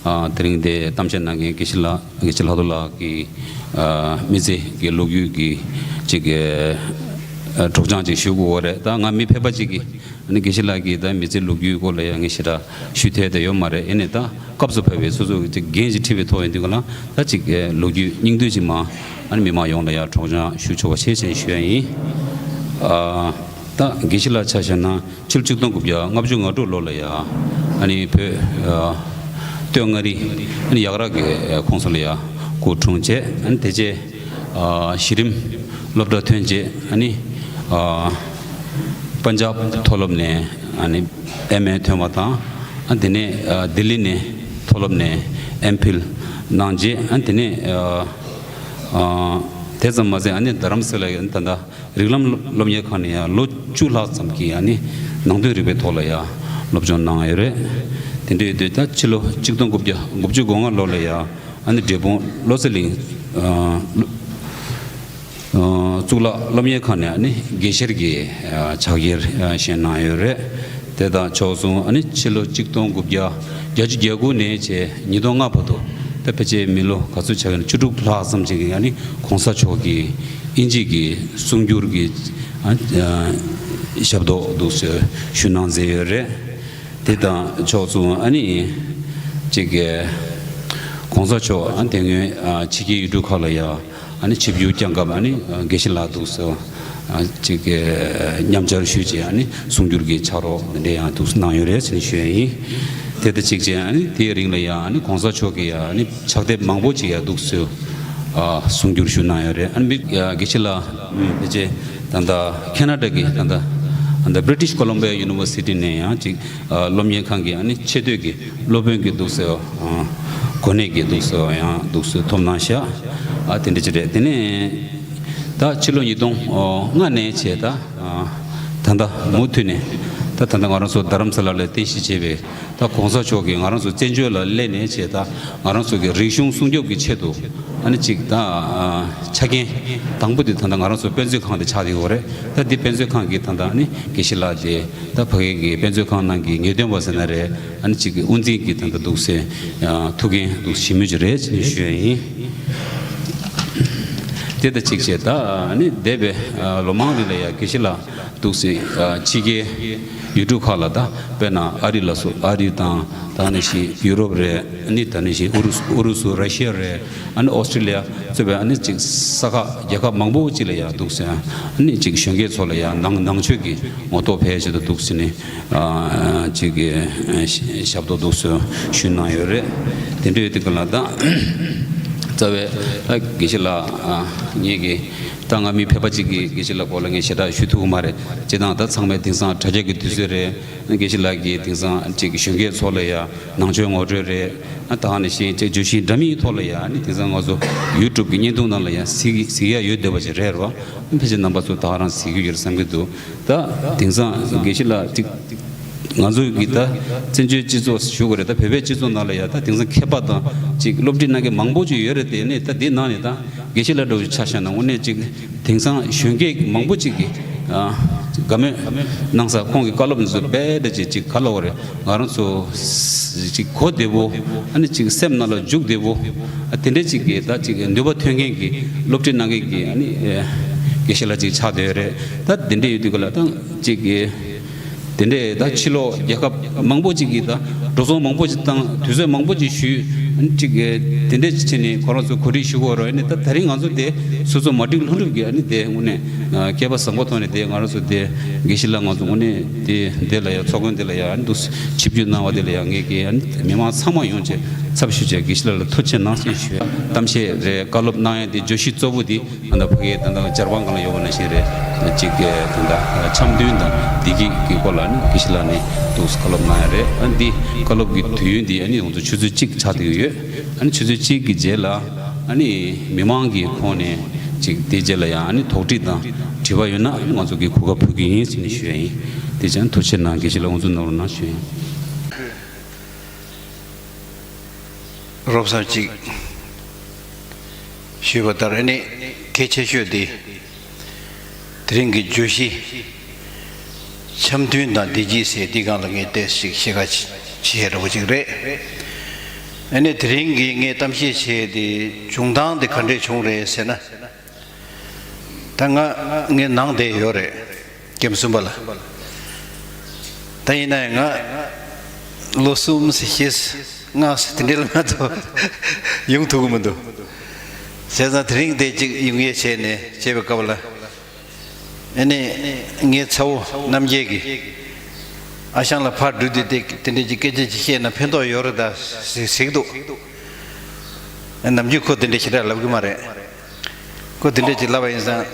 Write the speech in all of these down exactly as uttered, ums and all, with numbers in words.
ཨ། དེ་རིང་དེ་གཏམ་བཤད་གནང་མཁན་དགེ་བཤེས་ལགས། དགེ་བཤེས་ལྷག་རྡོར་ལགས་ཀྱི་ཨ་མི་ཚེ་གི་ལོ་རྒྱུས་ཀྱི་ཅིག་ཨ་སྒྲོག་སྦྱང་ཅིག་ཞུ་དགོས་པ་རེད། ད་ང་མི་ཕལ་པ་ཅིག་གིས་ཨ་ནི་དགེ་བཤེས་ལགས་ཀྱི་ད་མི་ཚེ་ལོ་རྒྱུས་སྐོར་ལ་ཡང་ངས་ཞེ་དྲག་ཞུ་ཐུབ་ཡ་ཡོད་མ་རེད། ཡིན་ནའི་ད་སྐབས་སུ་བབས་པའི་སོ་སོ་གི་ཅིག་འགན་ཅིག་འཁྲི་བའི་ཐོག་ཡིན་དུས་ག་ལ་ད་ཅིག་ལོ་རྒྱུས་སྙིང་བསྡུས་ཅིག་མ་ཨ་ནི་མི་མང་ཡོངས་ལ་ཡང་སྒྲོག་སྦྱང་ཞུ་ཆོག་པ་བྱེད་ཅེས་ཞུ་ཡ་ཡིན། ཨ། ད་དགེ་བཤེས་ལགས་ཆ་བཞག་ན་ཕྱི་ལོ་ཆིག་སྟོང་དགུ་བརྒྱ་ལྔ་བཅུ་ང་དྲུག་ལོ་ལ་ཡ་ཨ་ནི་བོད་ཨ་སྟོད་མངའ་རིས་ཨ་ནི་ཡག་ར་གི་ཁོངས་སུ་ལ་ཡ་སྐུ་འཁྲུངས་བྱས། ཨ་ནི་དེ་རྗེས་ཨ་གཞི་རིམ་སློབ་གྲྭ་ཐོན་རྗེས་ཨ་ནི་ཨ་པན་ཇབ་མཐོ་སློབ་ནས་ཨ་ནི་ཨེམ་ཨེ་ཐོན་པ་དང་། ཨ་དེ་ནས་ཨ་ལྡི་ལི་ནས་མཐོ་སློབ་ནས་ཨེམ་ཕིལ་གནང་རྗེས། ཨ་དེ་ནས་ཨ་ཨ་དེ་ཙམ་མ་ཟད་ཨ་ནི་རྡ་རམ་ས་ལ་ཡ་ད་ལྟ་རིགས་ལམ་སློབ་གཉེར་ཁང་ནས་ཡང་ལོ་བཅུ་ལྷག་ཙམ་གྱི་ཨ་ནི་ནང་དོན་རིག་པའི་ཐོག་ལ་ཡང་སློབ་སྦྱོང་གནང་ཡོད་རེད། དེ་འདྲ་ཡོད་དུས་ད་ཕྱི་ལོ་ཆིག་སྟོང་དགུ་བརྒྱ་དགུ་བཅུ་གོ་ལྔ་ལོ་ལ་ཡང་ཨ་ནི་འབྲས་སྤུངས་བློ་གསལ་གླིང་ཨ་ཨ་གཙུག་ལག་སློབ་གཉེར་ཁང་ནས་ཨ་ནི་དགེ་བཤེར་གྱི་ཨ་ཕྱག་འཁྱེར་ཨ་བཞེས་གནང་ཡོད་རེད། དེ་དང་ཕྱོགས་མཚུངས་ཨ་ནི་ཕྱི་ལོ་ཆིག་སྟོང་དགུ་བརྒྱ་བརྒྱད་ཅུ་གྱ་དགུ་ནས་བྱས་ཉིས་སྟོང་ལྔ་བར་དུ་ད་ཕལ་ཆེར་མི་ལོ་ག་ཚོད་ཆགས་ཀྱི་ན་བཅུ་དྲུག་ལྷག་ཙམ་ཅིག་གི་ཨ་ནི་གོང་ས་མཆོག་གི་དབྱིན་ཇི་གི་གསུང་སྒྱུར་གྱི་ཨ་ཨ་ཞབས་ཏོག་འདུག་སེ་ཞུ་གནང་མཛད་ཡོད་རེད། དེ་དང་ཕྱོགས་མཚུངས་ཨ་ནི་ཅིག་གི་གོང་ས་མཆོག་ཨ་དེ་སྔོན་ཨ་ཕྱི་རྒྱལ་ཡུལ་གྲུ་ཁག་ལ་ཡ་ཨ་ནི་ཆིབས་བསྒྱུར་བསྐྱངས་སྐབས་ཨ་ནི་དགེ་བཤེས་ལགས་འདུག་སེ་ཨ་ཅིག་གི་མཉམ་བཅར་ཞུས་བྱས་ཨ་ནི་གསུང་སྒྱུར་གྱི་ཕྱག་རོགས་འདི་འདྲ་ཡང་འདུག་སེ་གནང་ཡོད་རེད་ཟེར་ནས་ཞུ་ཡ་ཡིན། དེ་དང་གཅིག་བྱས་ཨ་ནི་དེའི་རིང་ལ་ཡང་ཨ་ནི་གོང་ས་མཆོག་གིས་ཡང་ཨ་ནི་ཕྱག་དེབ་མང་པོ་ཅིག་ཡང་འདུག་སེ་ཨ་གསུང་སྒྱུར་ཞུ་གནང་ཡོད་རེད། ཨ་ནི་མི་ཡ་དགེ་བཤེས་ལགས་ཕལ་ཆེར་ད་ལྟ་ཁེ་ན་ཌ་གི་ད་ལྟ་ད་ལྟ་British Columbia University ནས་ཡང་ཅིག་ཨ་སློབ་གཉེར་ཁང་གི་ཨ་ནི་ཆེས་མཐོའི་གི་སློབ་དཔོན་གྱི་འདུག་སེ་ཨ་གོ་གནས་ཀྱི་འདུག་སེ་ཡང་འདུག་སེ་ཐོབ་གནང་ཤག་ཨ་དེ་འདྲ་ཅིག་རེད། དེ་ནས་ད་ཕྱི་ལོ་ཉིས་སྟོང་ལྔ་ནས་བྱས་ད་ཨ་ད་ལྟ་མུ་མཐུད་ནས་ད་ད་ལྟ་ང་རང་ཚོ་རྡ་རམ་ས་ལ་ལ་རྟེན་གཞི་བྱས་པའི་ད་གོང་ས་མཆོག་གིས་ང་རང་ཚོ་བཙན་བྱོལ་ལ་སླེབས་ནས་བྱས་ད་ང་རང་ཚོ་གི་རིག་གཞུང་སྲུང་སྐྱོབ་ཀྱི་ཆེད་དུ་ཨ་ནི་ཅིག་ད་ཨ་ཆ་རྐྱེན་དང་པོ་དེ་ད་ལྟ་ང་རང་ཚོ་དཔེ་མཛོད་ཁང་དེ་ཆགས་བསྡད་ཡོད་རེད། ད་འདི་དཔེ་མཛོད་ཁང་གི་ད་ལྟ་ཨ་ནི་དགེ་བཤེས་ལགས་དེ་ད་ཕ་གི་གི་དཔེ་མཛོད་ཁང་ནང་གི་ངེས་སྟོན་པ་ཟེར་ན་རེད། ཨ་ནི་ཅིག་གི་དབུ་འཛིན་གྱི་ད་ལྟ་འདུག་སེ་ཨ་ཐུགས་འགན་འདུག་ཞུ་མུས་ཅིག་རེད་ཅེས་ཞུ་ཡ་ཡིན། དེ་དང་གཅིག་བྱས་ད་ཨ་ནི་འདས་པའི་ཨ་ལོ་མང་རིང་ལ་ཡ་དགེ་བཤེས་ལགས་འདུག་སེ་ཨ་ཕྱི་རྒྱལ་ཡུལ་གྲུ་ཁག་ལ་ད་དཔེར་ན་ཨ་རི་ལ་སོགས་ཨ་རི་དང་ད་ནི་ཞིག་ཡུ་རོབ་རེད། ཨ་ནི་ད་ནི་ཞིག་ཨུ་རུ་སུ་ཨུ་རུ་སུ་ར་ཤི་ཡ་རེད། ཨ་ནི་ཨོ་སི་ཀྲི་ལི་ཡ་གཙོས་པའི་ཨ་ནི་ཅིག་ས་ཁག་རྒྱལ་ཁབ་མང་པོ་ཅིག་ལ་ཡ་འདུག་སེ་ཨ་ནི་ཅིག་གཞོན་སྐྱེས་ཚོ་ལ་ཡ་ནང་ནང་ཆོས་ཀྱི་ངོ་ཐོག་ཕལ་ཆེར་དུ་འདུག་སེ་ནི། ཨ་ཅིག་གི་ཨ་ཞབས་ཏོག་འདུག་སེ་ཞུས་གནང་ཡོད་རེད། དེ་འདྲ་ཡོད་དུས་ག་ལ་ད་རྩ་བའི་ད་དགེ་བཤེས་ལགས་ཨ་ངེད་ཀྱི་ད་ང་མི་ཕལ་པ་ཅིག་གིས་དགེ་བཤེས་ལགས་སྐོར་ལ་ངས་ཞེ་དྲག་ཞུ་ཐུབ་ཀྱི་མ་རེད། སྤྱིར་བཏང་ད་ཚང་མས་དེང་སང་དྲ་རྒྱ་གི་དུས་ཚོད་རེད། དགེ་བཤེས་ལགས་ཀྱིས་དེང་སང་ཅིག་གཞོན་སྐྱེས་ཚོ་ལ་ཡ་ནང་ཆོས་ངོ་སྤྲོད་རེད། ཨ་ད་ནི་ཤེས་ཅིག་བརྗོད་གཞི་འདྲ་མིན་ཐོག་ལ་ཡ་ནི་དེང་སང་ང་ཚོ་ཡུ་ཊུབ་གི་བརྙན་ཐུང་ནང་ལ་ཡ་གཟིགས་གཟིགས་ཡ་ཡོད་བསྡད་པ་ཅིག་རེད་རོ། ཕལ་ཆེར་རྣམ་པ་ཚོ་ད་ག་རང་གཟིགས་ཀྱི་ཡོད་རེད་བསམ་གྱི་འདུག་ད་དེང་སང་དགེ་བཤེས་ལགས་ཅིག་ང་ཚོ་གི་ད་བཙན་བྱོལ་སྤྱི་ཚོགས་ཞུ་དགོས་རེད། ད་བོད་པའི་སྤྱི་ཚོགས་ནང་ལ་ཡ་ད་དེང་སང་མཁས་པ་དང་ཅིག་སློབ་ཁྲིད་གནང་མཁན་མང་པོ་ཅིག་ཡོད་རེད། དེ་ནས་ད་འདི་ནང་ནས་ད་དགེ་བཤེས་ལགས་འདྲ་བོ་ཆ་བཞག་ན་དངོས་གནས་ཅིག་དེང་སང་གཞོན་སྐྱེས་མང་པོ་ཅིག་གིས་ཨ་དགའ་མོས་གནང་ས་ཁོང་གི་བཀའ་སློབ་འདི་ཚོ་རྦད་དེ་ཅིག་ཅིག་ག་ལབ་དགོས་རེད། ང་རང་ཚོ་ཅིག་གོ་བདེ་བོ་ཨ་ནི་ཅིག་སེམས་ནང་ལ་འཇུག་བདེ་བོ་ཨ་དེ་འདྲས་ཅིག་གི་ད་ཅིག་ནུས་པ་ཐོན་མཁན་གྱི་སློབ་ཁྲིད་གནང་མཁན་གྱི་ཨ་ནི་ཨེ་དགེ་བཤེས་ལགས་ཅིག་ཆགས་བསྡད་ཡོད་རེད། ད་དེ་འདྲས་ཡོད་དུས་ག་ལ་ད་ཅིག་གི་དེ་འདྲས་ད་ཕྱི་ལོགས་རྒྱལ་ཁབ་མང་པོ་ཅིག་གིས་ད་འགྲོ་སོང་མང་པོ་ཅིག་བཏང་དུས་ཚོད་མང་པོ་ཅིག་ཞུས་ཅིག་གི་དེ་འདྲས་ཅིག་བྱས་ནས་ཁོ་རང་ཚོ་གོ་སྒྲིག་ཞུ་དགོས་རེད། ཨ་ནི་ད་ད་རིང་ང་ཚོ་དེ་སོ་སོ་མ་བསྒྲིགས་ལྷུན་གྲུབ་ཀྱིས་ཨ་ནི་དེ་དངོས་གནས་སྐལ་པ་བཟང་པོ་ཐོག་ནས་དེ་ང་རང་ཚོ་དེ་དགེ་བཤེས་ལགས་ང་ཚོ་དངོས་གནས་དེ་འདི་ལ་ཡ་ཚོགས་མགོན་འདི་ལ་ཡ་ཨ་ནི་འདུག་ཆིབས་བསྒྱུར་གནང་བ་དེ་ལ་ཡ་ངེད་ཀྱི་ཨ་ནི་མི་མང་ཚང་མ་ཡོང་བྱས་ཚབ་ཞུས་བྱས་དགེ་བཤེས་ལགས་ལ་ཐུགས་རྗེ་གནང་ཞེས་ཞུ་ཡ། གཏམ་བཤད་རེད། བཀའ་སློབ་གནང་ཡ་དེ་བརྗོད་གཞི་གཙོ་བོ་དེ་ད་ལྟ་ཕ་གིའི་ད་ལྟ་ཇར་པན་སྒང་ལ་ཡོད་པ་ནང་བཞིན་རེད། གཅིག་གི་ད་ལྟ་འཆམ་མཐུན་དང་བདེ་སྐྱིད་ཀྱི་སྐོར་ལ་ནི་དགེ་བཤེས་ལགས་ནས་འདུག་བཀའ་སློབ་གནང་ཡ་རེད། ཨ་འདི་བཀའ་སློབ་ཀྱི་དུས་ཡུན་འདི་ཨ་ནི་ང་ཚོ་ཆུ་ཚོད་གཅིག་ཆགས་བསྡད་ཀྱི་ཡོད། ཨ་ནི་ཆུ་ཚོད་གཅིག་གི་རྗེས་ལ་ཨ་ནི་མི་མང་གི་ཁོངས་ནས་ཅིག་དེ་རྗེས་ལ་ཡང་ཨ་ནི་དོགས་འདྲི་དང་དྲི་བ་ཡོད་ན་ཨ་ནི་ང་ཚོ་གི་གོ་སྐབས་ཕུལ་གྱི་ཡིན་ཟེར་ནས་ཞུ་ཡ་ཡིན། དེ་ཙང་ཐུགས་རྗེ་གནང་། དགེ་བཤེས་ལགས་ང་ཚོ་ནོར་གནང་ཞུ་ཡ་ཡིན། རོབ་ཙམ་ཅིག་ཞུས་པ་ལྟར་ནི་གལ་ཆེ་ཤོས་དེ་དེ་རིང་གི་བརྗོད་གཞི་འཆམ་མཐུན་དང་བདེ་སྐྱིད་ཟེར་འདི་སྒང་ལ་ངས་ཏོག་ཙམ་ཞིག་བཤད་ཁ་ཕྱེ་ཡ་འདྲ་བོ་ཅིག་རེད། ཨ་ནི་དེ་རིང་གི་ངས་གཏམ་བཤད་བྱས་ཏེ་བྱུང་སྟངས་དེ་ག་འདྲས་བྱུང་རེད་ཟེར་ན། ད་ང་ངའི་ནང་བསྡད་ཡོད་རེད། ཀེམ་གསུམ་པ་ལ། ད་ཡིན་ན་ཡང་ང་ལོ་གསུམ་ཟེར་བཞི་ཟེར་ལྔ་ཟེར་དེ་འདྲའི་ལ་མ་གཏོགས་ཡོང་ཐུབ་ཀྱི་མི་འདུག་བྱས་ཙང་དེ་རིང་དེ་གཅིག་ཡོང་ཡས་བྱས་ནས་བྱས་པའི་སྐབས་ལ། ཨ་ནི་ངའི་ཚ་བོ་རྣམ་རྒྱལ་གྱིས་ཨ་ཞང་ལ་ཕར་འགྲོ་དུས་དེ་དེ་འདྲའི་གི་སྐད་ཆ་ཅིག་བཤད་ན་ཕན་ཐོགས་ཡོད་རེད་ད་ཟེར་ཟེར་གྱི་འདུག་ནམ་རྒྱུན་ཁོ་དེ་འདྲ་ཞེ་དྲག་ལབ་གི་མ་རེད། ཁོ་དེ་འདྲ་ཅིག་ལབ་པ་ཡིན་ཙང་།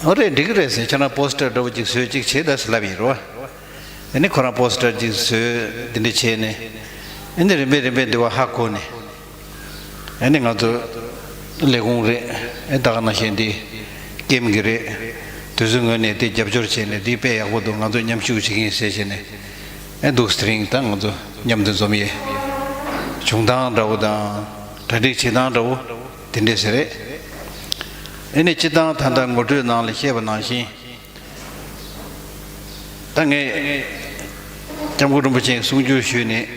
ཨོ་རེད། འགྲིག་གི་རེད་ཟེར། ཁྱེད་རང་པོ་སི་ཊར་འདྲ་བོ་ཅིག་བཟོས་ཅིག་བྱེད་ད་ཟེར་ལབ་ཡིན་རོ། ཨ་ནི་ཁོ་རང་པོ་སི་ཊར་ཅིག་བཟོས་དེ་འདྲ་བྱས་ནས། ཨ་ནི་རིམ་པས་རིམ་པས་འདི་བ་ཧ་གོ་ནས། ཨ་ནི་ང་ཚོ་ལས་ཁུངས་རེད། ཨེ་ད་ག་ནང་བཞིན་འདི་ཀེམ་གྱི་རེད། དུས་ཚོད་ངོས་ནས་དེ་རྒྱབ་སྐྱོར་བྱས་ནས་འདི་དཔེ་ཡག་པོ་འདུག་ང་ཚོ་མཉམ་ཞུགས་བྱེད་ཀྱི་ཡིན་ཟེར་བྱས་ནས། ཨེ་འདུག་དེ་རིང་ད་ང་ཚོ་མཉམ་དུ་འཛོམས་ཡས། བྱུང་སྟངས་འདྲ་བོ་དང་གྲ་སྒྲིག་བྱེད་སྟངས་འདྲ་བོ་དེ་འདྲས་ཟེར་རེད། ཨེ་ནས་སྤྱི་བཏང་ད་ལྟ་ངོ་སྤྲོད་ནང་ལ་བཤད་པ་ནང་བཞིན། ད་ངས་སྐྱབས་མགོན་རིན་པོ་ཆེ་གསུང་སྒྱུར་ཞུས་ནས་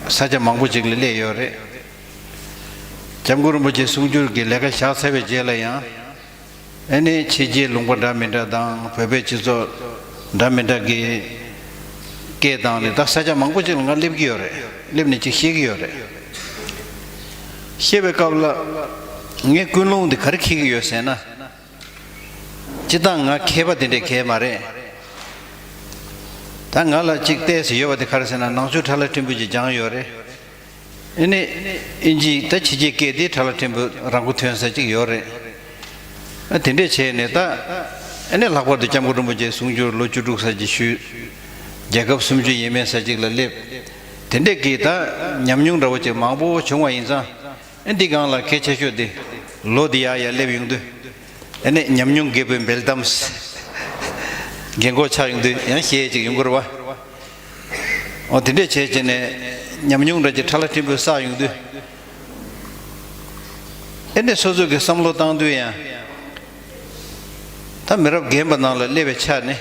ས་ཆ་མང་པོ་ཅིག་ལ་སླེབས་ཡོད་རེད། སྐྱབས་མགོན་རིན་པོ་ཆེ་གསུང་སྒྱུར་གྱི་ལས་ཀ་བཞག་ཚར་བའི་རྗེས་ལ་ཡང་། ཨ་ནི་ཕྱི་རྒྱལ་ལུང་པ་འདྲ་མི་འདྲ་དང་བོད་པའི་སྤྱི་ཚོགས་འདྲ་མི་འདྲ་གི་སྐད་བཏང་ནས་ད་ས་ཆ་མང་པོ་ཅིག་ལ་ང་སླེབས་ཀྱི་ཡོད་རེད། སླེབས་ནས་ཅིག་བཤད་ཀྱི་ཡོད་རེད། བཤད་པའི་སྐབས་ལ་ངའི་ཀུན་སློང་འདི་ག་རེ་འཁྱེར་གྱི་ཡོད་ཟེར་ན། སྤྱིར་བཏང་ང་མཁས་པ་དེ་འདྲའི་མཁས་མ་རེད། ད་ང་ལ་གཅིག་ཏོག་ཙམ་ཡོད་པ་དེ་ག་རེ་ཟེར་ན་ནང་ཆོས་ཕྲ་ལ་ཕྲན་བུ་ཅིག་སྦྱངས་ཡོད་རེད། ཨ་ནི་ཨིན་ཇི་ད་ཕྱི་རྒྱལ་སྐད་དེ་ཕྲ་ལ་ཕྲན་བུ་རང་མགོ་ཐོན་ས་ཅིག་ཡོད་རེད། ཨ་དེ་འདྲས་བྱས་ནས་ད་ཨ་ནི་ལྷག་པར་དུ་སྐྱབས་མགོན་རིན་པོ་ཆེ་གསུང་སྒྱུར་ལོ་བཅུ་དྲུག་ཙམ་ཅིག་ཞུས། རྒྱལ་ཁབ་སུམ་ཅུ་ཡས་མས་ཙམ་ཅིག་ལ་སླེབས། དེ་འདྲས་ཀྱི་ད་ཉམས་མྱོང་འདྲ་བོ་ཅིག་མང་པོ་བྱུང་བ་ཡིན་ཙང་། ཨེ་འདི་སྒང་ལ་གལ་ཆེ་ཤོས་དེ་ལོ་འདི་ཡར་ཡར་སླེབས་ཡོང་དུས། ཨེ་ནས་ཉམས་མྱོང་རྒད་པོའི་འབེལ་གཏམ། རྒན་གོག་ཆགས་ཡོང་དུས་ཡང་བཤད་ཡས་ཅིག་ཡོང་གི་རེད་བ། འོ་དེ་འདྲས་བྱས་བྱས་ནས་ཉམས་མྱོང་འདྲ་ཅིག་ཕྲ་ལ་ཕྲན་བུ་བསགས་ཡོང་དུས། ཨེ་ནས་སོ་སོ་གི་བསམ་བློ་བཏང་དུས་ཡང་། ད་མི་རབས་རྒན་པ་ནང་ལ་སླེབས་པའི་ཆ་ནས།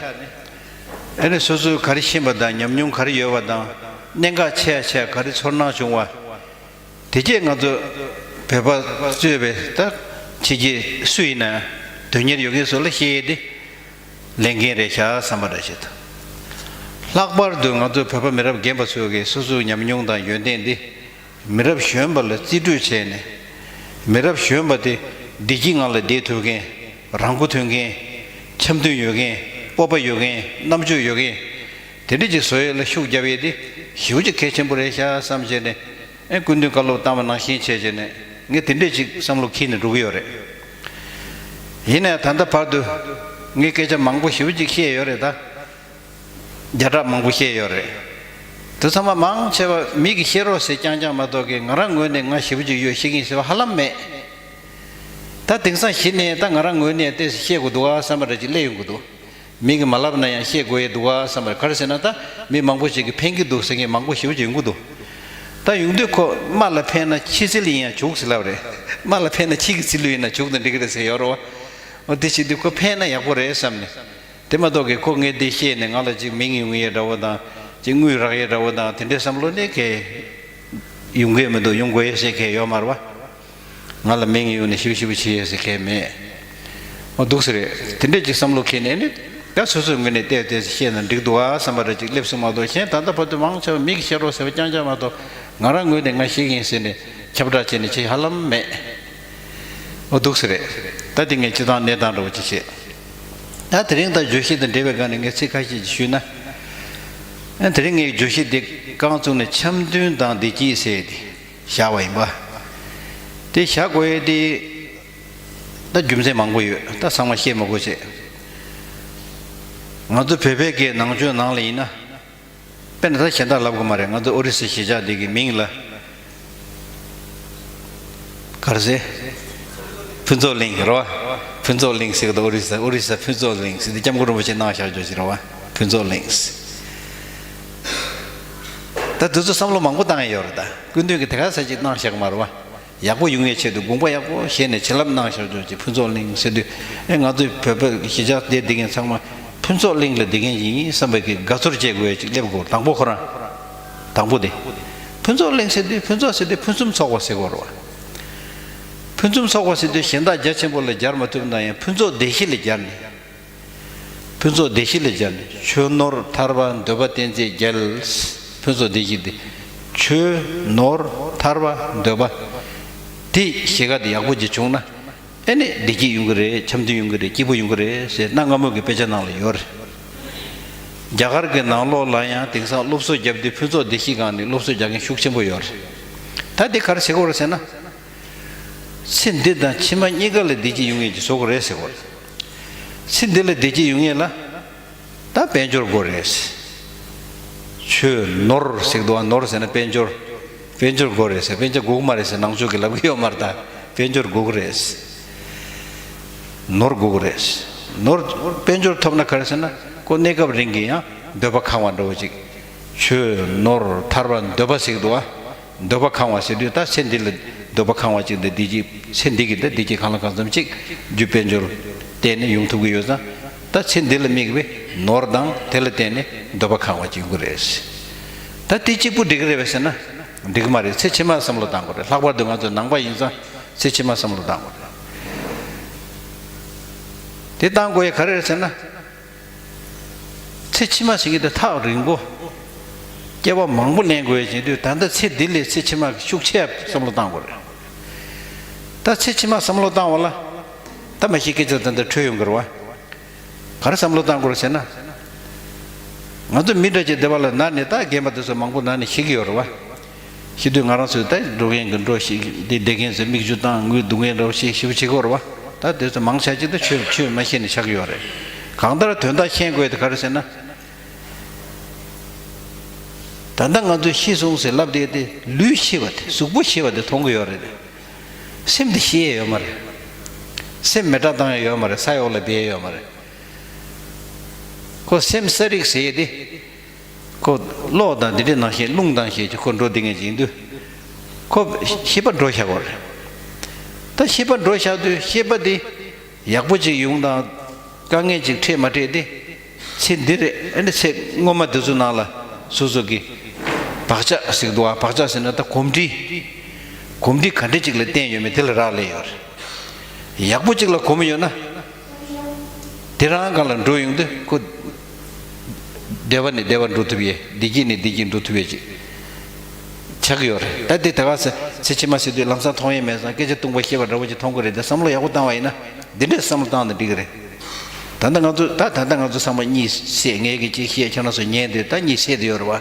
ཨེ་ནས་སོ་སོས་ག་རེ་ཤེས་པ་དང་ཉམས་མྱོང་ག་རེ་ཡོད་པ་དང་གནད་འགག་ཆེ་ཡ་ཆེ་ཡ་ག་རེ་ཚོར་སྣང་བྱུང་བ། དེ་རྗེས་ང་ཚོ་བོད་པ་གཙོས་པའི་ད་ཕྱི་རྒྱལ་སུ་ཡིན་ན་དོན་གཉེར་ཡོད་མཁན་ཚོ་ལ་བཤད་ཡས་དེ་ལས་འགན་རེད་ཤག་བསམ་པ་འདྲ་ཞིག་འདུག་ལྷག་པར་དུ་ང་ཚོ་བོད་པ་མི་རབས་རྒན་པ་ཚོ་གིས་སོ་སོའི་ཉམས་མྱོང་དང་ཡོན་ཏན་འདི་མི་རབས་གཞོན་པ་ལ་རྩིས་སྤྲོད་བྱས་ནས། མི་རབས་གཞོན་པ་དེ་བདེ་སྐྱིད་ངང་ལ་བསྡད་ཐུབ་མཁན། རང་མགོ་ཐོན་མཁན། འཆམ་མཐུན་ཡོད་མཁན། སྤོབས་པ་ཡོད་མཁན། རྣམ་དཔྱོད་ཡོད་མཁན། དེ་འདྲ་ཅིག་བཟོ་ཡས་ལ་ཤུགས་རྒྱབ་ཡས་དེ་ཞེ་པོ་ཅིག་གལ་ཆེན་པོ་རེད་ཤག་བསམ་བྱས་ནས། ཨེ་སྐུ་མདུན་བཀའ་སློབ་བཏང་བ་ནང་བཞིན་བྱས་བྱས་ནས་ངས་དེ་འདྲས་ཅིག་བསམ་བློ་འཁྱེར་ནས་འགྲོ་གི་ཡོད་རེད། ཡིན་ནའི་ད་ལྟ་བར་དུ་ངས་སྐད་ཆ་མང་པོ་ཞེ་པོ་ཅིག་བཤད་ཡོད་རེད་ད། བརྒྱ་ཕྲག་མང་པོ་བཤད་ཡོད་རེད། དེ་ཚང་མ་མང་ཆེ་བ་མིག་གིས་ཤེས་རོགས་ཟེར་རྐྱང་རྐྱང་མ་གཏོགས་ཀྱི་ང་རང་ངོས་ནས་ང་ཞེ་པོ་ཅིག་ཡོད་ཤེས་ཀྱིན་ཟེར་བ་ཧ་ལམ་མེད། ད་དེང་སང་གཞི་ནས་ད་ང་རང་ངོས་ནས་ཏོག་ཙམ་བཤད་དགོས་འདུག་ཨ་བསམ་པ་འདྲ་ཅིག་སླེབས་ཡོང་གི་འདུག་མི་གིས་མ་ལབ་ན་ཡང་བཤད་དགོས་ཡས་འདུག་ཨ་བསམ་པ་ག་རེ་ཟེར་ན་ད་མི་མང་པོ་ཞིག་གིས་ཕན་གྱི་འདུག་ཟེར་མཁན་མང་པོ་ཞེ་པོ་ཅིག་ཡོང་གི་འདུག་ད་ཡོང་དུས་ཁོ་རྨ་ལ་ཕན་ན་ཁྱི་ཚིལ་ཡིན་ཡང་བྱུག་ཟེར་ལབ་རེད། རྨ་ལ་ཕན་ན་ཁྱི་གི་ཚིལ་ལུ་ཡིན་ན་བྱུག་ན་འགྲིག་གི་རེད་ཟེར་ཡོད་རེད་བ། འོ་དེ་བྱེད་དུས་ཁོ་ཕན་ན་ཡག་པོ་རེད་བསམ་ནས། དེ་མ་གཏོགས་ཀྱི་ཁོ་ངས་འདི་བཤད་ནས་ང་ལ་ཅིག་མིང་ཡོང་ཡས་འདྲ་བོ་དང་ཅིག་དངུལ་རག་ཡས་འདྲ་བོ་དང་དེ་འདྲའི་བསམ་བློ་ནི་གས་ཡོང་གི་མི་འདུག་ཡོང་དགོས་ཡས་ཟེར་གས་ཡོད་མ་རེད་བ། ང་ལ་མིང་ཡོང་ནས་ཞིབ་ཞིབ་བྱེད་ཡས་ཟེར་གས་མེད། འོ་འདུག་ཟེར་རེད། དེ་འདྲས་ཅིག་བསམ་བློ་འཁྱེར་ནས་ནི་ད་སོ་སོའི་ངོས་ནས་བལྟས་བལྟས་བཤད་ན་འགྲིག་འདུག་ཨ་བསམ་པ་འདྲ་ཅིག་སླེབས་སོང་མ་གཏོགས་གཞན་ད་ལྟ་བར་དུ་མང་ཆེ་བ་མིག་གིས་བཤད་རོགས་ཟེར་བ་རྐྱང་རྐྱང་མ་གཏོགས་ང་རང་ངོས་ནས་ང་ཤེས་ཀྱི་ཡིན་ཟེར་ནས་ཁྱབ་བསྒྲགས་བྱས་ནས་བྱེད་ཧ་ལམ་མེད། འོ་འདུག་ཟེར་རེད། ད་དེ་ངས་སྤྱི་བཏང་གནས་སྟངས་འདྲ་བོ་ཅིག་བཤད། ད་དེ་རིང་ད་བརྗོད་གཞི་དང་འབྲེལ་བའི་སྒང་ནས་ངས་ཚིག་ཁ་ཤས་ཅིག་ཞུས་ན། ཨ་དེ་རིང་ངས་བརྗོད་གཞི་དེ་རྐང་བཙུགས་ནས་འཆམ་མཐུན་དང་བདེ་སྐྱིད་ཟེར་ཏེ་བཞག་པ་ཡིན་པ། དེ་བཞག་དགོས་ཡས་དེ་ད་རྒྱུ་མཚན་མང་པོ་ཡོད། ད་ཚང་མ་བཤད་མ་དགོས་བྱས། ང་ཚོ་བོད་པའི་སྐད་ནང་ཆོས་ནང་ལ་ཡིན་ན། དཔེར་ན་ད་གཞན་དག་ལབ་དགོས་མ་རེད། ང་ཚོ་ཨོ་རི་ས་གཞིས་ཆགས་འདི་གི་མིང་ལ་ག་རེ་ཟེར། ཕུན་ཚོགས་གླིང་རེད་བ། ཕུན་ཚོགས་གླིང་ཟེར་གི་འདུག་ཨོ་རི་ས་ཨོ་རི་ས་ཕུན་ཚོགས་གླིང་ཟེར་དེ་སྐྱབས་མགོན་རིན་པོ་ཆེ་གནང་བཞག་རྒྱུ་ཞིག་རེད་བ། ཕུན་ཚོགས་གླིང་ཟེར། ད་དེ་ཚོ་བསམ་བློ་མང་པོ་བཏང་ཡོད་རེད། ད་སྐུ་མདུན་གྱིས་དེ་ག་ས་ཅིག་གནང་བཞག་གི་མ་རེད་བ། ཡག་པོ་ཡོང་ཡའི་ཆེད་དུ་དགོངས་པ་ཡག་པོ་བཞེས་ནས་བྱིན་རླབས་གནང་བཞག་ཆོག་ཅིག་ཕུན་ཚོགས་གླིང་ཟེར་དུས། ཨེ་ང་ཚོའི་བོད་པ་གཞིས་ཆགས་དེ་བསྡད་མཁན་ཚང་མ་ཕུན་ཚོགས་གླིང་ལ་བསྡད་མཁན་ཡིན་བསམ་པའི་གི་དགའ་ཚོར་བྱེད་དགོས་ཡ་ཅིག་སླེབས་དགོས། དང་པོ་ཁོ་རང་། དང་པོ་དེ། ཕུན་ ཕུན་ཚོགས་གླིང་ཟེར་དུས་ཕུན་ཚོགས་ཟེར་དུས་ཕུན་སུམ་ཚོགས་པ་ཟེར་དགོས་རེད་བ། ཕུན་སུམ་ཚོགས་པ་ཟེར་དུས་གཞན་དག་རྒྱ་ཆེན་པོ་ལ་སྦྱར་མ་ཐུབ་ན་ཡང་ཕུན་ཚོགས་བདེ་གཤེགས་ལ་སྦྱར་ནས། ཕུན་ཚོགས་བདེ་གཤེགས་ལ་སྦྱར་ནས་ཆོས་ནོར་ཐར་པ་འདོད་པ་བསྟན་འཛིན་རྒྱལ། ཕུན་ཚོགས་བདེ་གཤེགས་དེ། ཆོས་ནོར་ཐར་པ་འདོད་པ། དེ་གཞིས་ཀ་དེ་ཡག་པོ་ཅིག་བྱུང་ན། ཨེ་ནི་བདེ་སྐྱིད་ཡོང་གི་རེད། འཆམ་མཐུན་ཡོང་གི་རེད། སྐྱིད་པོ་ཡོང་གི་རེད་ཟེར་གནའ་སྔ་མོ་གི་དཔེ་ཆ་ནང་ལ་ཡོད་རེད། རྒྱ་གར་གྱི་ནང་ལོགས་ལ་ཡང་དེང་སང་སློབ་གསོ་བརྒྱབ་དུས་ཕུན་ཚོགས་བདེ་སྐྱིད་སྒང་ནས་སློབ་གསོ་རྒྱག་མཁན་ཤུགས་ཆེན་པོ་ཡོད་རེད། ད་དེ་ག་རེ་བྱེད་དགོས་རེད་ཟེར་ན། ཚེ་འདི་དང་ཕྱི་མ་གཉིས་ཀ་ལ་བདེ་སྐྱིད་ཡོང་མཁན་ཅིག་བཟོ་དགོས་རེད་ཟེར་དགོས་རེད། ཚེ་འདི་ལ་བདེ་སྐྱིད་ཡོང་མཁན་ལ། ད་དཔལ་འབྱོར་དགོས་རེད། ཆོས་ནོར་ཟེར་གི་འདུག་ཨ། ནོར་ཟེར་ན་དཔལ་འབྱོར། དཔལ་འབྱོར་དགོས་རེད་ཟེར། དཔལ་འབྱོར་དགོས་ཀྱི་མ་རེད་ཟེར་ནང་ཆོས་ཀྱིས་ལབ་ཀྱི་ཡོད་མ་རེད། ད་དཔལ་འབྱོར་དགོས་ཀྱི་རེད། ནོར་དགོས་ཀྱི་རེད། ནོར། དཔལ་འབྱོར་ཐོབ་ན་ག་རེ་ཟེར་ན་ཁོ་གནས་སྐབས་རིང་གི་ཡང་འདོད་པ་ཁེངས་པ་འདྲ་བོ་ཅིག་ཆོས་ནོར་ཐར་པ་འདོད་པ་ཟེར་གི་འདུག་ཨ། འདོད་པ་ཁེངས་པ་ཟེར་དུས་ད་ཚེ་འདི་ལ་འདོད་པ་ཁེངས་པ་ཅིག་འདི་བདེ་སྐྱིད། ཚེ་འདི་གི་འདི་བདེ་སྐྱིད་གང་ལ་གང་འཚམ་ཅིག་རྒྱུ་དཔལ་འབྱོར་བརྟེན་ནས་ཡོང་ཐུབ་ཀྱི་ཡོད་ཙང་། ད་ཚེ་འདི་ལ་དམིགས་པའི་ནོར་དང་དེ་ལ་བརྟེན་ནས་འདོད་པ་ཁེངས་པ་ཅིག་ཡོང་གི་རེད། ད་དེ་གཅིག་པུ་འགྲིག་གི་རེད་པས་ཟེར་ན་འགྲིག་གི་མ་རེད། ཚེ་ཕྱི་མ་བསམ་བློ་བཏང་དགོས་རེད། ལྷག་པར་དུ་ང་ཚོ་ནང་པ་ཡིན་ཙང་ཚེ་ཕྱི་མ་བསམ་བློ་བཏང་དགོས་རེད། དེ་བཏང་དགོས་ཡ་ག་རེ་རེད་ཟེར་ན། ཚེ་ཕྱི་མ་ཟེར་གྱི་དེ་ཐག་རིང་པོ། སྐྱེ་བ་མང་པོ་ལེན་དགོས་ཡ་བྱེད་དུས་ད་ལྟ་ཚེ་འདི་ལས་ཚེ་ཕྱི་མ་གི་ཤུགས་ཆེ་བསམ་བློ་བཏང་དགོས་རེད། ད་ཚེ་ཕྱི་མ་བསམ་བློ་བཏང་བ་ལ། ད་མ་གཞི་སྐད་ཆ་ད་ལྟ་འཕྲོས་ཡོང་གི་རེད་བ། ག་རེ་བསམ་བློ་བཏང་དགོས་རེད་ཟེར་ན། ང་ཚོ་མི་འདྲ་ཅིག་སྡེ་བ་ལ་ན་ནས་ད་རྒན་པ་དེ་ཚོ་མང་པོ་ན་ནས་ཤི་གི་ཡོད་རེད་བ། ཤི་དུས་ང་རང་ཚོས་ད་འགྲོ་མཁན་གྱི་འགྲོ་ཞིག་འདི་བསྡད་མཁན་ཚོས་མིག་ཆུ་བཏང་ངུས་སྡུག་མཁན་འདྲ་བོ་ཞིག་ཞེ་པོ་བྱེད་ཀྱི་ཡོད་རེད་བ། ད་དེ་ཚོ་མང་ཆ་ཅིག་ད་ཆོས་ཆོས་མ་ཤེས་ནས་ཆགས་ཀྱི་ཡོད་རེད། གང་ལྟར་དོན་དག་ཤེས་དགོས་དེ་ག་རེ་ཟེར་ན། ད་ལྟ་ང་ཚོས་ཤི་སོང་ཟེར་ལབ་བསྡད་དེ་ལུས་ཤི་བ་དེ་གཟུགས་པོ་ཤི་བ་དེ་མཐོང་གི་ཡོད་རེད། སེམས་དེ་ཤི་ཡས་ཡོད་མ་རེད། སེམས་མེ་སྲེག་བཏང་ཡས་ཡོད་མ་རེད། ས་འོག་ལ་སྦས་ཡས་ཡོད་མ་རེད། ཁོ་སེམས་གསོ་རིག་ཟེར་ཡས་དེ། ཁོ་གློག་དང་འདི་འདྲའི་ནང་བཞིན་རླུང་དང་བཞིན་གྱི་ཁོ་འགྲོ་བསྡད་མཁན་ཅིག་ཡིན་དུས། ཁོ་ཤེས་པ་འགྲོ་བཞག་པ་རེད། ད་ཤེས་པ་འགྲོ་བཞག་དུས་ཤེས་པ་དེ་ཡག་པོ་ཅིག་ཡོང་དང་དཀའ་ངལ་ཅིག་འཕྲད་མ་འཕྲད་དེ། ཚེ་འདི་རེད། ཨ་ནི་ཚེ་སྔོན་མ་དེ་ཚོ་ནང་ལ་སོ་སོ་གི་བག་ཆགས་ཟེར་གྱི་འདུག་ཨ། བག་ཆགས་ཟེར་ན་ད་གོམས་འདྲིས། གོམས་འདྲིས་ག་འདྲ་ཅིག་ལ་བརྟེན་ཡོད་མེད་དེ་ལ་རག་ལས་ཡོད་རེད། ཡག་པོ་ཅིག་ལ་གོམས་ཡོད་ན། དེ་རང་སྒང་ལ་འགྲོ་ཡོང་དུས་ཁོ། བདེ་བ་ནས་བདེ་བ་འགྲོ་ཐུབ་ཡས། བདེ་སྐྱིད་ནས་བདེ་སྐྱིད་འགྲོ་ཐུབ་ཡས་ཅིག་ཆགས་ཀྱི་ཡོད་རེད། ད་དེ་ད་ག་ཚེ་ཚེ་ཕྱི་མ་ཟེར་དུས་ལམ་སང་མཐོང་ཡས་མེད་ཙང་སྐད་ཆ་ཐུང་པ་བཤད་པ་འདྲ་བོ་ཅིག་མཐོང་གི་རེད་དེ། བསམ་བློ་ཡག་པོ་བཏང་བ་ཡིན་ན་འདི་འདྲས་བསམ་བློ་བཏང་ན་འགྲིག་གི་རེད། ད་ལྟ་ང་ཚོ་ད་ད་ལྟ་ང་ཚོ་ཚང་མ་གཉིད་སད། ངས་ཀྱི་ཅིག་བཤད་ཁྱེད་རང་ཚོ་ཉན་དུས་ད་གཉིད་སད་དུ་ཡོད་རེད་བ།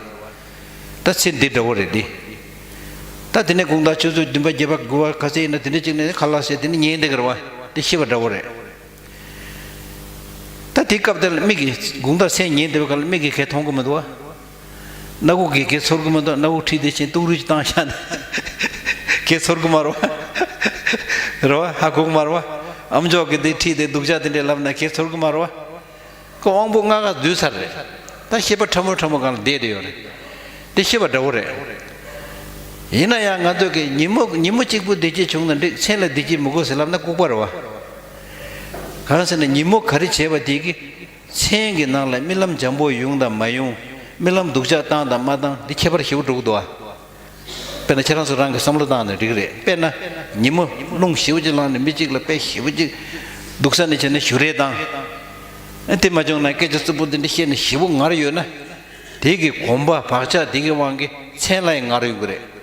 ད་ཚེ་འདི་འདྲ་བོ་རེད་འདི། ད་དེ་ནས་དགོང་དག་ཆུ་ཚོད་བདུན་པ་བརྒྱད་པ་དགུ་པ་ག་ཚད་ཡིན་ན་དེ་འདྲ་ཅིག་ནས་ཁ་ལག་བཟས་དེ་ནས་ཉལ་བསྡད་ཀྱི་རེད་བ། དེ་ཤི་བ་འདྲ་བོ་རེད། ད་དེ་སྐབས་དེར་མིག་གིས་དགོང་དག་མཚན་ཉལ་བསྡད་པའི་སྐབས་ལ་མིག་གིས་གས་མཐོང་གི་མི་འདུག་བ། སྣ་ཁུག་གིས་གས་ཚོར་གི་མི་འདུག་སྣ་ཁུག་ཁྲིད་དེ་ཕྱིན་སྟུག་རུས་བཏང་བཞག་ནས་གས་ཚོར་གི་མ་རེད་བ། རེད་བ། ཧ་གོ་གི་མ་རེད་བ། ཨམ་ཅོག་གིས་དེ་ཁྲིད་དེ་སྡུག་ཅག་དེ་འདྲས་ལབ་ན་གས་ཚོར་གི་མ་རེད་བ། ཁོ་དབང་པོ་ལྔ་ཀ་འདུས་ཚར་རེད། ད་ཤེས་པ་ཕྲ་མོ་ཕྲ་མོ་སྒང་ལ་བསྡད་དེ་ཡོད་རེད། དེ་ཤེས་པ་འདྲ་བོ་རེད། ཡིན་ན་ཡང་ང་ཚོ་གིས་ཉིན་མོ་ཉིན་མོ་གཅིག་པུ་བདེ་སྐྱིད་བྱུང་ན་འགྲིག་མཚན་ལ་བདེ་སྐྱིད་མི་དགོས་ཟེར་ལབ་ན་ལྐུགས་པ་རེད་བ། གང་ཟེར་ན་ཉིན་མོ་ག་རེ་བྱས་པ་དེ་གིས་མཚན་གྱི་ནང་ལ་རྨི་ལམ་འཇམ་པོ་ཡོང་དང་མ་ཡོང་། རྨི་ལམ་སྡུག་ཅག་བཏང་དང་མ་བཏང་འདི་ཁྱད་པར་ཞེ་པོ་འགྲོ་གི་འདུག་བ། དཔེར་ན་ཁྱེད་རང་ཚོ་རང་གིས་བསམ་བློ་བཏང་ནས་འགྲིག་རེད། དཔེར་ན་ཉིན་མོ་རླུང་ཞེ་པོ་ཅིག་ལངས་ནས་མི་གཅིག་ལ་དཔེ་ཞེ་པོ་ཅིག་སྡུག་ས་ནས་བྱས་ན་གཞུ་རེས་བཏང་། ཨ་དེ་མ་བྱུང་ན་སྐད་ཆ་རྩུབ་པོ་དེ་འདྲ་བཤད་ནས་ཞེ་པོ་ངར་ཡོད་ན། དེ་གི་གོམས་པ་བག་ཆགས་དེ་གི་དབང་གིས་མཚན་ལ་ཡང་ངར་ཡོང་གི་རེད།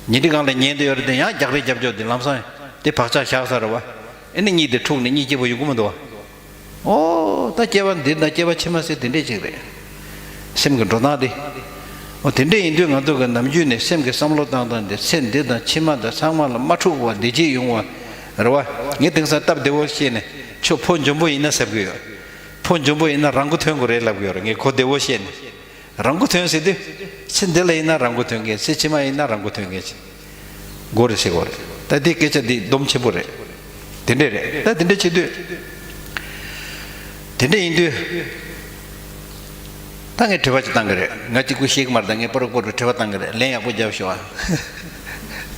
ཉིན་དེ་གང་ལ་ཉལ་འདོད་ཡོད་རེད་དེ་ཡང་རྒྱག་རེས་རྒྱབ་ཆོག་དེ་ལམ་སང་དེ་བག་ཆགས་བཞག་ས་རེད་བ། ཨ་ནི་གཉིད་དེ་འཁྲུགས་ནས་གཉིད་སྐྱིད་པོ་ཡོང་གི་མི་འདུག་བ། ཨོ། ད་སྐྱེ་བ་འདི་དང་སྐྱེ་བ་ཕྱི་མ་ཟེར་དེ་འདྲས་ཅིག་རེད། སེམས་ཀྱི་འགྲོ་སྟངས་དེ། ཨོ་དེ་འདྲས་ཡིན་དུས་ང་ཚོ་གི་ནམ་རྒྱུན་ནས་སེམས་ཀྱི་བསམ་བློ་བཏང་སྟངས་དེ་ཚེ་འདི་དང་ཕྱི་མ་དང་ཚང་མ་ལ་མ་འཁྲུག་པ་བདེ་སྐྱིད་ཡོང་བ་རེད་བ། ངས་དེང་སང་སྟབས་བདེ་བོ་བཤད་ནས་ཁྱོད་ཕོ་འཇོན་པོ་ཡིན་ན་ཟེར་གི་ཡོད། ཕོ་འཇོན་པོ་ཡིན་ན་རང་མགོ་ཐོན་དགོས་རེད་ལབ་གི་ཡོད་རེད། ངས་གོ་བདེ་བོ་བཤད་ནས། རང་མགོ་ཐོན་ཟེར་དུས། ཚེ་འདི་ལ་ཡིན་ན་རང་མགོ་ཐོན་མཁན། ཚེ་ཕྱི་མ་ཡིན་ན་རང་མགོ་ཐོན་མཁན་ཞིག་དགོས་རེད་ཟེར་གོ་རེད། ད་དེ་སྐད་ཆ་འདི་སྡོམ་ཆེན་པོ་རེད། དེ་འདྲས་རེད། ད་དེ་འདྲས་བྱེད་དུས། དེ་འདྲས་ཡིན་དུས། ད་ངས་དྲི་བ་ཅིག་བཏང་གི་རེད། ང་གཅིག་པུ་ཤེས་ཀྱི་མ་རེད། ད་ངས་པོ་རོ་པོ་རོ་དྲི་བ་བཏང་གི་རེད། ལན་ཡག་པོ་རྒྱབ་ཤོག་ཨ།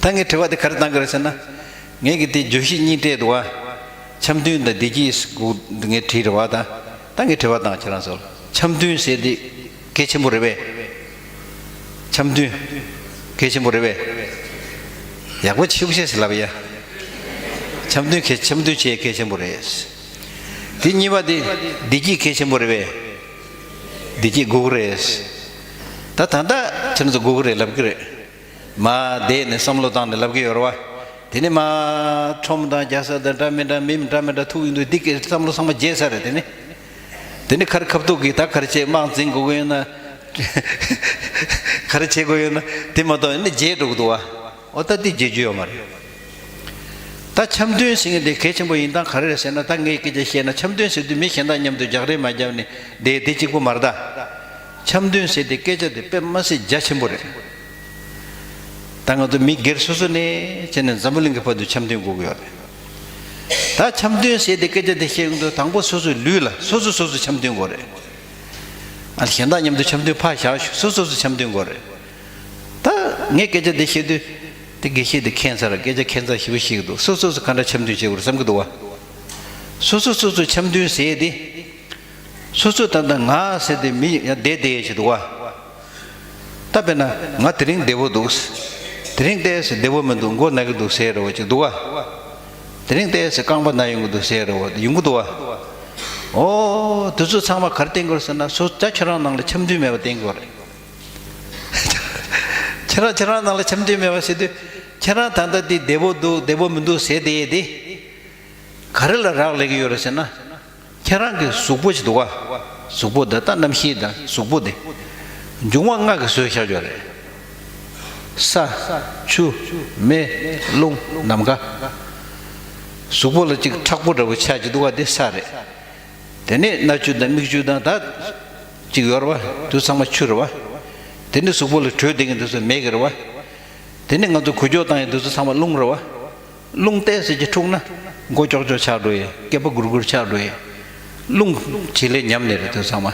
ད་ངས་དྲི་བ་དེ་ག་རེ་བཏང་གི་རེད་ཟེར་ན། ངས་ཀྱི་དེ་བརྗོད་གཞི་གཉིས་སྤྲད་འདུག་བ། འཆམ་མཐུན་དང་བདེ་སྐྱིད་སྒུག་ངས་བྲིས་རེད་བ་ད། ད་ངས་དྲི་བ་བཏང་ཁྱེད་རང་ཚོ་ལ། འཆམ་མཐུན་ཟེར་དེ་གལ་ཆེན་པོ་རེད་པས། འཆམ་མཐུན། གལ་ཆེན་པོ་རེད་པས། ཡག་པོ་ཤུགས་ཆེ་ཟེར་ལབ་ཡ། འཆམ་མཐུན་གལ་འཆམ་མཐུན་བྱེད་གལ་ཆེན་པོ་རེད། དེ་གཉིས་པ་དེ་བདེ་སྐྱིད་གལ་ཆེན་པོ་རེད་པས། བདེ་སྐྱིད་དགོས་ཀྱི་རེད། ད་ད་ལྟ་ཁྱེད་ཚོ་དགོས་ཀྱི་རེད་ལབ་ཀྱི་རེད། མ་བསྡད་ནས་བསམ་བློ་བཏང་ནས་ལབ་ཀྱི་ཡོད་རེད་བ། དེ་ནས་མ་ཁྲོམ་དང་རྒྱལ་ས་དང་འདྲ་མི་འདྲ་མི་འདྲ་མི་འདྲ་ཐུག་ཡོང་དུས་འདི་གའི་བསམ་བློ་ཚང་མ་བརྗེད་ས་རེད་དེ་ནས། དེ་ནས་ཁར་ཁ་ཐུག་གིས་ད་ག་རེ་བྱེད་དམག་འཛིང་དགོས་ཀྱི་ཡོད་ན། ག་རེ་བྱེད་དགོས་ཡོད་ན་དེ་མ་གཏོགས་ནི་བརྗེད་འགྲོ་གི་འདུག་བ། འོ་ད་དེ་བརྗེད་རྒྱུ་ཡོད་མ་རེད། ད་འཆམ་མཐུན་ཟེར་མཁན་དེ་གལ་ཆེན་པོ་ཡིན་སྟངས་ག་རེ་རེད་ཟེར་ན། ད་ངས་སྐད་ཆ་བཤད་ན་འཆམ་མཐུན་ཟེར་དུས་མི་གཞན་དག་མཉམ་དུ་རྒྱག་རེས་མ་བརྒྱབ་ནས་བསྡད་དེ་གཅིག་པོ་མ་རེད་ད། འཆམ་མཐུན་ཟེར་དེ་སྐད་ཆ་དེ་དཔེ་མ་སྲིད་རྒྱ་ཆེན་པོ་རེད། ད་ང་ཚོ་མི་སྒེར་སོ་སོ་ནས་བྱས་ནས་འཛམ་བུ་གླིང་གི་བར་དུ་འཆམ་མཐུན་དགོས་ཀྱི་ཡོད་རེད། ད་འཆམ་མཐུན་ཟེར་དེ་སྐད་ཆ་དེ་བཤད་ཡོང་དུས་དང་པོ་སོ་སོའི་ལུས་ལ་སོ་སོ་སོ་སོ་འཆམ་མཐུན་དགོས་རེད། ཨ་གཞན་དག་མཉམ་དུ་འཆམ་མཐུན་ཕར་བཞག་ཤོག་སོ་སོ་སོ་འཆམ་མཐུན་དགོས་རེད། ད་ངས་སྐད་ཆ་དེ་བཤད་དུས་དེ་དགེ་བཤེས་དེ་ཁྱད་མཚར་སྐད་ཆ་ཁྱད་མཚར་ཞེ་པོ་བཤད་ཀྱི་འདུག་སོ་སོ་སོ་ག་འདྲ་འཆམ་མཐུན་བྱེད་དགོས་རེད་བསམ་གྱི་འདུག་བ། སོ་སོ་སོ་སོ་འཆམ་མཐུན་ཟེར་དེ། སོ་སོ་ད་ལྟ་ང་ཟེར་དེ་མི་ཡང་བསྡད་བསྡད་ཡས་ཅིག་འདུག་བ། ད་དཔེར་ན་ང་དེ་རིང་བདེ་པོ་འདུག་དེ་རིང་ཏོག་ཙམ་བདེ་པོ་མི་འདུག་མགོ་ན་གི་འདུག་ཟེར་རེ་བ་ཅིག་འདུག་བ། དེ་རིང་ཏོག་ཙམ་རྐང་པ་ན་ཡོང་གི་འདུག་ཟེར་རེ་བ་ཡོང་གི་འདུག་བ། ཨོ་དེ་ཚོ་ཚང་མ་ག་རེ་བསྟན་དགོས་རེད་ཟེར་ན་སོ་ད་ཁྱེད་རང་ནང་ལ་འཆམ་མཐུན་མེད་པ་བསྟན་དགོས་རེད། ཁྱེད་རང་ཁྱེད་རང་ནང་ལ་འཆམ་མཐུན་མེད་པ་ཟེར་དུས་ཁྱེད་རང་ད་ལྟ་འདི་བདེ་པོ་འདུག་བདེ་པོ་མི་འདུག་ཟེར་བསྡད་ཡས་དེ། ག་རེ་ལ་རག་ལས་ཀྱི་ཡོད་རེད་ཟེར་ན། ཁྱེད་རང་གི་གཟུགས་པོ་ཅིག་འདུག་ག་གཟུགས་པོ་འདི་ད་རྣམ་ཤེས་དང་གཟུགས་པོ་འདི། འབྱུང་བ་ལྔ་གིས་བཟོས་བཞག་ཡོད་རེད། ས། ཆུ། མེ། རླུང་། ནམ་མཁའ། གཟུགས་པོ་ལ་ཅིག་མཁྲེགས་པོ་འདྲ་པོ་ཆགས་ཀྱི་འདུག་ག་འདི་ས་རེད། དེ་ནས་སྣ་ཆུ་དང་མིག་ཆུ་དང་ད་ཅིག་ཡོད་རེད་བ། དེ་ཚང་མ་ཆུ་རེད་བ། དེ་ནས་གཟུགས་པོ་ལ་དྲོད་ལྡན་གྱི་འདུག་ས་མེ་གི་རེད་བ། དེ་ནས་ང་ཚོ་འགུལ་སྐྱོད་བཏང་ཡས་འདུག་ས་ཚང་མ་རླུང་རེད་བ། རླུང་ཏོག་ཙམ་ཅིག་འཁྲུགས་ན་མགོ་ཀྱོག་ཀྱོག་ཆགས་འགྲོ་ཡས། སྐེད་པ་སྒུར་སྒུར་ཆགས་འགྲོ་ཡས། རླུང་བྱེད་ལས་ཉམས་ནས་རེད་དེ་ཚང་མ།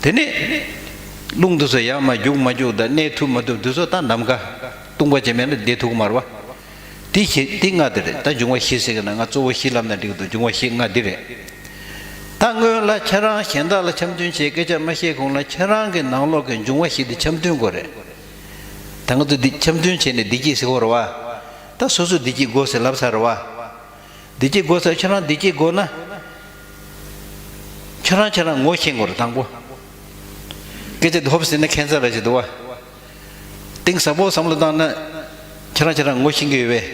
དེ་ནས་རླུང་འདི་ཚོ་ཡར་མར་རྒྱུག་མ་རྒྱུག་དང་གནས་ཐུབ་མ་ཐུབ་འདི་ཚོ་ད་ནམ་མཁའ་སྟོང་པ་ཅིག་མེད་ན་བསྡད་ཐུབ་ཀྱི་མ་རེད་བ། དེ་ཞེ་དེ་ལྔ་དེ་རེད། ད་འབྱུང་བ་བཞི་ཟེར་གི་ན་ང་གཙོ་བོ་བཞི་ལབ་ན་འགྲིག་གི་འདུག་འབྱུང་བ་བཞི་ལྔ་འདི་རེད། ད་སྔོན་ལ་ཁྱེད་རང་གཞན་དག་ལ་འཆམ་མཐུན་བྱེད་སྐད་ཆ་མ་བཤད་གོང་ལ་ཁྱེད་རང་གི་ནང་ལོགས་ཀྱི་འབྱུང་བ་བཞི་དེ་འཆམ་མཐུན་དགོས་རེད། ད་ང་ཚོ་འདི་འཆམ་མཐུན་བྱས་ནས་བདེ་སྐྱིད་ཟེར་གོ་རེད་བ། ད་སོ་སོ་བདེ་སྐྱིད་དགོས་ཟེར་ལབ་ཚར་རེད་བ། བདེ་སྐྱིད་དགོས་ཟེར་ཁྱེད་རང་བདེ་སྐྱིད་དགོས་ན། ཁྱེད་རང་ཁྱེད་རང་ངོ་ཤེས་དགོས་རེད་དང་པོ། སྐད་ཆ་འདི་ཧོབ་ཟེར་ན་ཁྱད་མཚར་ར་ཞིག་འདུག་བ། གཏིང་ཟབ་པོ་བསམ་བློ་བཏང་ན། ཁྱེད་རང་ཁྱེད་རང་ངོ་ཤེས་ཀྱི་ཡོད་པས།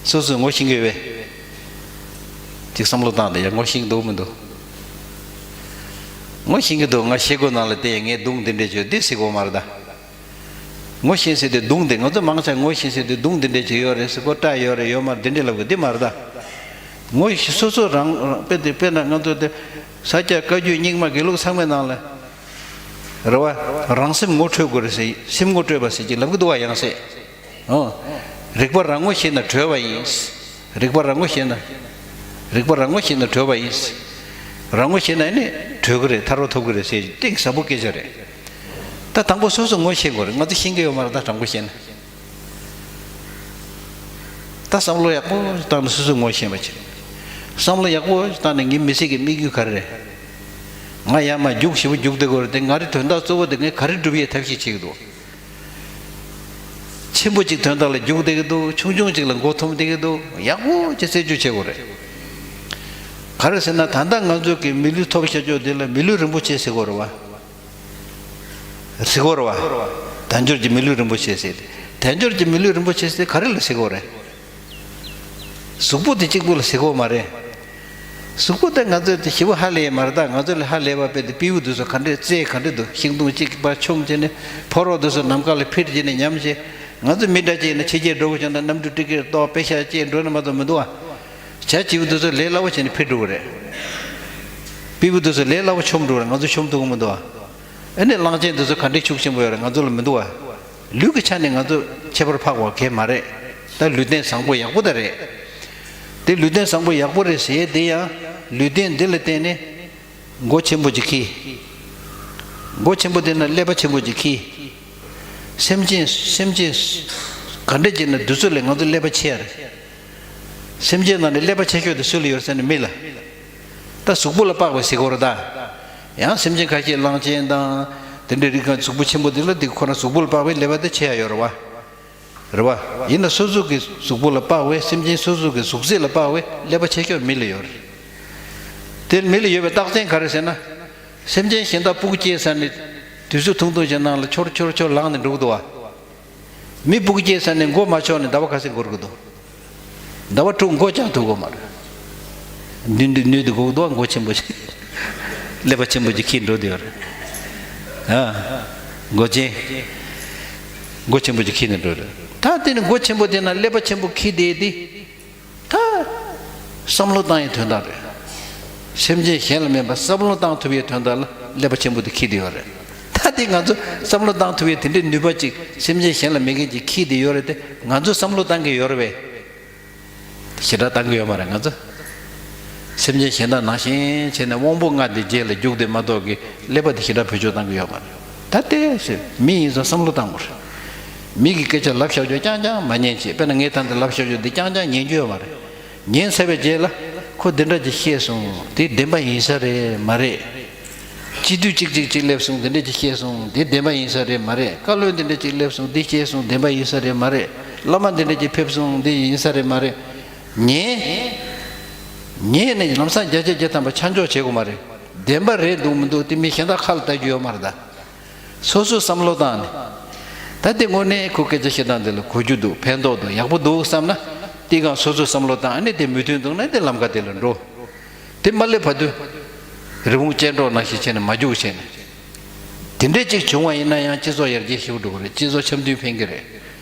སོ་སོས་ངོ་ཤེས་ཀྱི་ཡོད་པས། ཅིག་བསམ་བློ་བཏང་དེ་ཡང་ངོ་ཤེས་ཀྱི་འདུག་མི་འདུག་ངོ་ཤེས་ཀྱི་འདུག་ང་ཤེས་དགོས་ནང་ལ་བལྟས་ངས་སྡུག་འདི་འདྲས་བྱོས་འདི་ཟེར་དགོས་མ་རེད་ད། ངོ་ཤེས་ཟེར་དུས་སྡུག་འདི་ང་ཚོ་མང་ཆེ་ངོ་ཤེས་ཟེར་དུས་སྡུག་འདི་འདྲས་ཅིག་ཡོད་རེད་ཟེར་གོ་སྐྲག་ཡོད་རེད་ཡོད་མ་རེད་འདི་འདྲས་ལབ་དགོས་འདི་མ་རེད་ད། ངོ་ཤེས་སོ་སོ་རང་རང་དཔེ་དེ་དཔེར་ན་ང་ཚོ་དེ་ས་སྐྱ་བཀའ་བརྒྱུད་རྙིང་མ་དགེ་ལུགས་ཚང་མའི་ནང་ལ་རེད་བ། རང་སེམས་ངོ་འཕྲོད་དགོས་རེད་ཟེར་སེམས་ངོ་སྤྲོད་པ་ཟེར་གྱི་ལབ་གི་འདུག་བ་ཡང་སེ། ཨོ། རིག་པ་རང་ངོ་ཤེས་ན་གྲོལ་བ་ཡིན། རིག་པ་རང་ངོ་ཤེས་ན། རིག་པ་རང་ངོ་ཤེས་ན་གྲོལ་བ་ཡིན། རང་ངོ་ཤེས་ན་ནི་གྲོལ་གི་རེད་ཐར་པ་ཐོབ་གི་རེད་ཟེར་གཏིང་ཟབ་པོ་སྐད་ཆ་རེད། ད་དང་པོ་སོ་སོ་ངོ་ཤེས་དགོས་རེད་ང་ཚོ་ཤེས་ཀྱི་ཡོད་མ་རེད་ད་དྲང་པོ་བཤད་ན། ད་བསམ་བློ་ཡག་པོ་བཏང་ནས་སོ་སོ་ངོ་ཤེས་པ་བྱེད། བསམ་བློ་ཡག་པོ་བཏང་ནས་ངའི་མི་ཚེ་གི་དམིགས་ཡུལ་ག་རེ་རེད། ང་ཡར་མར་རྒྱུགས་ཞེ་པོ་རྒྱུགས་བསྡད་དགོས་རེད་དེ་ང་རའི་དོན་དག་གཙོ་བོ་དེ་ངས་ག་རེ་སྒྲུབ་ཡས་ཐབས་ཤེས་བྱེད་ཀྱི་འདུག་ཆེན་པོ་གཅིག་དོན་དག་ལ་རྒྱུགས་བསྡད་ཀྱི་འདུག་ཆུང་ཆུང་གཅིག་ལ་མགོ་འཐོམས་བསྡད་ཀྱི་འདུག་ཡག་པོ་ཅིག་རྩད་གཅོད་བྱེད་དགོས་རེད། ག་རེ་ཟེར་ན་ད་ལྟ་ང་ཚོ་གི་མི་ལུས་ཐོབ་བཞག་ཆོག་དེ་ལ་མི་ལུས་རིན་པོ་ཆེ་ཟེར་དགོས་རེད་བ། ཟེར་དགོས་རེད་བ། དལ་འབྱོར་གྱི་མི་ལུས་རིན་པོ་ཆེ་ཟེར་ཏེ། དལ་འབྱོར་གྱི་མི་ལུས་རིན་པོ་ཆེ་ཟེར་ག་རེ་ལ་ཟེར་དགོས་རེད། གཟུགས་པོ་དེ་གཅིག་པུ་ལ་ཟེར་དགོས་མ་རེད། གཟུགས་པོ་དེ་ང་ཚོས་དེ་ཞེ་པོ་ཧ་ལས་ཡས་མ་རེད་ད་ང་ཚོ་ལ་ཧ་ལས་པ་དཔེ་དེ་སྤྲེའུ་དེ་ཚོ་ག་འདྲས་རྩེ་ག་འདྲས་འདུག་ཤིང་སྡོང་གཅིག་པ་མཆོངས་བྱས་ནས་ཕོ་རོག་དེ་ཚོ་ནམ་མཁའ་ལ་འཕུར་བྱས་ནས་ཉམས་བྱས་ང་ཚོ་མི་འདྲ་བྱས་ནས་ཕྱི་རྒྱལ་འགྲོ་དགོས་བྱུང་ན་གནམ་གྲུ་ཊི་ཀེ་ཊི་ཏོག་པེ་ཤ་བཅད་འགྲོ་ན་མ་གཏོགས་མི་འདུག་ཨ། བྱ་བྱིའུ་དེ་ཚོ་ལས་སླ་པོ་བྱས་ནས་འཕུར་འགྲོ་གི་རེད། སྤྲེའུ་དེ་ཚོ་ལས་སླ་པོ་མཆོངས་འགྲོ་གི་རེད་ང་ཚོ་མཆོངས་ཐུབ་ཀྱི་མི་འདུག་ཨ། ཨ་ནི་གླང་ཆེན་དེ་ཚོ་ག་འདྲའི་ཤུགས་ཆེན་པོ་ཡོད་རེད་ང་ཚོ་ལ་མི་འདུག་བ། ལུས་ཀྱི་ཆ་ནས་ང་ཚོ་ཁྱད་པར་འཕགས་པ་གང་ཡང་མ་རེད། ད་ལུས་རྟེན་བཟང་པོ་ཡག་པོ་ད་རེད། དེ་ལུས་རྟེན་བཟང་པོ་ཡག་པོ་རེད་ཟེར་ཡས་དེ་ཡང་ལུས་རྟེན་འདི་ལ་བརྟེན་ནས་མགོ་ཆེན་པོ་ཅིག་འཁྱེར། མགོ་ཆེན་པོ་དེ་ན་ཀླད་པ་ཆེན་པོ་ཅིག་འཁྱེར། སེམས་ཅན་སེམས་ཅན་ག་འདྲ་བྱས་ན་དུས་ཚོད་ལས་ང་ཚོ་ཀླད་པ་ཆེ་ཡ་རེད། སེམས་ཅན་ནང་ནས་ཀླད་པ་ཆེ་ཤོས་དེ་སུ་ལ་ཡོད་ཟེར་ན་མི་ལ། ད་གཟུགས་པོ་ལ་དཔག་པའི་གཟིགས་སྐོར་དང་། ཡང་སེམས་ཅན་ཁ་ཤས་གླང་ཆེན་དང་ དེ་འདྲའི་རིགས་གང་གཟུགས་པོ་ཆེན་པོ་དེ་ལ་དེ་ཁོ་རང་གཟུགས་པོ་ལ་དཔག་པའི་ཀླད་པ་དེ་ཆེ་ཡ་ཡོད་རེད་བ། རེད་བ། ཡིན་ན་སོ་སོ་གི་གཟུགས་པོ་ལ་དཔག་པའི་སེམས་ཅན་སོ་སོ་གི་གཟུགས་ཚད་ལ་དཔག་པའི་ཀླད་པ་ཆེ་ཤོས་མི་ལ་ཡོད་རེད། དེ་མི་ལ་ཡོད་པའི་རྟགས་མཚན་ག་རེ་ཟེར་ན། སེམས་ཅན་གཞན་དག་སྤུ་གུ་སྐྱེས་ས་ནས་དུས་ཚོད་ཐུང་ཐུང་ཞིག་ནང་ལ་འཆོར་འཆོར་འཆོར་ལངས་ནས་འགྲོ་གི་འདུག་བ། མི་སྤུ་གུ་སྐྱེས་ས་ནས་མགོ་མ་ཆོག་ནས་ཟླ་བ་ག་ཚོད་འགོར་གི་འདུག་ཟླ་བ་དྲུག་མགོ་བཅག་ཐུབ་ཀྱི་མ་རེད། མདུན་དུ་སྣོད་དུ་འགོག་འདུག་མགོ་ཆེན་པོ་ཞིག་ཀླད་པ་ཆེན་པོ་ཅིག་འཁྱེར་འགྲོ་དུས་རེད། ཨ། མགོ་ཆེན། མགོ་ཆེན་པོ་ཅིག་འཁྱེར་ནས་འགྲོ་རེད། ད་དེ་ནི་མགོ་ཆེན་པོ་དེ་ན་ཀླད་པ་ཆེན་པོ་འཁྱེར་བསྡད་དེ། ད། བསམ་བློ་བཏང་ཡའི་དོན་དག་རེད། སེམས་ཅན་གཞན་ལ་མེད་པར་བསམ་བློ་བཏང་ཐུབ་པའི་དོན་དག་ལ་ཀླད་པ་ཆེན་པོ་དེ་འཁྱེར་བསྡད་ཡོད་རེད། ད་དེ་ང་ཚོ་བསམ་བློ་བཏང་ཐུབ་པའི་དེ་འདྲའི་ནུས་པ་ཅིག་སེམས་ཅན་གཞན་ལ་མེད་མཁན་ཅིག་འཁྱེར་བསྡད་ཡོད་རེད་དེ། ང་ཚོ་བསམ་བློ་བཏང་གི་ཡོད་རེད་པས། ཞེ་དྲག་བཏང་གི་ཡོད་མ་རེད་ང་ཚོ། སེམས་ཅན་གཞན་དག་ནང་བཞིན་བྱས་ནས་དབང་པོ་ལྔ་དེ་རྗེས་ལ་རྒྱུག་དེ་མ་གཏོགས་ཀྱི་ཀླད་པ་དེ་ཞེ་དྲག་བེད་སྤྱོད་བཏང་གི་ཡོད་མ་རེད། ད་ལྟའི་ཞིག་མི་ཡིན་ཙང་བསམ་བློ་བཏང་དགོས་རེད། མི་གི་སྐད་ཆ་ལབ་བཞག་རྒྱུ་རྐྱང་རྐྱང་མ་ཉན་ཅིག་དཔེར་ན་ངས་ད་ལྟ་ལབ་བཞག་རྒྱུ་འདི་རྐྱང་རྐྱང་ཉན་རྒྱུ་ཡོད་མ་རེད། ཉན་ཚར་བའི་རྗེས་ལ་ཁོ་འདི་འདྲ་ཅིག་བཤད་སོང་དེ་བདེན་པ་ཡིན་ས་རེད་མ་རེད། སྤྱི་འཐུས་གཅིག་གཅིག་གཅིག་སླེབས་སོང་དེ་འདྲ་ཅིག་བཤད་སོང་དེ་བདེན་པ་ཡིན་ས་རེད་མ་རེད། བཀའ་བློན་དེ་འདྲ་ཅིག་སླེབས་སོང་དེ་བཤད་སོང་བདེན་པ་ཡིན་ས་རེད་མ་རེད། བླ་མ་དེ་འདྲ་ཅིག་ཕེབས་སོང་དེ་ཡིན་ས་རེད་མ་རེད། ཉན། ཉན་ནས་ལམ་སང་བརྒྱ་ཆ་བརྒྱ་ཐམ་པ་ཆ་འཇོག་བྱེད་དགོས་མ་རེད། བདེན་པ་རེད་འདུག་མི་འདུག་དེ་མི་གཞན་དག་ཁ་ལ་ལྟ་རྒྱུ་ཡོད་མ་རེད་ད། སོ་སོས་བསམ་བློ་བཏང་ནས། ད་དེ་དངོས་གནས་ཁོ་སྐད་ཆ་བཤད་སྟངས་དེ་ལ་གོ་རྒྱུ་འདུག་ཕན་ཐོགས་འདུག་ཡག་པོ་འདུག་བསམ་ན། དེ་གང་སོ་སོས་བསམ་བློ་བཏང་ཨ་ནི་དེ་མོས་མཐུན་འདུག་ན་དེ་ལམ་ཁ་དེ་ལ་འགྲོ། དེ་མ་སླེབས་བར་དུ། རི་བོང་ཅལ་འདྲོགས་ནང་བཞིན་བྱས་ནས་མ་རྒྱུག་བྱས་ནས། དེ་འདྲས་ཅིག་བྱུང་བ་ཡིན་ན་ཡང་སྤྱི་ཚོགས་ཡར་རྒྱས་ཞེ་པོ་འགྲོ་གི་རེད། སྤྱི་ཚོགས་འཆམ་མཐུན་ཕན་གི་རེད།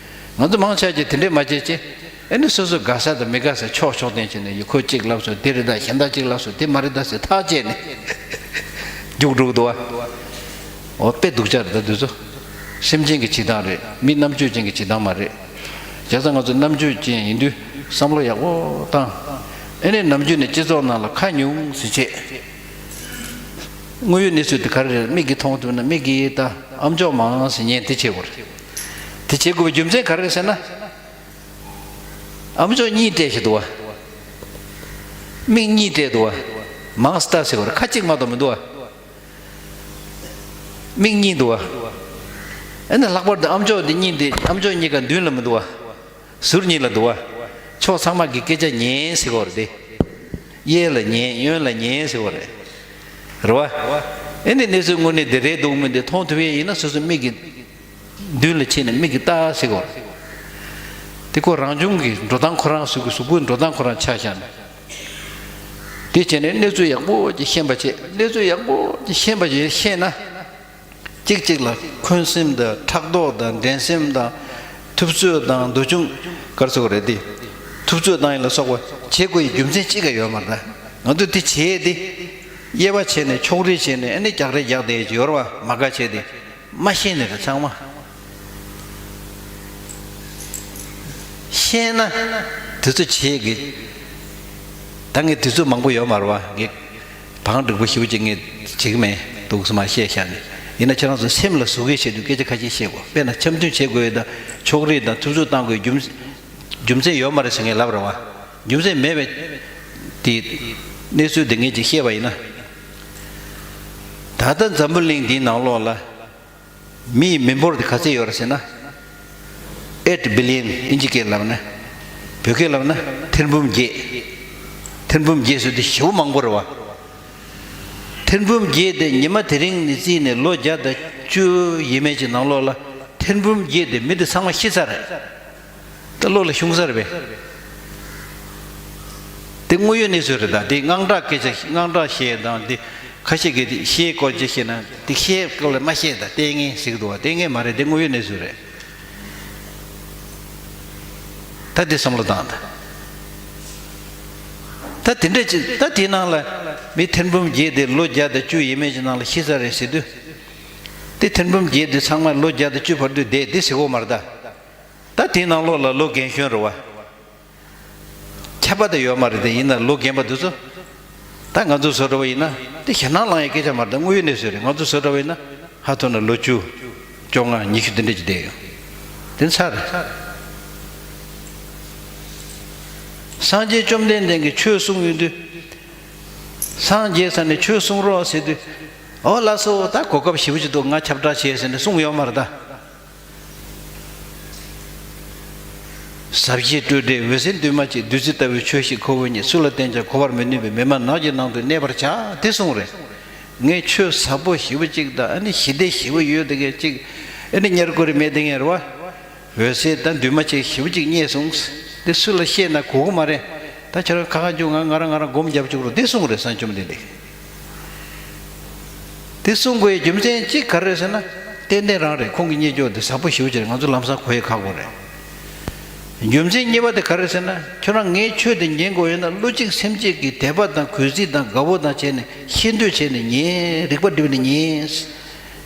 ང་ཚོ་མང་ཆེ་ཅིག་དེ་འདྲས་མ་བྱེད་ཅེས། ཨེ་ནི་སོ་སོ་དགའ་ས་དང་མི་དགའ་ས་ཕྱོགས་ཕྱོགས་བསྟན་བྱས་ནས་ཡུལ་ཁོ་གཅིག་ལབ་སོང་དེ་རེད་ད་གཞན་དག་གཅིག་ལབ་སོང་དེ་མ་རེད་ད་ཟེར་ཐག་བཅད་ནས། རྒྱུགས་འགྲོ་གི་འདུག་བ། འོ་དཔེ་སྡུག་ཅག་རེད་ད་དུས་ཚོད། སེམས་ཅན་གྱི་བྱེད་སྟངས་རེད་མི་རྣམ་དཔྱོད་ཅན་གྱི་བྱེད་སྟངས་མ་རེད། བྱས་ཙང་ང་ཚོ་རྣམ་དཔྱོད་ཅན་ཡིན་དུས་བསམ་བློ་ཡག་པོ་བཏང་། ཨེ་ནི་ནམ་རྒྱུན་ནས་སྤྱི་ཚོགས་ནང་ལ་ཁ་ཉུང་ཟེར་བྱས། དངོས་ཡོད་གནས་ཚུལ་དེ་ག་རེ་རེད་མིག་གིས་མཐོང་ཐུབ་ན་མིག་གིས་ད་ཨམ་ཅོག་མང་ཟེར་ཉན་དེ་བྱེད་དགོས་རེད། དེ་བྱེད་དགོས་པའི་རྒྱུ་མཚན་ག་རེ་རེད་ཟེར་ན། ཨམ་ཅོག་གཉིས་སྤྲད་ཞིག་འདུག་བ། མིག་གཉིས་སྤྲད་འདུག་བ། མང་སྟ་ཟེར་བར་ཁ་གཅིག་མ་གཏོགས་མི་འདུག་བ། མིག་གཉིས་འདུག་བ། ཨ་ནི་ལྷག་པར་དུ་ཨམ་ཅོག་འདི་གཉིས་འདི་ཨམ་ཅོག་གཉིས་ཀ་མདུན་ལ་མི་འདུག་བ། ཟུར་གཉིས་ལ་འདུག་བ། ཕྱོགས་ཚང་མ་གི་སྐད་ཆ་ཉན་ཟེར་བར་དེ། གཡས་ལ་ཉན་གཡོན་ལ་ཉན་ཟེར་བ་རེད། རེད་བ། ཨ་ནི་གནས་ཚུལ་དངོས་གནས་འདི་རེད་འདུག་མིན་འདི་མཐོང་ཐུབ་ཡས་ཡིན་ན་སོ་སོ་མིག་གི་མདུན་ལ་ཕྱིན་ནས་མིག་གིས་ལྟ་ཟེར་གོ། དེ་ཁོ་རང་བྱུང་གི་འགྲོ་སྟངས་ཁོ་རང་གཟུགས་ཀྱི་གཟུགས་པོའི་འགྲོ་སྟངས་ཁོ་རང་ཆ་བཞག་ནས། དེ་བྱས་ནས་གནས་ཚུལ་ཡག་པོ་ཅིག་ཤེས་པ་བྱེད་གནས་ཚུལ་ཡག་པོ་ཅིག་ཤེས་པ་བྱེད་ཤེས་ན། གཅིག་གཅིག་ལ་འཁོན་སེམས་དང་ཕྲག་དོག་དང་འགྲན་སེམས་དང་། ཐུབ་ཚོད་དང་འདོད་ཆུང་གར་སོགས་རེད་དེ། ཐུབ་ཚོད་དང་ཡིན་ལ་སོགས་པ་བྱེད་དགོས་ཡི་རྒྱུ་མཚན་གཅིག་ཀ་ཡོད་མ་རེད་ད། ང་ཚོ་དེ་བྱས་ཏེ། དབྱེ་བ་ཕྱེ་ནས་ཕྱོགས་རིས་བྱས་ནས་ཨ་ནི་རྒྱག་རེས་རྒྱག་བསྡད་ཀྱི་ཡོད་རེད་བ་མ་དགའ་བྱས་ཏེ། མ་ཤེས་ནས་རེད་ཚང་མ། ཤེས་ན། དུས་ཚོད་བྱེད་ཀྱི། ད་ངས་དུས་ཚོད་མང་པོ་ཡོད་མ་རེད་བ་ངས། བང་སྒྲིག་པོ་ཞིབ་ཅིག་ངས་བྱེད་ཀྱི་མེད་འདུག་སེ་མ་བཤད་བཞག་ནས། ཡིན་ན་ཁྱེད་རང་ཚོ་སེམས་ལ་ཟུག་གི་བྱེད་དུས་སྐད་ཆ་ཁ་ཤས་བཤད་དགོས་དཔེར་ན་འཆམ་མཐུན་བྱེད་དགོས་དང་ཕྱོགས་རིས་དང་ཐུབ་ཚོད་བཏང་དགོས་རྒྱུ་རྒྱུ་མཚན་ཡོད་མ་རེད་ཟེར་ངས་ལབ་རེད་བ། རྒྱུ་མཚན་མེད་པའི་དེ་གནས་ཚུལ་དེ་ངས་ཅིག་བཤད་པ་ཡིན་ན། ད་ལྟ་འཛམ་བུ་གླིང་འདིའི་ནང་ལོགས་ལ། མི་ཡི་མི་འབོར་དེ་ག་ཚད་ཡོད་རེད་ཟེར་ན། eight billion ཨིན་ཇི་སྐད་ལབ་ན། བོད་སྐད་ལབ་ན་ཐེར་འབུམ་བརྒྱད། ཐེར་འབུམ་བརྒྱད་ཟེར་དུས་ཞེ་པོ་མང་པོ་རེད་བ། ཐེར་འབུམ་བརྒྱད་དེ་ཉི་མ་དེ་རིང་ནས་བརྩིས་ནས་ལོ་བརྒྱ་དང་བཅུ་ཡས་མས་ཀྱི་ནང་ལོགས་ལ་ཐེར་འབུམ་བརྒྱད་དེ་མི་དེ་ཚང་མ་ཤི་ཚར་རེད། ད་བློ་ལ་ཤོང་ས་རེད་པས། དེ་དངོས་ཡོད་གནས་ཚུལ་རེད་ད་དེ་དངངས་སྐྲག་སྐད་ཆ་དངངས་སྐྲག་བཤད་དང་དེ་ཁ་ཤས་ཀྱིས་དེ་བཤད་སྐོར་ཅིག་བཤད་ན་དེ་བཤད་སྐོར་ལ་མ་བཤད་ད་ལྟས་ངན་ཟེར་གི་འདུག་བ་ལྟས་ངན་མ་རེད་དེ་དངོས་ཡོད་གནས་ཚུལ་རེད། ད་དེ་བསམ་བློ་བཏང་ད། ད་དེ་འདྲ་ཅིག་ད་དེ་ནང་ལ་མི་ཐེར་འབུམ་བརྒྱད་དེ་ལོ་བརྒྱ་དང་བཅུ་ཡས་མས་ཀྱི་ནང་ལ་ཤི་ས་རེད་ཟེར་དུས། དེ་ཐེར་འབུམ་བརྒྱད་དེ་ཚང་མ་ལོ་བརྒྱ་དང་བཅུ་བར་དུ་བསྡད་དེ་ཟེར་གོ་མ་རེད་ད། ད་དེའི་ནང་ལོགས་ལ་ལོ་རྒན་གཞོན་རེད་བ། ཁྱད་པར་དེ་ཡོད་མ་རེད་དེ་ཡིན་ན་ལོ་རྒན་པ་འདི་ཚོ། ད་ང་ཚོ་བཟོ་འདྲ་བ་ཡིན་ན་དེ་ཞེད་སྣང་ལངས་ཡའི་སྐད་ཆ་མ་རེད་ད་དངོས་ཡོད་གནས་ཚུལ་རེད་ང་ཚོ་བཟོ་འདྲ་བ་ཡིན་ན་ཧ་ཐོ་ན་ལོ་བཅུ། བཅོ་ལྔ་ཉི་ཤུ་དེ་འདྲ་ཅིག་བསྡད་ཡོད། དེ་ཚར་རེད། སངས་རྒྱས་བཅོམ་ལྡན་འདས་ཀྱིས་ཆོས་གསུངས་ཡོང་དུས། སངས་རྒྱས་ས་ནས་ཆོས་གསུང་རོགས་ཟེར་དུས། ཨོ་ལགས་སོ། ད་གོ་སྐབས་ཞེ་པོ་ཅིག་འདུག། ང་ཁྱབ་བསྒྲགས་བྱས་ཟེར་ནས་གསུངས་ཡོད་མ་རེད་ད། ཟབ་ཞི་སྤྲོས་བྲལ་འོད་གསལ་འདུས་མ་བྱས། བདུད་རྩི་ལྟ་བུའི་ཆོས་ཤིག་ཁོ་བོས་རྙེད། སུ་ལ་བསྟན་ཀྱང་གོ་བར་མི་ནུས་པས། མི་སྨྲ་ནགས་ཀྱི་ནང་དུ་གནས་པར་བྱ། དེ་གསུངས་རེད། ངས་ཆོས་ཟབ་པོ་ཞེ་པོ་ཅིག་དང་། ཨ་ནི་ཞི་བདེ་ཞེ་པོ་ཡོད་དེ་གས་ཅིག། ཨ་ནི་གཉེར་དགོས་རེད་མེད་དེ་གས་རེད་བ། འོད་གསལ་དང་འདུས་མ་བྱས་ཞེ་པོ་ཅིག་རྙེད་སོང་། དེ་སུ་ལ་བཤད་ན་གོ་གི་མ་རེད། ད་ཁྱེད་རང་ཁ་ཁ་རྒྱུག། ང་ང་རང་ང་རང་སྒོམ་རྒྱབ་བཅུག་རོགས། དེ་གསུངས་རེད་སངས་བཅོམ་ལྡན་འདས། དེ་གསུང་དགོས་རྒྱུ་མཚན་གཅིག་ག་རེ་རེད་ཟེར་ན། ཏན་ཏན་རང་རེད། ཁོང་གི་རྙེད་འཇོག་དེ་ཟབ་པོ་ཞེ་པོ་ཅིག་རེད། ང་ཚོ་ལམ་སང་གོ་ཡས་ཁག་པོ་རེད། རྒྱུ་མཚན་གཉིས་པ་དེ་ག་རེ་རེད་ཟེར་ན། ཁྱོད་རང་ངའི་ཆོས་དེ་ཉན་དགོས་ཡོད་ན། བློ་གཅིག་སེམས་གཅིག་གིས་དད་པ་དང་གུས་བརྩི་དང་དགའ་བོ་དང་བྱས་ནས་ཤེས་འདོད་བྱས་ནས་ཉན། རིག་པ་བསྒྲིམས་ནས་ཉན།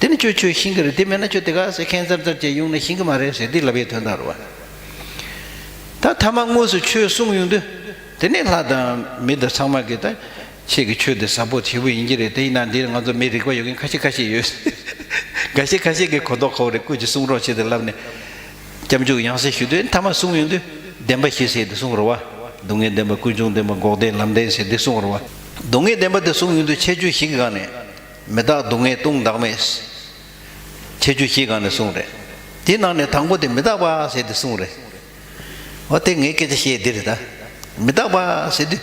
དེ་ནི་ཁྱོད་ཆོས་ཤེས་ཀྱི་རེད། དེ་མེད་ན་ཁྱོད་དེ་ག་ཟེ་ཁེན་ཙར་ཙར་བྱས་ཡོང་ནས་ཤེས་ཀྱི་མ་རེད་ཟེར། དེ་ལབ་པའི་དོན་དག་རེད་བ། ད་ཐ་མ་དངོས་སུ་ཆོས་གསུང་ཡོང་དུས། དེ་ནས་ལྷ་དང་མི་དང་ཚང་མ་གིས་ད་ཁྱེད་ཀྱི་ཆོས་དེ་ཟབ་པོ་ཞེ་པོ་ཡིན་གྱི་རེད། དེ་ཡིན་ན་འདིར་ང་ཚོ་མི་རིག་པ་ཡོད་མཁན་ཁ་ཤས་ཁ་ཤས་ཡོད། འགའ་ཤས་ཁ་ཤས་ཀྱིས་གོ་རྟོགས་ཁོ་རེ་སྐུ་མཁྱེན་གསུང་རོགས་བྱེད་དེ་ལབ་ནས། སྐྱབས་འཇུག་ཡང་སེ་ཞུ་དུས་ཐ་མ་གསུང་ཡོང་དུས་བདེན་པ་བཞི་ཟེར་དེ་གསུང་རེད་བ། སྡུག་བསྔལ་བདེན་པ། ཀུན་འབྱུང་བདེན་པ། འགོག་བདེན་ལམ་བདེན་ཟེར་དེ་གསུང་རེད་བ། སྡུག་བསྔལ་བདེན་པ་དེ་གསུང་ཡོང་དུས་ཁྱད་ཆོས་བཞི་གི་སྒང་ནས། མི་རྟག་སྡུག་བསྔལ་ལྟུང་བདག་མེད། ཁྱད་ཆོས་བཞིའི་སྒང་ནས་གསུངས་རེད། དེའི་ནང་ནས་དང་པོ་དེ་མི་རྟག་པ་ཟེར་དེ་གསུངས་རེད། འོ་དེ་ངའི་སྐད་ཆ་བཤད་འདི་རེད་ད། མི་རྟག་པ་ཟེར་དུས།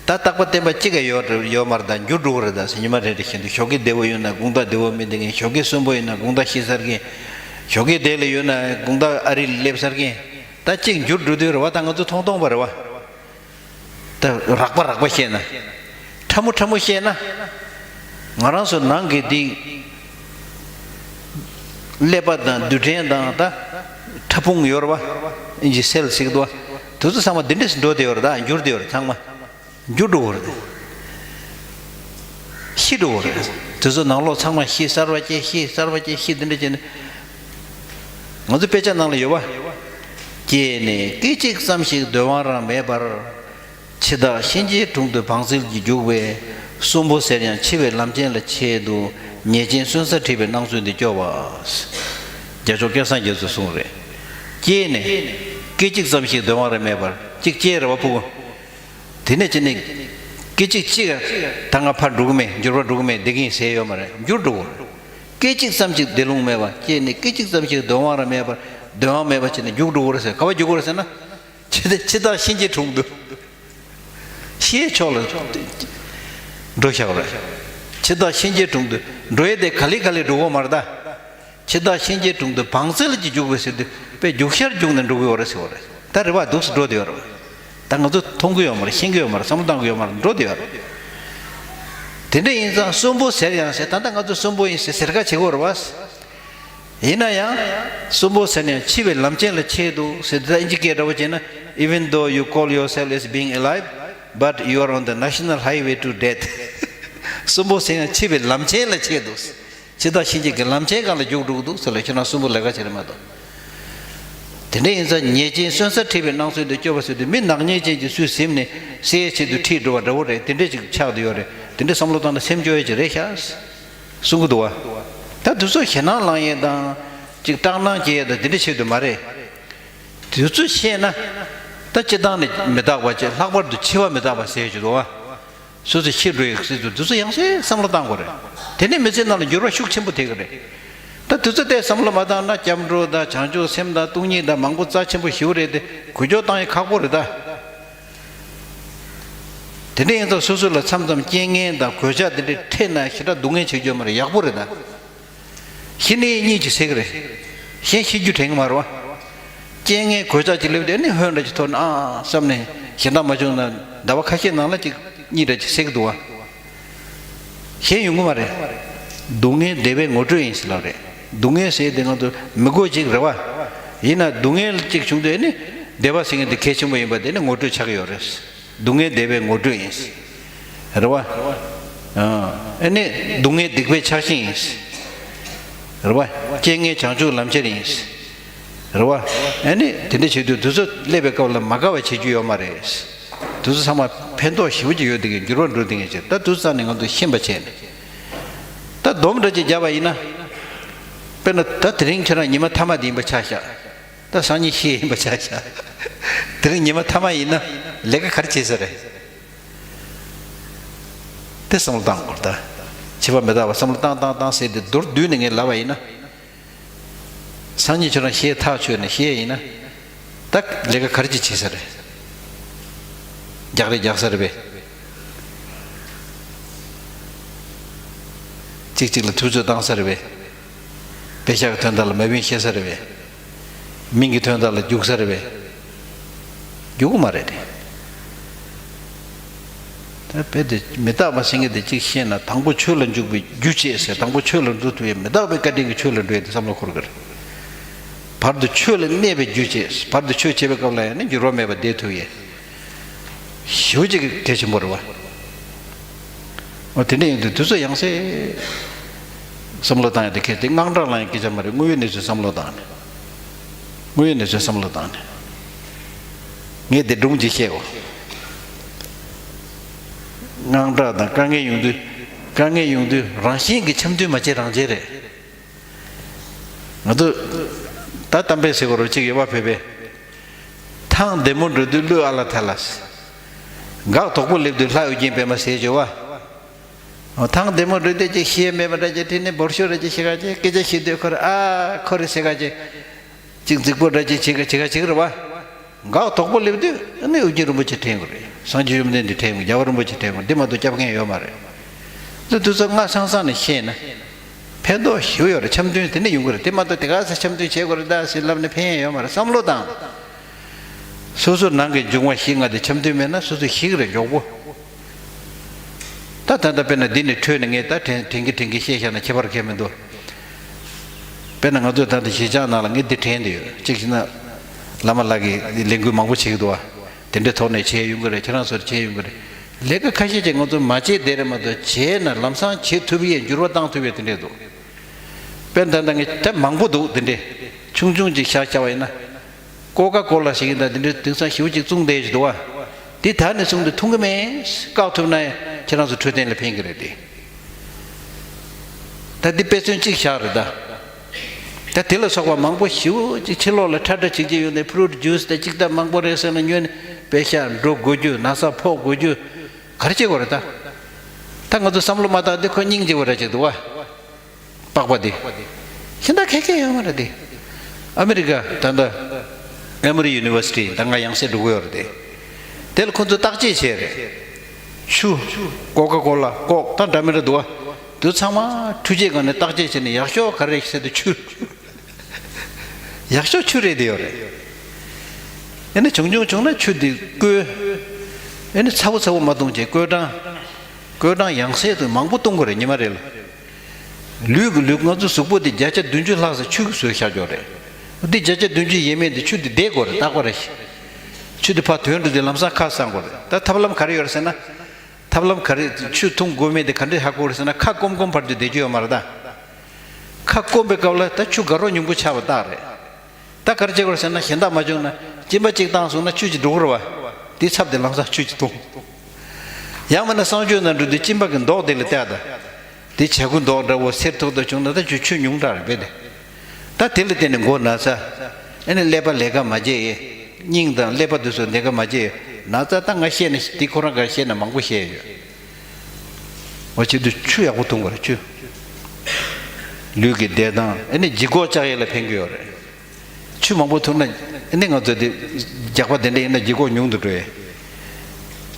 ད་རྟག་པ་བརྟན་པ་གཅིག་ཀྱང་ཡོད་ཡོད་མ་རེད་ད། འགྱུར་འགྲོ་གི་རེད་ད་ཟེར། ཉི་མ་རེ་རེ་བཞིན་དུ་ཞོགས་ཀས་བདེ་བོ་ཡོད་ན་དགོང་དག་བདེ་བོ་མི་བདེ་མཁན། ཞོགས་ཀས་གསོན་པོ་ཡོད་ན་དགོང་དག་ཤི་ཚར་མཁན། ཞོགས་ཀས་བདེ་ལ་ཡོད་ན་དགོང་དག་ཨ་རི་ལ་སླེབས་ཚར་མཁན། ད་གཅིག་འགྱུར་འགྲོ་དུས་རེད་བ། ད་ང་ཚོ་མཐོང་མཐོང་པ་རེད་བ། ད་རགས་པ་རགས་པ་བཤད་ན། ཕྲ་མོ་ཕྲ་མོ་བཤད་ན། ང་རང་ཚོ་ནང་གི་འདི་ཀླད་པ་དང་རྡུལ་ཕྲན་དང་ད་ཕྲ་ཕུང་ཡོད་རེད་བ། ཨིན་ཇི་སེལ་ཟེར་གི་འདུག་བ། དེ་ཚོ་ཚང་མ་འདི་འདྲས་སུ་འགྲོ་བསྡད་ཡོད་རེད། ད་འགྱུར་བསྡད་ཡོད་རེད། ཚང་མ་འགྱུར་འགྲོ་གི་རེད། ཤི་འགྲོ་གི་རེད། དེ་ཚོ་ནང་ལོགས་ཚང་མ་ཤི། གསར་བ་སྐྱེ། ཤི། གསར་བ་སྐྱེ། ཤི། འདི་འདྲས་བྱས་ནས། ང་ཚོ་དཔེ་ཆ་ནང་ལ་ཡོད་བ། སྐྱེས་ནས་སྐད་ཅིག་ཙམ་ཞིག་སྡོད་དབང་རང་མེད་པར། འཆི་བདག་གཤིན་རྗེའི་དྲུང་དུ་བང་རྩལ་གྱིས་རྒྱུག་པའི། གསོན་པོ་ཟེར་ཡང་འཆི་བའི་ལམ་ཆེན་ལ་ཆེད་དུ། ཉེས་ཅན་གསོན་སར་ཁྲིད་པའི་སྣང་ཚུལ་འདི་སྐྱོ་བ། རྒྱལ་མཆོག་སྐལ་བཟང་རྒྱ་མཚོས་གསུངས་རེད། སྐྱེས་ནས་སྐད་ཅིག་ཙམ་ཞིག་སྡོད་དབང་རང་མེད་པར། གཅིག་སྐྱེས་རེད་བ་ཕྲུ་གུ། དེ་ནས་ཅི་ནས། སྐད་ཅིག་གཅིག་ད་ང་ཕར་འགྲོ་གི་མེད། འགྱུར་བ་འགྲོ་གི་མེད། བསྡད་ཀྱི་ཡིན་ཟེར་ཡོད་མ་རེད། འགྱུར་འགྲོ་གི་རེད། སྐད་ཅིག་ཙམ་ཞིག་བདེ་ལོང་མེད་པར། སྐྱེས་ནས་སྐད་ཅིག་ཙམ་ཞིག་སྡོད་དབང་རང་མེད་པར། སྡོད་དབང་མེད་པར་བྱས་ནས་རྒྱུག་འགྲོ་གི་རེད་ཟེར། ག་པར་རྒྱུག་གི་རེད་ཟེར་ན། འཆི་འཆི་བདག་གཤིན་རྗེའི་དྲུང་དུ། ཤི་ཡས་ཕྱོགས་ལ་འགྲོ་བཞག་རེད། འཆི་བདག་གཤིན་རྗེའི་དྲུང་དུ་འགྲོ་ཡས་དེ་ག་ལེ་ག་ལེ་འགྲོ་གི་མ་རེད་ད། འཆི་བདག་གཤིན་རྗེའི་དྲུང་དུ་བང་རྩལ་གྱིས་རྒྱུག་པའི་ཟེར་དུས་དཔེ་རྒྱུག་ཤར་རྒྱུག་ནས་འགྲོ་གི་ཡོད་རེད་ཟེར་བ་རེད། ད་རེ་བ་འདུག་སེ་འགྲོ་བསྡད་ཡོད་རེད། ད་ང་ཚོ་མཐོང་གི་ཡོད་མ་རེད། ཤེས་ཀྱི་ཡོད་མ་རེད། བསམ་བློ་བཏང་གི་ཡོད་མ་རེད། འགྲོ་བསྡད་ཡོད་རེད། དེ་འདྲ་ཡིན་ཙང་གསོན་པོ་ཟེར་ཡང་ཟེར། ད་ལྟ་ང་ཚོ་གསོན་པོ་ཡིན་ཟེར་ཟེར་ཁ་བྱེད་ཀྱི་ཡོད་རེད་བ། ཡིན་ན་ཡང་། གསོན་པོ་ཟེར་ན་ཡང་འཆི་བའི་ལམ་ཆེན་ལ་ཆེད་དུ་ཟེར། ད་ཨིན་ཇི་སྐད་འདྲ་བོ་བྱས་ན། Even though you call yourself as being alive, but you are on the national highway to death. གསོན་པོ་ཟེར་ཡང་འཆི་བའི་ལམ་ཆེན་ལ་ཆེད་དུ། འཆི་བདག་གཤིན་རྗེ་གི་ལམ་ཆེན་སྒང་ལ་རྒྱུག་འགྲོ་གི་འདུག་ཟེར་ལ། ཁྱོད་རང་གསོན་པོ་ལས་ཀ་བྱེད་རེད་མ་གཏོགས། དེ་འདྲ་ཡིན་ཙང་ཉེས་ཅན་གསོན་སར་ཁྲིད་པའི་སྣང་ཚུལ་དེ་སྐྱོ་བ་ཟེར་དུས། མི་ནག་ཉེས་ཅན་གྱིས་སུས་ཟིན་ནས་བསད་ཡས་ཆེད་དུ་ཁྲིད་འགྲོ་བ་འདྲ་བོ་རེད། དེ་འདྲ་ཅིག་ཆགས་བསྡད་ཡོད་རེད། དེ་འདྲ་བསམ་བློ་བཏང་ན་སེམས་སྐྱོ་ཡས་ཅིག་རེད་ཤག། གསུང་གི་འདུག་བ། ད་དེ་ཚོ་ཞེད་སྣང་ལངས་ཡས་དང་། ཅིག་སྐྲག་སྣང་སྐྱེ་ཡས་དང་། དེ་འདྲ་ཆེད་དུ་མ་རེད། དེ་ཚོ་ཤེས་ན། ད་སྤྱིར་བཏང་ནས་མི་རྟག་པ་བྱས། ལྷག་པར་དུ་འཆི་བ་མི་རྟག་པ་ཟེར་གྱི་འདུག་བ། སོ་སོ་ཤི་འགྲོ་ཡི་ཟེར་དུས། དེ་ཚོ་ཡང་སེ་བསམ་བློ་བཏང་དགོས་རེད། དེ་ནས་མི་ཚེ་ནང་ལ་འགྱུར་བ་ཤུགས་ཆེན་པོ་ཐེབས་ཀྱི་རེད། ད་དེ་ཚོ་ལྟའི་བསམ་བློ་མ་བཏང་ན། སྐྱབས་འགྲོ་དང་བྱང་ཆུབ་སེམས་དང་སྟོང་ཉིད་དང་མང་པོ་རྩ་ཆེན་པོ་ཞེ་པོ་རེད་དེ། འགུལ་སྐྱོད་བཏང་ཡི་ཁག་པོ་རེད་ད། དེ་འདྲ་ཡིན་ཙང་སོ་སོ་ལ་མཚམས་མཚམས་རྐྱེན་ངན་དང་གོད་ཆག་དེ་འདྲ་འཕྲད་ན་ཞེ་དྲག་སྡུག་བསྔལ་ཆེ་རྒྱུ་མ་རེད། ཡག་པོ་རེད་ད། ཤི་ནས་གཉིད་ཅིག་སད་ཀྱི་རེད། གཞན་ཤི་རྒྱུ་དྲན་གྱི་མ་རེད་བ། རྐྱེན་ངན་གོད་ཆག་ཅིག་སླེབས་དུས་ནི་ཧོན་འདྲ་ཅིག་ཐོར་ན་ཨ་བསམ་ནས་ཞེ་དྲག་མ་བྱུང་ན་ཟླ་བ་ཁ་ཤས་ནང་ལ་ཅིག་གཉིད་འདྲ་ཅིག་སད་ཀྱི་འདུག་བ། གཞན་ཡོང་གི་མ་རེད། སྡུག་བསྔལ་བདེ་བའི་ངོ་སྤྲོད་ཡིན་ཟེར་ལབ་རེད། སྡུག་བསྔལ་ཟེར་དེ་ང་ཚོ་མི་དགོས་ཅིག་རེད་བ། ཡིན་ན་སྡུག་བསྔལ་ཅིག་བྱུང་དུས་ནི་བདེ་བ་ཟེར་མཁན་དེ་གལ་ཆེན་པོ་ཡིན་པ་དེ་ནི་ངོ་སྤྲོད་ཆགས་ཀྱི་ཡོད་རེད། སྡུག་བསྔལ་བདེ་བའི་ངོ་སྤྲོད་ཡིན། རེད་བ། ཨ་ནི་སྡུག་བསྔལ་སྡིག་པའི་ཆགས་ཤིང་ཡིན། རེད་བ། རྐྱེན་ངན་བྱང་ཆུབ་ལམ་ཁྱེར་ཡིན། རེད་བ། ཨ་ནི་དེ་འདྲ་བྱེད་དུས་དེ་ཚོ་སླེབས་པའི་སྐབས་ལ་མ་དགའ་བ་བྱེད་རྒྱུ་ཡོད་མ་རེད། དེ་ཚོ་ཚང་མ་ཕན་ཐོགས་ཞེ་པོ་ཅིག་ཡོད་དེ་གི་འགྱུར་བ་འགྲོ་དེ་གི་ཅིག། ད་དུས་ཙམ་ནས་ང་ཚོ་ཤེས་པ་བྱས་ནས། ད་སྡོམ་འདྲ་ཅིག་བརྒྱབ་པ་ཡིན་ན། དཔེར་ན་ད་དེ་རིང་ཁྱེད་རང་ཉི་མ་མཐའ་མ་དེ་ཡིན་པ་ཆ་བཞག། ད་སང་ཉིན་ཤི་ཡིན་པ་ཆ་བཞག། དེ་རིང་ཉི་མ་མཐའ་མ་ཡིན་ན་ལས་ཀ་ག་རེ་བྱེད་ས་རེད། དེ་བསམ་བློ་བཏང་དགོས་ད། ཁྱད་པར་མི་རྟག་པ་བསམ་བློ་བཏང་བཏང་བཏང་ཟེར་ཏེ་མདོར་བསྡུས་ནས་ངས་ལབ་པ་ཡིན་ན། སང་ཉིན་ཁྱོད་རང་གཞས་ཐག་ཆོད་ནས་གཞས་ཡིན་ན། ད་ལས་ཀ་ག་རེ་ཅིག་བྱེད་ས་རེད། རྒྱག་རེས་རྒྱག་ས་རེད་པས། གཅིག་གཅིག་ལ་ཐུབ་ཚོད་བཏང་ས་རེད་པས། དཔེ་ཤག་གི་དོན་དག་ལ་མ་བིན་བཤད་ས་རེད་པས། མིང་གི་དོན་དག་ལ་རྒྱུག་ས་རེད་པས། རྒྱུག་གི་མ་རེད་དེ། ད་དཔེ་དེ་མི་རྟག་པ་ཟེར་མཁན་དེ་གཅིག་ཤེས་ན། དང་པོ་ཆོས་ལ་འཇུག་པའི་རྒྱུ་བྱེད་ཟེར། དང་པོ་ཆོས་ལ་འགྲོ་ཐུབ་ཡས། མི་རྟག་པའི་བཀའ་དྲིན་གྱིས་ཆོས་ལ་འགྲོ་ཡས་དེ་བསམ་བློ་འཁོར་གི་རེད། བར་དུ་ཆོས་ལ་གནས་པའི་རྒྱུ་བྱེད། བར་དུ་ཆོས་བྱེད་པའི་སྐབས་ལ་ཡང་ནི་འགྱུར་བ་མེད་པར་བསྡད་ཐུབ་ཡས། ཞེ་པོ་ཅིག་གལ་ཆེན་པོ་རེད་བ། འོ་དེ་འདྲ་ཡིན་དུས་དུས་ཚོད་ཡང་སེ་བསམ་བློ་བཏང་ཡ་དེ་གལ་ཏེ། དངངས་སྐྲག་ལངས་ཡ་སྐད་ཆ་མ་རེད། དངོས་ཡོད་གནས་ཚུལ་བསམ་བློ་བཏང་ནས། དངོས་ཡོད་གནས་ཚུལ་བསམ་བློ་བཏང་ནས། ངས་དེ་སྒྲུང་ཅིག་བཤད་གོ། དངངས་སྐྲག་དང་དཀའ་ངལ་ཡོང་དུས། དཀའ་ངལ་ཡོང་དུས་རང་བཞིན་གྱིས་འཆམ་མཐུན་མ་བྱེད་རང་བྱེད་རེད། ང་ཚོ་ད་གཏམ་དཔེ་ཟེར་གོ་རོ་གཅིག་ཡོད་པ་བོད་པའི། ཐང་བདེ་མོ་འགྲོ་དུས་གླུ་ཨ་ལ་ཐ་ལ་ཟེར། འགག་དོག་པོ་སླེབས་དུས་ལྷ་ཨོ་རྒྱན་པད་མ་ཟེར་བྱོས་བ། འོ་ཐང་བདེ་མོ་འགྲོ་དུས་ཅིག་གཞས་མེད་པ་འདྲ་ཅིག་ཁྲིད་ནས་འབོར་ཤོར་རེ་ཅིག་ཤེས་ག་ཅིག་སྐད་ཆ་བཤད་དུས་ཁོ་རེ་ཨ་ཁོ་རེ་ཟེར་ག་ཅིག་ཅིག་རྫིག་པོ་འདྲ་ཅིག་བྱེད་ག་བྱེད་ག་བྱེད་ག་རེད་བ། འགག་དོག་པོ་སླེབས་དུས་ཨ་ནི་ཨོ་རྒྱན་རིན་པོ་ཆེ་དྲན་དགོས་རེད། སངས་རྒྱས་བཅོམ་ལྡན་འདས་དྲན་དགོས། རྒྱལ་བ་རིན་པོ་ཆེ་དྲན་དགོས། འདི་མ་གཏོགས་སྐྱོབ་མཁན་ཡོད་མ་རེད། འདི་དུས་ཚོད་སྔ་སང་སང་ནས་ཤེས་ན་ཕན་ཐོགས་ཞེ་པོ་ཡོད་རེད། འཆམ་མཐུན་དེ་ནས་ཡོང་གི་རེད། དེ་མ་གཏོགས་དེ་ག་ས་འཆམ་མཐུན་བྱེད་དགོས་རེད་ད་ཟེར་ལབ་ནས་ཕན་ཡས་ཡོད་མ་རེད། བསམ་བློ་བཏང་། སོ་སོ་ནང་གི་འབྱུང་བ་བཞི་ལྔ་དེ་འཆམ་མཐུན་མེད་ན་སོ་སོ་ཞིག་རེད་མགྱོགས་པོ། ད་ད་ལྟ་དཔེར་ན་འདི་ནས་འཕྲོས་ནས་ངས་ད་དྲན་དྲན་གི་དྲན་གི་བཤད་བཞག་ན་ཁྱད་པར་གང་མི་འདུག་དཔེར་ན་ང་ཚོས་ད་ལྟ་གཞིས་ཆགས་ནང་ལ་ངས་འདི་དྲན་བསྡད་ཡོད། གཅིག་བྱས་ན་བླ་མ་ལགས་ཀྱིས་ལས་འགུལ་མང་པོ་བྱེད་ཀྱི་འདུག་བ། དེ་འདྲའི་ཐོག་ནས་བྱས་ཡོང་གི་རེད། ཁྱེད་རང་ཚོར་བྱས་ཡོང་གི་རེད། ལས་ཀ་ཁ་ཤས་ཅིག་ང་ཚོ་མ་བྱས་བསྡད་རེད་མ་གཏོགས་བྱས་ན་ལམ་སང་བྱེད་ཐུབ་ཡས་འགྱུར་བ་བཏང་ཐུབ་ཡས་དེ་འདྲས་འདུག་དཔེར་ན་ད་ལྟ་ངས་ད་མང་པོ་འདུག་དེ་འདྲས་ཆུང་ཆུང་ཅིག་བཞག་བཞག་པ་ཡིན་ན། ཀོ་ཀ་ཀོ་ལ་ཞིག་ཡིན་ད་དེ་འདྲའི་དེང་སང་ཞེ་པོ་ཅིག་བཙོང་བསྡད་ཀྱི་འདུག་བ། འདི་ད་ནས་བཟུང་སྟེ་འཐུང་གི་མེད། བཀག་ཐུབ་ན་ཁྱེད་རང་ཚོ་འཕྲོད་བསྟེན་ལ་ཕན་གྱི་རེད་དེ། ད་འདི་དཔེ་མཚོན་གཅིག་བཞག་རེད་ད། ད་དེ་ལ་སོགས་པ་མང་པོ་ཞེ་པོ་ཅིག་ཕྱི་ལོགས་ལ་ཁྲ་ཁྲ་བྱེད་ཀྱི་ཡོད་ནས་ཕུ་རུ་ཊི་ཇུས་དང་ཅིག་ད་མང་པོ་རེད་ཟེར་ན་ཉོས་ནས་པེ་ཤ་འགྲོ་དགོས་རྒྱུ། ན་ཚ་ཕོག་དགོས་རྒྱུ། ག་རེ་བྱེད་དགོས་རེད་ད། ད་ང་ཚོ་བསམ་བློ་མ་བཏང་དུས་ཁོ་སྙིང་རྗེ་བོ་འདྲ་ཅིག་འདུག་བ། པགས་པ་དེ། གཞན་དག་ག་གེ་ཡོད་མ་རེད་དེ། ཨ་མི་རི་ཀ་ད་ལྟ་ཨེ་མོ་རི་ཡུ་ནི་ཝར་སི་ཊི་ད་ང་ཡང་སེ་འགྲོ་གི་ཡོད་རེད་དེ། དེ་ལ་ཁོ་ཚོས་བརྟག་དཔྱད་བྱས་རེད། ཆུ། ཀོ་ཀ་ཀོ་ལ། ཀོག་ད་འདྲ་མི་འདྲ་འདུག་བ། དུ་ཚང་མ་འཕྲུལ་ཆས་སྒང་ནས་བརྟག་དཔྱད་བྱས་ནས་ཡག་ཤོས་ག་རེ་རེད་ཟེར་དུས་ཆུ། ཡག་ཤོས་ཆུ་རེད་དེ་ཡོད་རེད། ཨེ་ནི་བྱུང་བྱུང་བྱུང་ན་ཆུ་དེ་བསྐོལ། ཨེ་ནི་ཚ་པོ་ཚ་པོ་མ་བཏུང་བྱས་བསྐོལ་གྲང་། བསྐོལ་གྲང་ཡང་སེ་དུ་མང་པོ་བཏུང་དགོས་རེད་ཉི་མ་རེ་ལ། ལུས་ཀྱི་ལུས་ང་ཚོ་གཟུགས་པོ་འདི་བརྒྱ་ཆ་བདུན་ཅུ་ལྷག་ཙམ་ཆུ་གིས་བཟོས་བཞག་ཡོད་རེད། འདི་བརྒྱ་ཆ་བདུན་ཅུ་ཡས་མས་འདི་ཆུ་འདི་བསྡད་དགོས་རེད། རྟག་པར་རེ་ཆུ་འདི་ཕར་དོན་འགྲོ་དུས་ལམ་སང་ཁ་གསང་དགོས་རེད། ད་ཐབས་ལམ་ག་རེ་ཡོད་རེད་ཟེར་ན། ཐབས་ལམ་ག་རེ་ཆུ་འཐུང་དགོས་མེད་དེ་ག་འདྲས་ཧ་གོ་རེད་ཟེར་ན། ཁ་སྐོམ་སྐོམ་བར་དུ་བསྡད་རྒྱུ་ཡོད་མ་རེད་ད། ཁ་སྐོམ་པའི་སྐབས་ལ་ད་ཆུ་དགའ་རོགས་ཉུང་པོ་ཆགས་པ་རྟགས་རེད། ད་ག་རེ་བྱེད་དགོས་རེད་ཟེར་ན། གཞན་དག་མ་བྱུང་ན་གཅིན་པ་གཅིག་བཏང་སོང་ན་ཆུ་གཅིག་འགྲོ་གི་རེད་བ། དེའི་ཚབ་དེ་ལམ་སང་ཆུ་གཅིག་འཐུང་། ཡང་མིན་ན་གསང་སྤྱོད་ནང་འགྲོ་དུས་གཅིན་པ་གི་མདོག་དེ་ལ་བལྟས་ད། དེ་བྱ་ཁུ་མདོག་འདྲ་བོ་སེར་ཐུག་ཐུག་བྱུང་ན་ད་ཆུ་ཆུ་ཉུང་དྲགས་རེད་པས་དེ། ད་དེ་ལ་བརྟེན་ནས་མགོ་ན་ཚ། ཨ་ནི་ཀླད་པ་ལས་ཀ་མ་བྱེད་ཡས། སྙིང་དང་ཀླད་པ་དེ་ཚོ་ལས་ཀ་མ་བྱེད་ཡས། ན་ཚ་ད་ང་བཤད་ན་དེ་ཁོ་རང་ག་བཤད་ན་མང་པོ་བཤད་ཡོད། འོ་བྱེད་དུས་ཆུ་ཡག་པོ་འཐུང་དགོས་རེད་ཆུ། ལུས་ཀྱི་བདེ་ཐང་ཨ་ནི་ལྗིད་ཁོག་བཅག་ཡས་ལ་ཕན་གྱི་ཡོད་རེད། ཆུ་མང་པོ་འཐུང་ན་ཨ་ནི་ང་ཚོ་དེ་རྒྱགས་པ་དེ་འདྲ་ཡིན་ན་ལྗིད་ཁོག་ཉུང་དུ་འགྲོ་ཡས།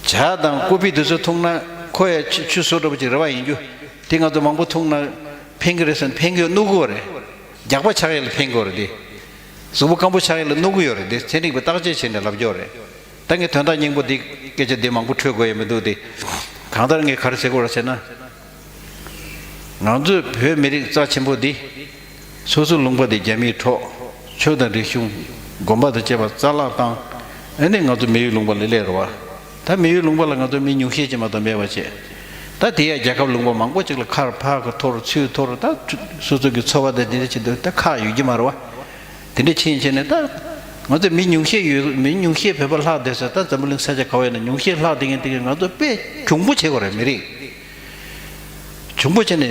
ཇ་དང་ཀོ་ཕི་དེ་ཚོ་འཐུང་ན་ཁོ་ཡ་ཆུ་ཆུ་བཟོ་འདྲ་པོ་ཅིག་རེད་བ། ཡིན་རྒྱུ་དེ་ང་ཚོ་མང་པོ་འཐུང་ན་ཕན་གྱི་རེད་ཟེར་ན་ཕན་གྱི་ཡོད་གནོད་གི་ཡོད་རེད། རྒྱགས་པ་ཆགས་ཡས་ལ་ཕན་གྱི་ཡོད་རེད་དེ། གཟུགས་པོ་སྐམ་པོ་ཆགས་ཡས་ལ་གནོད་གི་ཡོད་རེད་དེ། ཚན་རིག་པས་བརྟག་དཔྱད་བྱས་ནས་ལབ་ཀྱི་ཡོད་རེད། ད་ངས་དོན་དག་སྙིང་པོ་འདི་སྐད་ཆ་འདི་མང་པོ་འཕྲོད་དགོས་ཡ་མི་འདུག་སྟེ། གང་ལྟར་ངས་ག་རེ་ཟེར་དགོས་རེད་ཟེར་ན། ང་ཚོའི་བོད་མི་རིགས་རྩ་ཆེན་པོ་འདི། སོ་སོའི་ལུང་པ་འདི་རྒྱ་མིས་འཕྲོག་ཆོས་དང་རིག་གཞུང་། དགོན་པ་དང་བཅས་པ་རྩ་བརླག་བཏང་། ཨ་ནི་ང་ཚོ་མི་ཡུལ་ལུང་པ་ལ་སླེབས་རེད་བ། ད་མི་ཡུལ་ལུང་པ་ལ་ང་ཚོ་མི་ཉུང་ཤས་ཅིག་མ་གཏོགས་མེད་པ་བྱས། ད་དེ་ཡང་རྒྱལ་ཁབ་ལུང་པ་མང་པོ་ཅིག་ལ་ཁ་ཕར་གི་འཐོར་ཚུར་འཐོར། ད་སོ་སོ་གི་འཚོ་བ་དང་དེ་འདྲ་བྱེད་དུས་ད་ཁག་ཡོད་ཀྱི་མ་རེད་བ། དེ་འདྲ་ཕྱིན་བྱས་ནས་ད། ང་ཚོ་མི་ཉུང་ཤས་ཡོད། མི་ཉུང་ཤས་བོད་པ་ལྷག་བསྡད་ས་ད་འཛམ་བུ་གླིང་ས་ཆ་ག་བ་ཡིན་ན་ཉུང་ཤས་ལྷག་བསྡད་མཁན་དེ་གས་ང་ཚོ་དཔེ་གྱོང་པོ་བྱེད་དགོས་རེད་མི་རིགས། གྱོང་པོ་བྱས་ནས་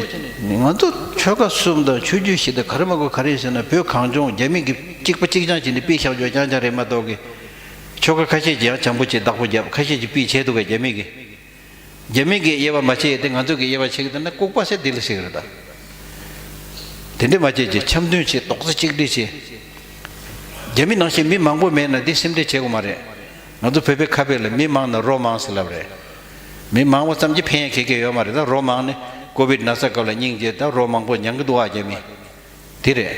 ང་ཚོ་ཆོལ་ཁ་གསུམ་དང་ཆོས་བརྒྱུད་བཞི་དང་ག་རེ་མ་དགོས་ག་རེ་ཡིན་ཟེར་ན་བོད་གངས་ལྗོངས་རྒྱ་མི་གིས་གཅིག་པ་གཅིག་རྐྱང་བྱས་ནས་དཔེ་བཞག་རྒྱུ་རྐྱང་རྐྱང་རེད་མ་གཏོགས་གི། ཆོལ་ཁ་ཁ་ཤས་ཀྱིས་ཡང་བྱང་བུ་བྱས་བདག་པོ་བརྒྱབ། ཁ་ཤས་ཀྱིས་དཔེ་བྱས་འདུག་གས་རྒྱ་མི་གིས། རྒྱ་མི་གིས་དབྱེ་བ་མ་ཕྱེ་ཡས་དེ་ང་ཚོ་གིས་དབྱེ་བ་ཕྱེ་གི་འདུག་ན་ལྐུགས་པ་ཟེར་དེ་ལ་ཟེར་གི་རེད་ད། དེ་འདྲས་མ་བྱེད་ཅིག་འཆམ་མཐུན་བྱེད། རྡོག་རྩ་གཅིག་སྒྲིལ་བྱེད། རྒྱ་མི་ནང་བཞིན་མི་མང་པོ་མེད་ན་འདི་སེམས་ཁྲལ་བྱེད་དགོས་མ་རེད། ང་ཚོ་བོད་པའི་ཁ་དཔེ་ལ་མི་མང་ན་རོ་མང་ཟེར་ལབ་རེད། མི་མང་བ་ཙམ་གྱིས་ཕན་ཡ་ག་གེ་ཡོད་མ་རེད། ད་རོ་མང་ནི་ཀོ་བིད་ན་ཚ་སྐབས་ལ་སྙིང་རྗེ། ད་རོ་མང་པོ་མྱང་གི་འདུག་ཨ་རྒྱ་མི། དེ་རེད།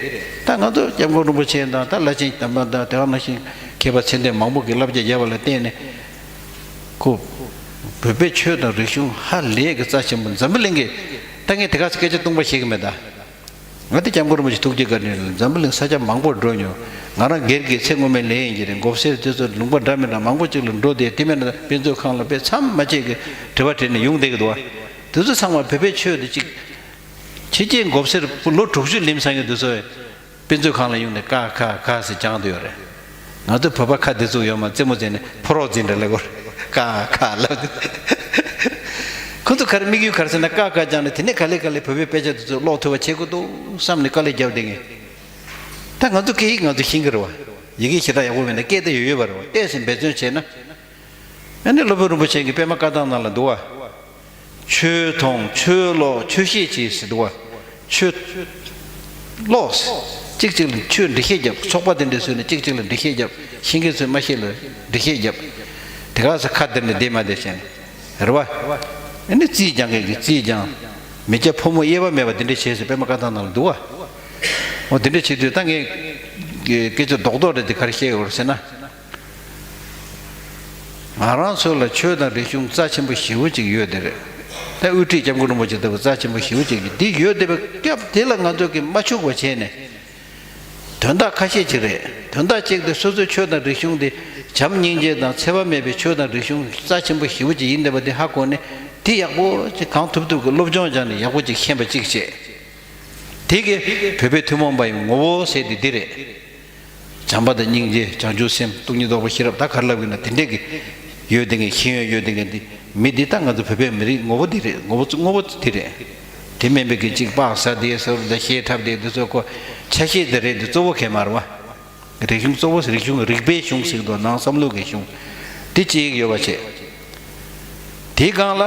ད་ང་ཚོ་སྐྱབས་མགོན་རིན་པོ་ཆེ་དང་ད་བླ་ཆེན་དམ་པ་དང་དེ་ག་ནང་བཞིན་མཁས་པ་ཚད་ལྡན་མང་པོ་གིས་བསླབ་བྱ་བརྒྱབ་པ་ལ་བརྟེན་ནས་ཁོ་བོད་པའི་ཆོས་དང་རིག་གཞུང་ཧ་ལས་ཀྱི་རྩ་ཆེན་པོ། འཛམ་བུ་གླིང་གི་ད་ངས་དེ་ག་ཚོད་སྐད་ཆ་སྟོང་པ་བཤད་གི་མེད་ད། ང་དེ་སྐྱབས་མགོན་རིན་པོ་ཆེ་ཐུགས་རྗེ་བཀའ་དྲིན་ལ་འཛམ་བུ་གླིང་ས་ཆ་མང་པོར་འགྲོ་མྱོང་། ང་རང་སྒེར་གྱི་ཚེ་སྔོན་མའི་ལས་ཡིན་གྱི་རེད། མགོ་སེར་དེ་ཚོ་ལུང་པ་འདྲ་མི་འདྲ་མང་པོ་ཅིག་ལ་འགྲོ་བསྡད། དེ་མིན་ན་དཔེ་མཛོད་ཁང་ལ་དཔེ་མཚམས་མ་ཆད་ཀྱི་དྲི་བ་དྲིས་ནས་ཡོང་བསྡད་ཀྱི་འདུག་བ། དེ་ཚོ་ཚང་མ་བོད་པའི་ཆོས་དེ་གཅིག་ཕྱི་རྒྱལ་མགོ་སེར་ལོ་དྲུག་ཅུ་ལིམ་ཚར་མཁན་དེ་ཚོ་དཔེ་མཛོད་ཁང་ལ་ཡོང་ནས་ཀ་ཁ་ཁ་ཟེར་སྦྱང་དུ་ཡོད་རེད། ང་ཚོ་བོད་པ་ཁ་བདེ་ཚུགས་ཡོད་མ་རྩེད་མོ་རྩེ་ནས་ཕོ་རོག་འཛིན་འདྲ་ལབ་དགོས་རེད། ཀ་ཁ་ལབ། ཁོ་ཚོ་ག་རེ་དམིགས་ཡུལ་ག་རེ་ཟེར་ན་ཀ་ཁ་སྦྱངས་ནས་དེ་ནས་ག་ལེ་ག་ལེ་བོད་པའི་དཔེ་ཆ་དེ་ཚོ་ཀློག་ཐུབ་པ་བྱེད་དགོས་འདུག་བསམ་ནས་དཀའ་ལས་བརྒྱབ་བསྡད་མཁན། ད་ང་ཚོ་སྐད་ཡིག་ང་ཚོ་ཤེས་ཀྱི་རེད་བ། ཡི་གེ་ཞེ་དྲག་ཡག་པོ་མེད་ན་སྐད་དེ་ཡོད་ཡོད་པ་རེད་བ། ཏོག་ཙམ་འབད་བརྩོན་བྱས་ན། ཨ་ནི་སློབ་དཔོན་རིན་པོ་ཆེ་གི་པད་མ་བཀའ་ཐང་ནང་ལ་འདུག་བ། ཆོས་མཐོང་ཆོས་ཀློག་ཆོས་བཤད་བྱེད་ཟེར་འདུག་བ། ཆོས་ཀློག་གཅིག་གཅིག་ལ་ཆོས་འགྲེལ་བཤད་རྒྱབ། ཚོགས་པ་དེ་འདྲ་བཟོས་ནས་གཅིག་གཅིག་ལ་འགྲེལ་བཤད་རྒྱབ། ཤེས་མཁན་ཚོས་མ་ཤེས་ལ་འགྲེལ་བཤད་རྒྱབ། དེ་ག་ས་ཁ་བསྡད་ནས་བསྡད་མ་བསྡད་བྱས་ནས་རེད་བ། ཨ་ནི་རྩིས་སྦྱང་མཁན་གྱིས་རྩིས་སྦྱང་། མི་སྐྱ་ཕོ་མོ་དབྱེ་བ་མེད་པ་དེ་འདྲ་བྱེད་ཟེར་པད་མ་བཀའ་ཐང་ནང་ལ་འདུག་བ། འོ་དེ་འདྲ་བྱེད་དུས་ད་ངས་སྐད་ཆ་རྡོག་རྡོག་རེད་དེ་ག་རེ་བཤད་ཡོད་རེད་ཟེར་ན། ང་རང་ཚོ་ལ་ཆོས་དང་རིག་གཞུང་རྩ་ཆེན་པོ་ཞེ་པོ་ཅིག་ཡོད་དེ་རེད། ད་དབུ་ཁྲིད་སྐྱབས་མགོན་རིན་པོ་ཆེ་ལྟ་བུ་རྩ་ཆེན་པོ་ཞེ་པོ་ཅིག་གིས་འདི་ཡོད་བསྡད་པའི་སྐབས་དེ་ལ་ང་ཚོ་གིས་མ་འཕྱུགས་པ་བྱས་ནས། དོན་དག་ཁ་ཤས་ཅིག་རེད། དོན་དག་གཅིག་དེ་སོ་སོའི་ཆོས་དང་རིག་གཞུང་དེ་བྱམས་སྙིང་རྗེ་དང་འཚེ་བ་མེད་པའི་ཆོས་དང་རིག་གཞུང་རྩ་ཆེན་པོ་ཞེ་པོ་ཅིག་ཡིན་བསྡད་པ་དེ་ཧ་གོ་ནས་དེ་ཡག་པོ་ཅིག་གང་ཐུབ་ཐུབ་ཀྱིས་སློབ་སྦྱོང་སྦྱངས་ནས་ཡག་པོ་ཅིག་ཤེས་པ་གཅིག་བྱས། དེ་གིས་བོད་པའི་ཐུན་མོང་མ་ཡིན་ངོ་བོ་ཟེར་དེ་འདི་རེད། བྱམས་པ་དང་སྙིང་རྗེ་བྱང་ཆུབ་སེམས་སྟོང་ཉིད་རྟོགས་པ་ཤེས་རབ་ད་ག་རེ་ལབ་ཀྱི་ན་དེ་འདྲས་ཀྱི་ཡོད་དེ་ངས་ཤེས་ཡོན་ཡོད་དེ་ངས་འདི་མི་འདི་ད་ང་ཚོ་བོད་པའི་མི་རིགས་ངོ་བོ་འདི་རེད། ངོ་བོ་ངོ་བོ་འདི་རེད། དེ་མིན་པའི་གི་གཅིག་སྤགས་ཟ་བསྡད་ཟེར་བ་དང་ཤེས་འཁྲབ་བསྡད་འདི་ཚོ་ཁོ་ཆ་ཤས་འདི་རེད། འདི་གཙོ་བོ་གས་མ་རེད་བ། རིག་གཞུང་གཙོ་བོ་རིག་གཞུང་རིག་པའི་གཞུང་ཟེར་གི་འདུག་ནང་བསམ་བློ་གི་གཞུང་། དེ་གཅིག་ཡོད་པ་བྱས། དེའི་སྒང་ལ་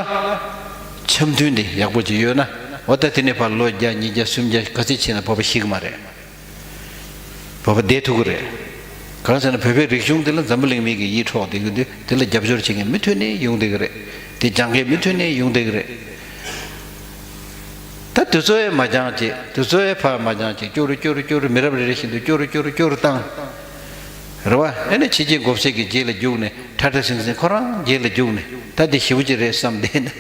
འཆམ་མཐུན་དེ་ཡག་པོ་ཅིག་ཡོད་ན་འོ་ད་དེ་ནས་ཕར་ལོ་བརྒྱ་ཉིས་བརྒྱ་སུམ་བརྒྱ་ག་ཚོད་ཕྱིན་ན་བོད་པ་ཤི་གི་མ་རེད། བོད་པ་བསྡད་ཐུབ་ཀྱི་རེད། གང་ཟེར་ན་བོད་པའི་རིག་གཞུང་དེ་ལ་འཛམ་བུ་གླིང་མི་གི་ཡིད་འཕྲོག་བསྡད་ཀྱི་འདུག་དེ་ལ་རྒྱབ་སྐྱོར་བྱེད་མཁན་མུ་མཐུད་ནས་ཡོང་བསྡད་ཀྱི་རེད། དེ་སྦྱང་མཁན་མུ་མཐུད་ནས་ཡོང་བསྡད་ཀྱི་རེད། ད་དུས་ཚོད་ཡང་མ་འགྱངས་བྱས། དུས་ཚོད་ཡང་ཕར་མ་འགྱངས་བྱས། སྐྱོ་རུ་སྐྱོ་རུ་སྐྱོ་རུ་མི་རབས་རེ་རེ་བཞིན་དུ་སྐྱོ་རུ་སྐྱོ་རུ་སྐྱོ་རུ་བཏང་། རེད་བ། ཨེ་ནས་ཕྱི་རྒྱལ་མགོ་སེར་གྱི་རྗེས་ལ་རྒྱུགས་ནས་ཁྲ་ཁྲ་ཟིང་ཟིང་ཁོ་རང་རྗེས་ལ་རྒྱུགས་ནས་ད་འདི་ཞེ་པོ་ཅིག་རེད་བསམ་བསྡད་ནས།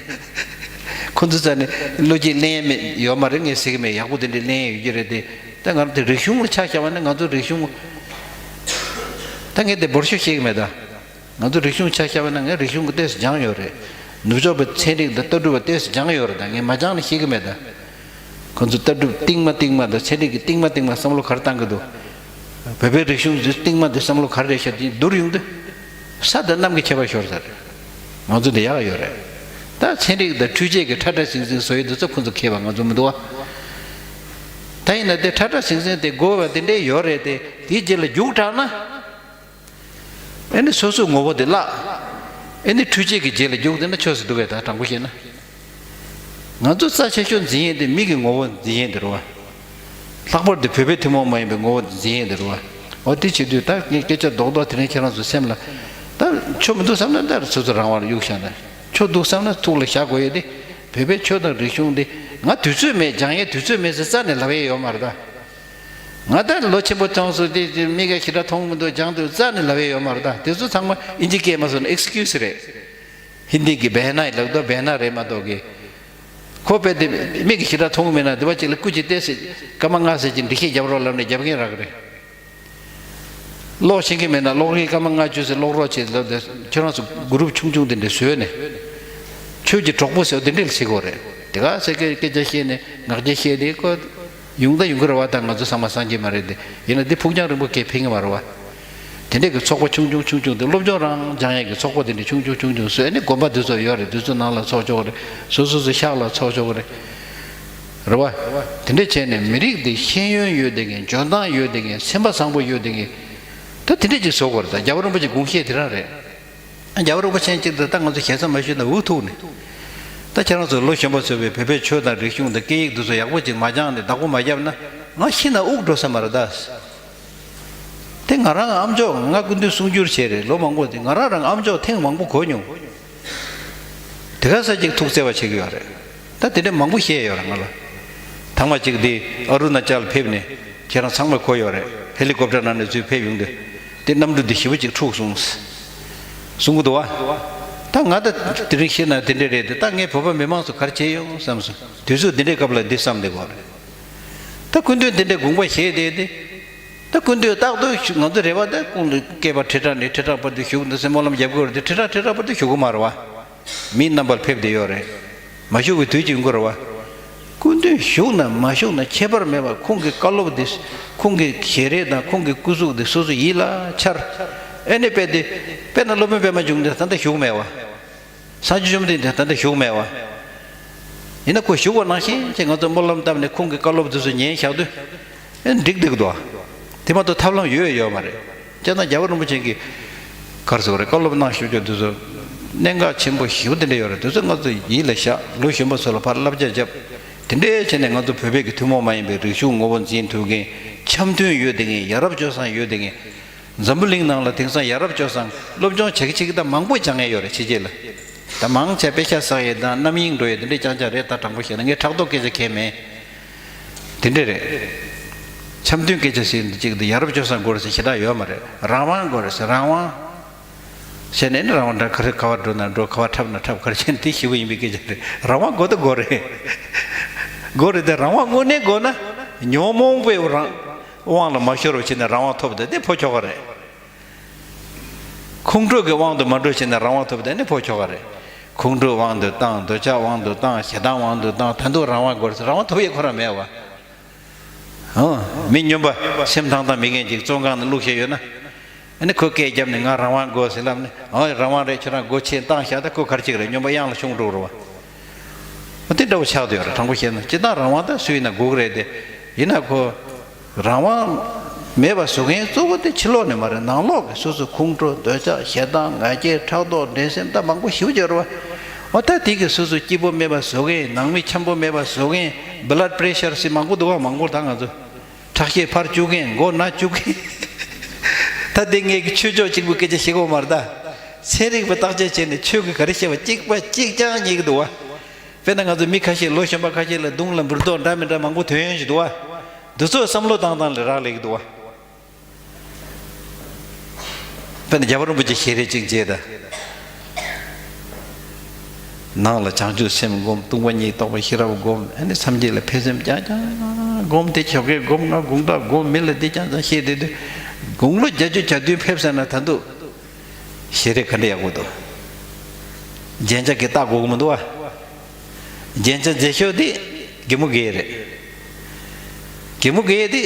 ཁོ་ཚོ་རྩ་ནས་བློ་སྐྱེད་གླེང་ཡས་མེད་ཡོད་མ་རེད། ངས་ཟེར་གི་མེད། ཡག་པོ་དེ་འདྲས་གླེང་ཡས་ཡོད་ཀྱི་རེད་དེ། ད་ང་རང་དེ་རིག་གཞུང་ལ་ཆ་བཞག་པ་ན་ང་ཚོ་རིག་གཞུང་ད་ངས་དེ་འབོར་ཤོག་བཤད་གི་མེད་ད། ང་ཚོ་རིག་གཞུང་ཆ་བཞག་པ་ན་ངས་རིག་གཞུང་གི་ཏོག་ཙམ་སྦྱངས་ཡོད་རེད། ནུབ་ཕྱོགས་པའི་ཚན་རིག་དང་ལྟ་གྲུབ་པ་ཏོག་ཙམ་སྦྱངས་ཡོད་རེད། ད་ངས་མ་སྦྱངས་ན་ཤེས་གི་མེད་ད། ཁོ་ཚོ་ལྟ་གྲུབ་རྟིང་མ་རྟིང་མ་དང་ཚན་རིག་གི་རྟིང་མ་རྟིང་མ་བསམ་བློ་ག་རེ་བཏང་གི་འདུག་བོད་པའི་རིག་གཞུང་འདི་རྟིང་མ་འདི་བསམ་བློ་ག་རེ་རེད་ཤག་འདི་བསྡུར་ཡོང་དུས། ས་དང་གནམ་གྱི་ཁྱད་པར་ཤོར་ས་རེད། ང་ཚོ་འདི་ཡག་ཡོད་རེད། ད་ཚན་རིག་དང་འཕྲུལ་ཆས་ཀྱི་ཁྲ་ཁྲ་ཟིང་ཟིང་བཟོ་ཡི་འདི་ཚོ་ཁོ་ཚོ་མཁས་པ་ང་ཚོ་མི་འདུག་བ། ད་ཡིན་ན་དེ་ཁྲ་ཁྲ་ཟིང་ཟིང་དེ་དགོས་པ་དེ་འདྲས་ཡོད་རེད་དེ། དེའི་རྗེས་ལ་རྒྱུགས་དྲགས་ན། ཨེ་ནི་སོ་སོའི་ངོ་བོ་དེ་བརླག་ཨེ་ནི་འཕྲུལ་ཆས་ཀྱི་རྗེས་ལ་རྒྱུགས་བསྡད་ན་ཆོག་ས་འདུག་གས། ད་དྲང་པོ་བཤད་ན། ང་ཚོ་རྩ་ཆེ་ཤོས་འཛིན་ཡས་དེ་མི་གི་ངོ་བོ་འཛིན་ཡས་དེ་རེད་བ། ལྷག་པར་དུ་བོད་པའི་ཐུན་མོང་མ་ཡིན་པའི་ངོ་བོ་འཛིན་ཡས་དེ་རེད་བ། འོ་དེ་བྱེད་དུས་ད་ངས་སྐད་ཆ་རྡོག་རྡོག་དེ་རིང་ཁྱེད་རང་ཚོ་སེམས་ལ། ད་ཆོ་མི་འདུག་བསམ་ན་ད་སོ་སོ་རང་དབང་ལ་གཡུག་བཞག་ན། ཆོ་འདུག་བསམ་ན་ཐུགས་ལ་བཞག་དགོས་ཡས་དེ། བོད་པའི་ཆོས་དང་རིག་གཞུང་དེ་ང་དུས་ཚོད་མེད། སྦྱང་ཡས་དུས་ཚོད་མེད་ཟེར་རྩ་ནས་ལབ་ཡས་ཡོད་མ་རེད་ད། ང་ད་ལོ་ཆེན་པོ་ཐོན་སོང་དེ་མི་ག་ཞེ་དྲག་མཐོང་མི་འདུག་སྦྱང་དུས་རྩ་ནས་ལབ་ཡས་ཡོད་མ་རེད་ད། དེ་ཚོ་ཚང་མ་ཨིན་ཇི་སྐད་མ་སོང་ན་ཨེག་སི་ཀིའུ་སི་རེད། ཧིན་དི་གི་བེ་ན་ཡི་ལབ་དོ་བེ་ན་རེད་མ་གཏོགས་གི། ཁོ་དཔེ་དེ་མི་གི་ཞེ་དྲག་མཐོང་མེད་ན་དེ་བ་ཅིག་ལ་སྐུ་མཁྱེན་ཏེ་སི་སྐར་མ་ལྔ་ཟེར་གྱི་འགྲེལ་བཤད་རྒྱབ་རོགས་ལབ་ནས་རྒྱབ་མཁན་རག་གི་རེད། ཀློག་ཤེས་ཀྱི་མེད་ན་ཀློག་རིན་སྐར་མ་ལྔ་བཅུ་ཟེར་ཀློག་རོགས་བྱེད་ལབ་དེ་ཁྱོད་རང་ཚོ་གུ་རུབ་ཆུང་ཆུང་དེ་འདྲ་བཟོས་ནས། ཆོས་ཀྱི་གྲོགས་པོ་ཟེར་བ་དེ་འདྲ་ལ་བྱེད་དགོས་རེད། དེ་ག་ཟེར་སྐད་སྐད་ཆ་བཤད་ནས་ངག་རྒྱ་བཤད་དེ་ཁོ། ཡོང་ད་ཡོང་གི་རེད་བ། ད་ང་ཚོ་ཚང་མ་སངས་རྒྱས་མ་རེད་དེ། ཡིན་ན་འདི་ཕུགས་རྒྱང་རིང་པོ་གས་ཕན་གི་མ་རེད་བ། དེ་འདྲས་ཀྱི་ཚོགས་པ་ཆུང་ཆུང་ཆུང་ཆུང་དེ་སློབ་སྦྱོང་རང་སྦྱང་ཡས་ཀྱི་ཚོགས་པ་དེ་འདྲས་ཆུང་ཆུང་ཆུང་ཆུང་བཟོས་ནས་དགོན་པ་འདི་ཚོ་ཡོད་རེད། འདི་ཚོ་ནང་ལ་ཚོགས་ཆོག་གི་རེད། སོ་སོ་སོ་ཤག་ལ་ཚོགས་ཆོག་གི་རེད། རེད་བ། དེ་འདྲས་བྱས་ནས་མི་རིགས་འདི་ཤེས་ཡོན་ཡོད་བསྡད་མཁན། འཇོན་ཐང་ཡོད་བསྡད་མཁན། སེམས་པ་བཟང་པོ་ཡོད་བསྡད་མཁན། ད་དེ་འདྲས་ཅིག་བཟོ་དགོས་རེད། ད་རྒྱལ་བ་རིན་པོ་ཆེ་དགོངས་བཞེད་དེ་རང་རེད། རྒྱལ་བ་རིན་པོ་ཆེ་གཅིག་ཏུ་ད་ང་ཚོ་ཞལ་ས་མ་ཞུས་ན་འུ་ཐུག་ནས། ད་ཁྱེད་རང་ཚོ་ལོ་གཞོན་པ་ཚོས་པའི་བོད་པའི་ཆོས་དང་རིག་གཞུང་དང་སྐད་ཡིག་འདི་ཚོ་ཡག་པོ་ཅིག་མ་སྦྱངས་ནས་བདག་པོ་མ་བརྒྱབ་ན་ང་ཤི་ན་དབུགས་འགྲོ་ས་མ་རེད་ད། དེ་ང་རང་ཨ་མཆོག་ང་སྐུ་མདུན་གསུང་སྒྱུར་བྱས་རེད། ལོ་མང་པོ་དེ་ང་རང་རང་ཨ་མཆོག་ཐེངས་མང་པོ་གོ་མྱོང་། དེ་ག་ས་ཅིག་ཐུགས་བརྩེ་བ་བྱེད་ཀྱི་ཡོད་རེད། ད་དེ་འདྲ་མང་པོ་བཤད་ཡོད་རེད་ང་ལ། ཐེངས་མ་གཅིག་དེ་ཨ་རུ་ན་ཅལ་ཕེབས་ནས་ཁྱེད་རང་ཚང་མས་གོ་ཡོད་རེད། ཧེ་ལི་ཀོབ་ཊར་ནང་ནས་ཚུར་ཕེབས་ཡོང་དུས་དེ་གནམ་གྲུ་འདི་ཞེ་པོ་ཅིག་འཁྲུགས་སོང་། གསུང་གི་འདུག་བ། ད་ང་ད་དེ་རིང་ཤི་ན་དེ་འདྲ་རེད་དེ། ད་ངས་བོད་པ་མི་མང་ཚོ་ག་རེ་བྱས་ཡོང་བསམ་སོང་། དུས་ཚོད་འདི་འདྲའི་སྐབས་ལ་འདི་བསམ་བསྡད་དགོས་རེད། ད་སྐུ་མདུན་དེ་འདྲའི་དགོངས་པ་བཞེས་བསྡད་དེ། ད་སྐུ་མདུན་རྟག་ཏུ་ང་ཚོ་རེ་བ་ད་ཁོང་ལ་སྐྱེས་པ་ཁྲི་ཕྲག་ནས་ཁྲི་ཕྲག་བར་དུ་བཞུགས་འདུག་ཟེར་སྨོན་ལམ་རྒྱབ་དགོས་རེད་དེ། ཁྲི་ཕྲག་ཁྲི་ཕྲག་བར་དུ་བཞུགས་གི་མ་རེད་བ། མི་རྣམ་པར་ཕེབས་བསྡད་ཡོད་རེད། མ་བཞུགས་པའི་དུས་ཅིག་ཡོང་གི་རེད་བ། སྐུ་མདུན་བཞུགས་ན་མ་བཞུགས་ན་ཁྱད་པར་མེད་པ། ཁོང་གི་བཀའ་སློབ་དེ། ཁོང་གི་ཞལ་རས་དང་ཁོང་གི་སྐུ་གཟུགས་དེ་སོ་སོ་ཡིད་ལ་འཆར། ཨེ་ནས་དཔེ་དེ། དཔེར་ན་སློབ་དཔོན་པད་མ་འབྱུང་གནས་ད་ལྟ་བཞུགས་མེད་བ། སངས་རྒྱས་བཅོམ་ལྡན་འདས་ད་ལྟ་བཞུགས་མེད་བ། ཡིན་ན་ཁོ་བཞུགས་པ་ནང་བཞིན་ཅིག་ང་ཚོ་སྨོན་ལམ་བཏབ་ནས་ཁོང་གི་བཀའ་སློབ་དེ་ཚོ་ཉན་བཞག་དུས། ཨེ་འགྲིག་འགྲིག་འདུག་དེ་མ་གཏོགས་ཐབས་ལམ་ཡོད་ཡོད་མ་རེད། སྤྱིར་བཏང་རྒྱལ་བ་རིན་པོ་ཆེ་གིས་ག་རེ་ཟེར་བ་རེད། བཀའ་སློབ་གནང་བཞུགས་རྒྱུ་དེ་ཚོ་གནད་འགག་ཆེན་པོ་ཞེ་པོ་དེ་འདྲ་ཡོད་རེད། དེ་ཚོ་ང་ཚོ་ཡིད་ལ་བཞག་ལོ་གཞོན་པ་ཚོ་ལ་ཕར་བསླབ་བྱ་བརྒྱབ། དེ་འདྲའི་བྱས་ནས་ང་ཚོ་བོད་པའི་གི་ཐུན་མོང་མ་ཡིན་པའི་རིག་གཞུང་ངོ་བོ་འཛིན་ཐུབ་མཁན། འཆམ་མཐུན་ཡོད་བསྡད་མཁན། ཡ་རབས་སྤྱོད་བཟང་ཡོད་བསྡད་མཁན། འཛམ་བུ་གླིང་ནང་ལ་དེང་སང་ཡ་རབས་སྤྱོད་བཟང་སློབ་སྦྱོང་བྱེད་ཀྱི་བྱེད་ཀྱི་ད་མང་པོ་སྦྱང་ཡས་ཡོད་རེད་ཕྱི་རྒྱལ་ལ། ད་མང་ཆེ་དཔེ་ཆ་བསགས་ཡས་དང་རྣམ་གཡེང་འགྲོ་ཡས་དེ་འདྲའི་རྐྱང་རྐྱང་རེད། ད་དྲང་པོ་བཤད་ན་ངས་ཕྲག་དོག་སྐད་ཆ་གང་ཡང་མེད། དེ་འདྲ་རེད། འཆམ་མཐུན་སྐད་ཆ་ཟེར་འདི་གཅིག་དེ་ཡ་རབས་སྤྱོད་བཟང་དགོས་རེད་ཟེར་ཞེ་དྲག་ཡོད་མ་རེད། རང་དབང་དགོས་རེད་ཟེར། རང་དབང་བྱས་ནས་ནི་རང་དབང་འདྲ། ག་རེ་ག་བར་འགྲོ་ན་འགྲོ། ག་བར་འཁྲབ་ན་འཁྲབ། ག་རེ་བྱས་ན་དེ་ཞེ་པོ་ཡིན་པའི་སྐད་ཆ་རེད། རང་དབང་དགོས་ད་དགོས་རེད། དགོས་རེད་དེ། རང་དབང་དངོས་གནས་དགོས་ན་ཉོན་མོངས་པའི་རང་དབང་ལ་མ་ཤོར་བ་བྱས་ནས་རང་དབང་ཐོབ་དེ་དེ་ཕོ་ཁྱོ་ག་རེད། ཁོང་ཁྲོ་གི་དབང་དུ་མ་འགྲོ་བྱས་ནས་རང་དབང་ཐོབ་དེ་ནི་ཕོ་ཁྱོ་ག་རེད། ཁོང་ཁྲོའི་དབང་དུ་བཏང་། འདོད་ཆགས་དབང་དུ་བཏང་། ཞེ་སྡང་དབང་དུ་བཏང་། ད་དུང་རང་དབང་དགོས་རེད་ཟེར། རང་དབང་ཐོབ་ཡས་ཁོ་རང་མེད་བ། ཨོ། མི་སྨྱོན་པ་སེམས་ཐང་ཐང་མེད་མཁན་ཅིག་བཙོན་ཁང་ནང་བླུགས་བཞག་ཡོད་ན། ཨ་ནི་ཁོས་སྐད་བརྒྱབ་ནས་ང་རང་དབང་དགོས་ཟེར་ལབ་ནས། ཨོ་རང་དབང་རེད། ཁྱོད་རང་སྒོ་ཕྱེ་བཏང་བཞག་ད་ཁོ་ག་རེ་བྱེད་ཀྱི་རེད། སྨྱོན་པ་གཡང་ལ་ཤོང་འགྲོ་རེད་བ། ཨོ་དེ་འདྲ་བོ་ཆགས་བསྡད་ཡོད་རེད། དྲང་པོ་བཤད་ན་སྤྱིར་བཏང་རང་དབང་ད་སུ་ཡིན་ན་དགོས་ཀྱི་རེད་དེ། ཡིན་ན་ཁོ་རང་དབང་མེད་པ་བཟོ་མཁན་གཙོ་བོ་དེ་ཕྱི་ལོགས་ནས་མ་རེད། ནང་ལོགས་ཀྱི་སོ་སོ་ཁོང་ཁྲོ། འདོད་ཆགས། ཞེ་སྡང་། ང་རྒྱལ། ཕྲག་དོག། འགྲན་སེམས་ད་མང་པོ་ཞེ་པོ་ཅིག་ཡོད་རེད་བ། ཨོ་ད་དེ་གི་སོ་སོ་སྐྱིད་པོ་མེད་པ་བཟོ་མཁན། ནང་མི་འཆམ་པོ་མེད་པ་བཟོ་མཁན། བྷི་ལཌ་པི་རེ་ཤར་ཟེར་མང་པོ་འདུག་བ། མང་པོ་ད་ང་ཚོ། ཁྲག་ཤེད་འཕར་བཅུག་མཁན། མགོ་ན་བཅུག་མཁན། ད་དེ་ངས་ཀྱི་ཆོས་ཕྱོགས་གཅིག་པུའི་སྐད་ཆ་བཤད་ཀྱི་ཡོད་མ་རེད་ད། ཚན་རིག་པ་བརྟག་དཔྱད་བྱས་ནས་ཆོས་ཀྱི་ག་རེ་བཤད་པ་གཅིག་པ་གཅིག་རྐྱང་རྙེད་ཀྱི་འདུག་བ། དཔེར་ན་ང་ཚོ་མི་ཁ་ཤས། ལོ་གཞོན་པ་ཁ་ཤས་ལ་མདུང་ལ་འབུར་རྡོག་འདྲ་མི་འདྲ་མང་པོ་ཐོན་ཡོང་གི་འདུག་བ། འདི་ཚོ་བསམ་བློ་བཏང་སྟངས་ལ་རག་ལས་ཀྱི་འདུག་བ། དཔེར་ན་རྒྱལ་བ་རིན་པོ་ཆེ་ཞལ་རས་གཅིག་མཇལ་ད། ནང་ལ་བྱང་ཆུབ་སེམས་སྒོམ། སྟོང་པ་ཉིད་རྟོགས་པའི་ཤེས་རབ་སྒོམ། ཨ་ནི་སངས་རྒྱས་ལ་ཕན་སེམས་རྐྱང་རྐྱང་སྒོམ། དེ་ཞོགས་ཀས་སྒོམ། ང་དགོང་དག་སྒོམ། མི་ལ་འདི་རྐྱང་རྐྱང་བཤད་བསྡད་དུས། དགུང་ལོ་བརྒྱད་ཅུ་གྱ་བདུན་ཕེབས་ཟེར་ན་ད་དུང་ཞལ་རས་ག་འདྲ་ཡག་པོ་འདུག་རྒྱན་ཆ་གི་ལྟ་དགོས་ཀྱི་མི་འདུག་བ། རྒྱན་ཆ་མཛེས་ཤོས་དེ་གད་མོ་བགད་རེད། གད་མོ་བགད་དེ་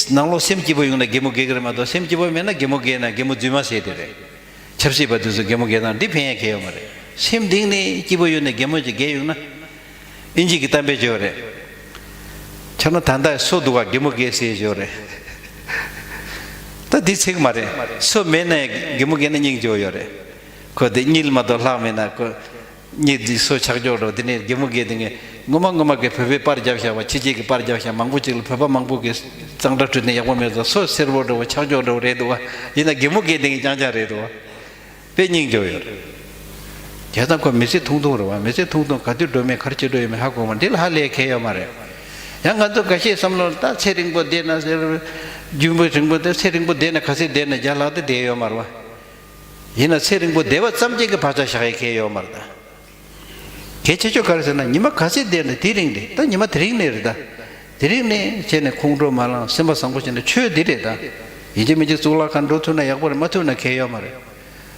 ནང་ལོགས་སེམས་སྐྱིད་པོ་ཡོང་ན་གད་མོ་བགད་ཀྱི་རེད་མ་གཏོགས། སེམས་སྐྱིད་པོ་མེད་ན་གད་མོ་བགད་ན་གད་མོ་རྫུན་མ་ཟེར་དེ་རེད། ཆབ་སྲིད་པ་དེ་ཚོ་གད་མོ་བགད་སྟངས་འདི་ཕན་ཡ་གང་ཡང་ཡོད་མ་རེད། སེམས་གཏིང་ནས་སྐྱིད་པོ་ཡོད་ནས་གད་མོ་ཅིག་བགད་ཡོང་ན། ཨིན་ཇི་གི་གཏམ་དཔེ་ཅིག་ཡོད་རེད། ཁྱོད་ན་ད་ལྟ་སོ་འདུག་ག་གད་མོ་བགད་ཟེར་ཅིག་ཡོད་རེད། ད་འདི་ཚིག་མ་རེད། སོ་མེད་ན་ཡང་གད་མོ་བགད་ན་སྙིང་རྗེ་པོ་ཡོད་རེད། ཁོ་དེ་གཉིད་མ་གཏོགས་ལྷག་མེད་ན་ཁོ། གཉིད་འདི་སོ་ཆག་ཆོག་འགྲོ། དེ་ནས་གད་མོ་བགད་དེ་ངས་ངོ་མ་ངོ་མ་གི་བོད་པའི་པར་རྒྱབ་བཞག་པ། ཕྱི་རྒྱལ་གྱི་པར་རྒྱབ་བཞག་མང་པོ་ཅིག་ལ་བོད་པ་མང་པོ་གི་གཙང་སྦྲ་བཀྲུས་ནས་ཡག་པོ་མེད་ཙང་། སོ་སེར་པོ་འདྲ་བོ་ཆག་ཆོག་འདྲ་བོ་རེད་འདུག་བ། ཡིན་ན་གད་མོ་བགད་དེ་ངས་རྐྱང་རྐྱང་རེད་འདུག་བ། དཔེ་སྙིང་རྗེ་པོ་ཡོད་རེད། བྱས་ཙང་ཁོ་མི་ཚེ་ཐུང་ཐུང་རེད་བ། མི་ཚེ་ཐུང་ཐུང་ག་དུས་འགྲོ་མིན་ག་རེ་བྱེད་འགྲོ་ཡོད་མེད་ཧ་གོ་མ། འདི་ལ་ཧ་ལས་གལ་ཡོད་མ་རེད། ཡང་ང་ཚོ་འགའ་ཤས་བསམ་བློ་ད་ཚེ་རིང་པོ་བསྡད་ན་ཟེར། རྒྱུན་པོ་རིང་པོ་དེ་ཚེ་རིང་པོ་བསྡད་ན་ག་ཚོད་བསྡད་ན་བརྒྱ་ལྷག་དེ་བསྡད་ཡོད་མ་རེད་བ། ཡིན་ན་ཚེ་རིང་པོ་བསྡད་པ་ཙམ་གྱིས་ཀྱི་བག་ཆགས་བཞག་ཡས་གལ་ཡོད་མ་རེད་ད། གལ་ཆེ་ཤོས་ག་རེ་ཟེར་ན་ཉི་མ་ག་ཚོད་བསྡད་ན་དེ་རིང་རེད་ད། ཉི་མ་དེ་རིང་ནས་རེད་ད། དེ་རིང་ནས་བྱས་ནས་ཁོང་ཁྲོ་མ་ལངས། སེམས་པ་བཟང་པོ་བྱས་ནས་ཆོས་འདི་རེད་ད། ཡིན་གཅིག་མིན་གཅིག་གཙུག་ལག་ཁང་འགྲོ་ཐུབ་ན་ཡག་པོ་རེད། མ་ཐུབ་ན་གལ་ཡོད་མ་རེད།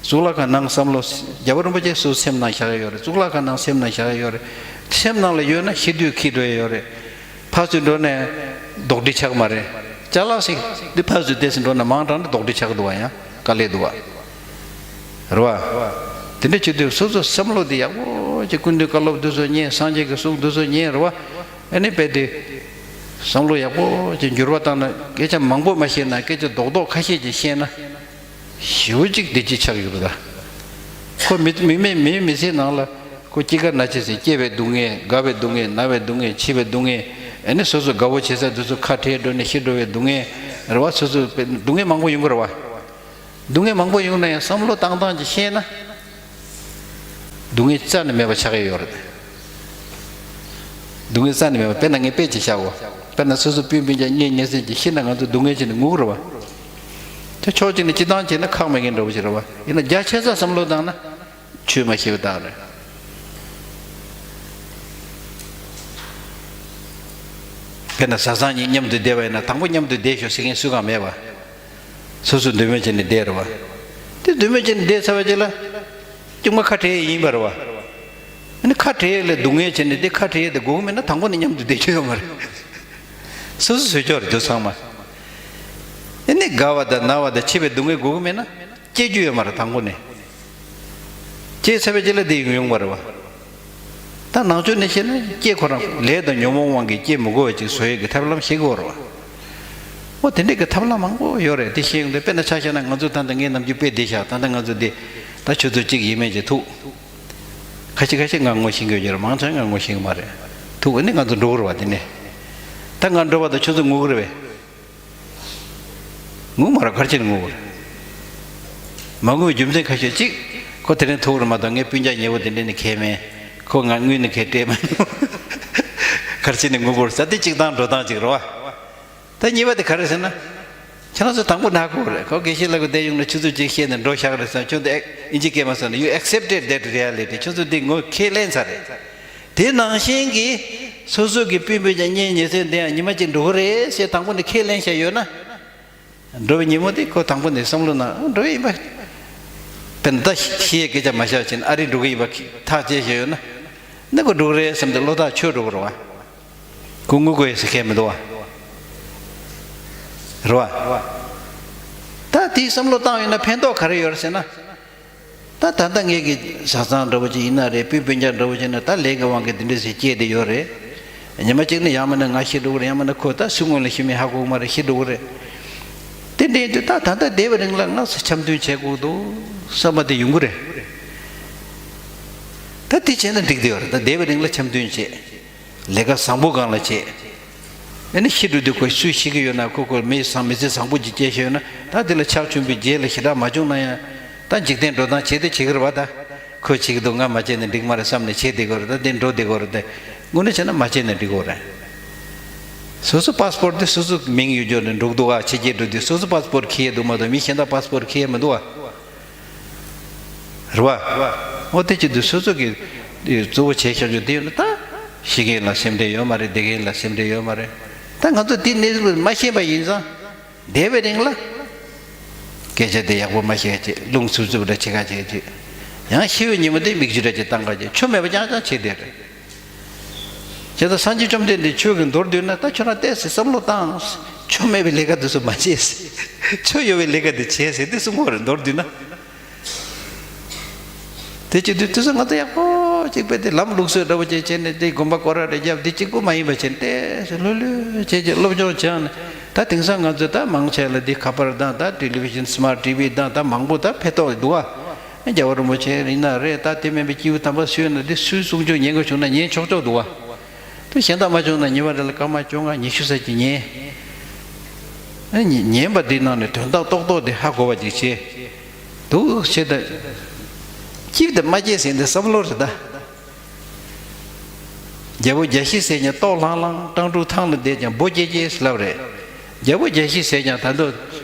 གཙུག་ལག་ཁང་ནང་བསམ་བློ། རྒྱལ་བ་རིན་པོ་ཆེ་སུ་སེམས་ནང་བཞག་ཡོད་རེད། གཙུག་ལག་ཁང་ནང་སེམས་ནང་བཞག་ཡོད་རེད། སེམས་ནང་ལ་ཡོད་ན་ཤི་དུས་འཁྱེར་འགྲོ་ཡ་ཡོད་རེད། ཕར་ཚུར་འགྲོ་ནས་རྡོག་སྒྲིལ་ཆགས་མ་རེད། ཅ་ལག་ཞིག་འདི་ཕར་ཚུར་དེ་ཚུར་འགྲོ་ན་མང་དྲགས་ནས་རྡོག་སྒྲིལ་ཆགས་འདུག་བ། ཡང་དཀའ་ལས་འདུག་བ། རེད་བ། དེ་འདྲ་བྱེད་དུས་སོ་སོ་བསམ་བློ་དེ་ཡག་པོ་ཅིག་སྐུ་མདུན་བཀའ་སློབ་འདི་ཚོ་ཉན། སངས་རྒྱས་ཀྱི་གསུང་འདི་ཚོ་ཉན། རེད་བ། ཨ་ནི་དཔེ་དེ་བསམ་བློ་ཡག་པོ་ཅིག་འགྱུར་བ་བཏང་ན། སྐད་ཆ་མང་པོ་མ་བཤད་ན། སྐད་ཆ་རྡོག་རྡོག་ཁ་ཤས་ཅིག་བཤད་ན། ཞེ་པོ་ཅིག་བདེ་སྐྱིད་ཆགས་ཡོད་རེད་ད། ཁོ་མི་མི་མི་མི་མི་ཚེ་ནང་ལ་ ཁོ་སྐྱེས་སྐར་ན་ཆེ་ཟེར། སྐྱེས་པའི་སྡུག་བསྔལ། རྒ་བའི་སྡུག་བསྔལ། ན་བའི་སྡུག་བསྔལ། འཆི་བའི་སྡུག་བསྔལ། ཨ་ནི་སོ་སོ་དགའ་བོ་བྱེད་ས་དེ་ཚོ་ཁ་བྲལ་འགྲོ་ནས་ཤི་འགྲོ་བའི་སྡུག་བསྔལ་རེད་བ། སོ་སོ་སྡུག་བསྔལ་མང་པོ་ཡོང་གི་རེད་བ། སྡུག་བསྔལ་མང་པོ་ཡོང་ན་ཡང་བསམ་བློ་བཏང་སྟངས་ཀྱིས་ཤེས་ན། སྡུག་བསྔལ་རྩ་ནས་མེད་པ་ཆགས་ཀྱི་ཡོད་རེད། སྡུག་བསྔལ་རྩ་ནས་མེད་པ། དཔེར་ན་ངས་དཔེ་ཅིག་བཞག་གོ། དཔེར་ན་སོ་སོ་སྤུན་སྤུན་ཀྱག་གཉེན་ཉེ་ཚན་གྱིས་ཤི་ན་ང་ཚོ་སྡུག་བསྔལ་བྱས་ནས་ངུ་གི་རེད་བ། དེ་ཕྱོགས་གཅིག་ནས་སྤྱིར་བཏང་བྱས་ན་ཁག་མེད་མཁན་འདྲ་བོ་ཞིག་རེད་བ། ཡིན་ན་རྒྱ་ཆེ་ས་བསམ་བློ་བཏང་ན། ཆོས་མ་ཤེས་པ་དག་རེད། དཔེར་ན་བཟའ་ཚང་གཉིས་མཉམ་དུ་བསྡད་པ་ཡིན་ན། དང་པོ་མཉམ་དུ་བསྡད་ཤོག་ཟེར་མཁན་སུ་གང་མེད་པ། སོ་སོ་འདོད་མོས་བྱས་ནས་བསྡད་རེད་བ། དེ་འདོད་མོས་བྱས་ནས་བསྡད་ཚར་བ་ཅིག་ལ། གཅིག་མ་ཁ་བྲལ་ཡས་ཡིན་པ་རེད་བ། ཨ་ནི་ཁ་བྲལ་ཡས་ལ་སྡུག་བསྔལ་བྱས་ནས། དེ་ཁ་བྲལ་ཡས་དེ་དགོས་ཀྱི་མེད་ན་དང་པོ་ནས་མཉམ་དུ་བསྡད་རྒྱུ་ཡོད་མ་རེད། སོ་སོ་བཟོས་ཆོག་རེད་དེ་ཚང་མ། ཨ་ནི་རྒ་བ་དང་ན་བ་དང་འཆི་བའི་སྡུག་བསྔལ་དགོས་ཀྱི་མེད་ན། སྐྱེ་རྒྱུ་ཡོད་མ་རེད་དང་པོ་ནས། སྐྱེས་ཚར་བའི་རྗེས་ལ་དེ་ཡོང་ཡོང་བ་རེད་བ། ད་ནང་ཆོས་ནས་བཤད་ན་སྐྱེ་ཁོ་རང་ལས་དང་ཉོན་མོངས་དབང་གིས་སྐྱེ་མི་དགོས་པ་ཅིག་བཟོ་ཡས་ཀྱི་ཐབས་ལམ་ཤེས་དགོས་རེད་བ། འོ་དེ་འདྲས་ཀྱི་ཐབས་ལམ་མང་པོ་ཡོད་རེད། དེ་ཤེས་ཡོང་དུས་དཔེར་ན་ཆ་བཞག་ན་ང་ཚོ་ད་ལྟ་ངས་ནམ་རྒྱུན་དཔེ་འདི་བཞག་ད་ལྟ་ང་ཚོ་འདི་ད་ཆུ་ཚོད་གཅིག་ཡས་མས་ཅིག་ཐུག་ཁ་ཤས་ཁ་ཤས་ང་ངོ་ཤེས་ཀྱི་ཡོད་རེད། མང་ཆེ་ང་ངོ་ཤེས་ཀྱི་མ་རེད། ཐུག་ཨ་ནི་ང་ཚོ་འགྲོ་གི་རེད་བ། དེ་ནས་ད་ང་འགྲོ་བ་དང་ཁྱོད་ཚོ་ངུ་གི་རེད་པས། ངུ་མ་ར་གར་ཅིག་ངུ། མ་ངུའི་རྒྱུ་མཚན་ཁ་ཤས་གཅིག་ཁོ་དེ་རིང་ཐུག་རེད་མ་གཏོགས་ངའི་སྤུན་ཀྱག་ཉེ་བོ་དེ་འདྲས་ནི་གས་མེད། ཁོ་ང་དངུལ་ནི་གས་སྤྲད་མ་མྱོང་། གར་ཅིག་ནི་ངུ་དགོས་ས་དེ་གཅིག་དང་འགྲོ་སྟངས་གཅིག་རེད་བ། ད་གཉིས་པ་དེ་ག་རེ་ཟེར་ན། ཁྱེད་རང་ཚོ་དང་པོ་ནག་པོ་རེད། ཁོ་དགེ་བཤེས་ལགས་ཀྱི་བསྡད་ཡོང་ན་ཆུ་ཚོད་གཅིག་བཤད་ནས་འགྲོ་བཞག་རེད་བསམ། ཁྱོད་ཚོ་ཨིན་ཇི་སྐད་མ་སོང་ན། You accepted that reality. ཁྱོད་ཚོ་འདི་ངོ་ཁས་ལེན་ཚར་རེད། དེ་ནང་བཞིན་གྱི་སོ་སོ་གི་སྤུན་སྤུན་ཀྱག་གཉེན་ཉེ་ཚན་དེ་ཡང་ཉི་མ་གཅིག་འགྲོ་གི་རེད་ཟེར་དང་པོ་ནས་ཁས་ལེན་བཞག་ཡོད་ན། འགྲོ་བའི་ཉིན་མོ་དེ་ཁོ་དང་པོ་ནས་བསམ་བློ་ནང་འགྲོ་གི་ཡིན་པ། དཔེར་ན་ད་ཤི་ཡའི་སྐད་ཆ་མ་བཤད་ཕྱིན་ཨ་རི་འགྲོ་གི་ཡིན་པ་ཐག་བཅད་བཞག་ཡོད་ན། འདི་ཁོ་འགྲོ་གི་རེད་བསམ་སྟེ་བློ་ཐག་ཆོད་འགྲོ་གི་རེད་བ། ཁོ་ངུ་དགོས་ཡོད་ཟེར་མཁན་མི་འདུག་བ། རེད་བ། ད་དེའི་བསམ་བློ་བཏང་ཡོད་ན་ཕན་ཐོགས་ག་རེ་ཡོད་རེད་ཟེར་ན། ད་ད་ལྟ་ངེད་ཀྱི་བཟའ་ཚང་འདྲ་བོ་ཅིག་ཡིན་ན་རེད། སྤུན་སྤུན་ཀྱག་འདྲ་བོ་ཅིག་ན་ད་ལས་ཀྱི་དབང་གིས་འདི་འདྲ་ཞིག་སྐྱེས་བསྡད་ཡོད་རེད། ཉི་མ་གཅིག་ནི་ཡང་མིན་ན་ང་ཤི་འགྲོ་གི་རེད། ཡང་མིན་ན་ཁོ་ད་སུ་སྔོན་ལ་ཤི་མིན་ཧ་གོ་གི་མ་རེད། ཤི་འགྲོ་གི་རེད། དེ་འདྲ་ཡིན་དུས་ད་ད་ལྟ་བསྡད་པའི་རིང་ལ་ང་ཚོ་འཆམ་མཐུན་བྱེད་དགོས་འདུག་བསམ་པ་དེ་ཡོང་གི་རེད། ད་དེ་བྱས་ན་འགྲིག་བསྡད་ཡོད་རེད། ད་བསྡད་པའི་རིང་ལ་འཆམ་མཐུན་བྱེད། ལས་ཀ་བཟང་པོ་སྒང་ལ་བྱེད། ཨ་ནི་ཤི་འགྲོ་དུས་ཁོ་སུས་ཤི་གི་ཡོད་ན། ཁོ་ཁོ་མི་བཟང་མི་ཚེ་བཟང་པོ་ཅིག་སྐྱེལ་ཤེས་ཡོད་ན། ད་དེ་ལ་ཕྱག་མཆོད་པའི་རྗེས་ལ་ཞེ་དྲག་མ་བྱུང་ན་ཡང་། ད་འཇིག་རྟེན་འགྲོ་སྟངས་བྱེད་དེ་བྱེད་ཀྱི་རེད་བ། ད་ཁོས་བྱེད་ཀྱི་འདུག་ང་མ་བྱས་ན་འགྲིག་མ་རེད་བསམ་ནས་བྱེད་བསྡད་ཀྱི་རེད། ད་དེ་འགྲོ་བསྡད་ཀྱི་རེད། དེ་དངོས་གནས་བྱས་ན་མ་བྱས་ན་འགྲིག་གི་རེད། སོ་སོ་པཱ་སི་པོར་དེ་སོ་སོ་མིང་ཡོད་རྒྱུ་ནས་འགྲོ་གི་འདུག་ཨ། ཕྱི་རྒྱལ་འགྲོ་དུས་སོ་སོ་པཱ་སི་པོར་འཁྱེར་ཡས་འདུག་མ་གཏོགས་མི་གཞན་དག་པཱ་སི་པོར་འཁྱེར་ཡས་མི་འདུག་ཨ། རེད་བ། འོ་དེ་བྱེད་དུས་སོ་སོ་གི་གཙོ་བོ་བྱས་བཞག་རྒྱུ་དེ་ཡོད་ན། ད་ཤི་མཁན་ལ་སེམས་ཁྲལ་ཡོད་མ་རེད། བསྡད་མཁན་ལ་སེམས་ཁྲལ་ཡོད་མ་རེད། ད་ང་ཚོ་དེ་གནས་ཚུལ་མ་ཤེས་པ་ཡིན་ཙང་། བསྡད་པའི་རིང་ལ་སྐད་ཆ་དེ་ཡག་པོ་མ་བཤད་ཅིག་རླུང་འཚུབ་འཚུབ་འདྲ་བྱེད་ཁ་བྱེད་ཅིག་ཡང་ཤི་བའི་ཉིན་མོ་དེ་མིག་ཆུ་འདྲ་ཅིག་བཏང་ཁ་བྱེད། ཆོ་མེད་པ་རྐྱང་རྐྱང་བྱེད་བསྡད་རེད། བྱས་ཙང་སངས་རྒྱས་བཅོམ་ལྡན་འདས་ཆོས་ཀྱི་མདོར་བསྡུས་ན། ད་ཁྱོད་རང་ཏོག་ཙམ་བསམ་བློ་བཏང་། ཆོ་མེད་པའི་ལས་ཀ་དེ་ཚོ་མ་བྱེད་ཟེར། ཆོ་ཡོད་པའི་ལས་ཀ་དེ་བྱེད་ཟེར་དེ་གསུང་གི་ཡོད་རེད། མདོར་བསྡུས་ན། དེ་བྱེད་དུས་དེ་ཚོ་ང་ཚོ་ཡག་པོ་གཅིག་པས་དེ་ལམ་ལུགས་སྲོལ་འདྲ་པོ་ཅིག་བྱས་ནས། དེ་དགོན་པ་སྐོར་ར་རེ་བརྒྱབ། དེ་གཅིག་པོ་མ་ཡིན་པ་བྱས་ནས་ཏོག་ཙམ་ལྷོད་ལྷོད་བྱས་བྱས་སློབ་སྦྱོང་བྱས་ནས། ད་དེང་སང་ང་ཚོས་ད་མང་ཆེ་ལ་དེ་ཁ་པར་དང་། ད་ཊེ་ལི་བི་ཤན། སི་མཱརཊ་ཊི་བི་དང་། ད་མང་པོ་ད་ཕན་ཐོགས་འདུག་ཨ། རྒྱལ་བ་རིན་པོ་ཆེ་ཡིན་ན་རེད། ད་དེ་མིན་པའི་སྐྱེས་བུ་དམ་པ་སུ་ཡིན་ན། དེ་སུའི་གསུང་ཆོས་ཉན་དགོས་བྱུང་ན་ཉན་ཆོག་ཆོག་འདུག་ཨ། དེ་གཞན་དག་མ་བྱུང་ན་ཉི་མ་རེ་ལ་སྐར་མ་བཅོ་ལྔ་ཉི་ཤུ་ཙམ་ཅིག་ཉན། ཨ་ནི་ཉན་པ་དེའི་ནང་ནས་དོན་དག་རྡོག་རྡོག་དེ་ཧ་གོ་བ་ཅིག་བྱེད། འདུག་བྱེད་དེ། སྐྱིད་དེ་མ་སྐྱེས་ཟིན་དེ་བསམ་བློ་རེད་ད། རྒྱལ་པོ་བརྒྱ་བཞི་ཟས་ཀྱང་ལྟོགས་ལྷང་ལྷང་། སྤྲང་ཕྲུག་ཐང་ལ་བསྡད་ཀྱང་སྦོ་སྐྱེས་སྐྱེས་ལབ་རེད། རྒྱལ་པོ་བརྒྱ་བཞི་ཟས་ཀྱང་ད་དུང་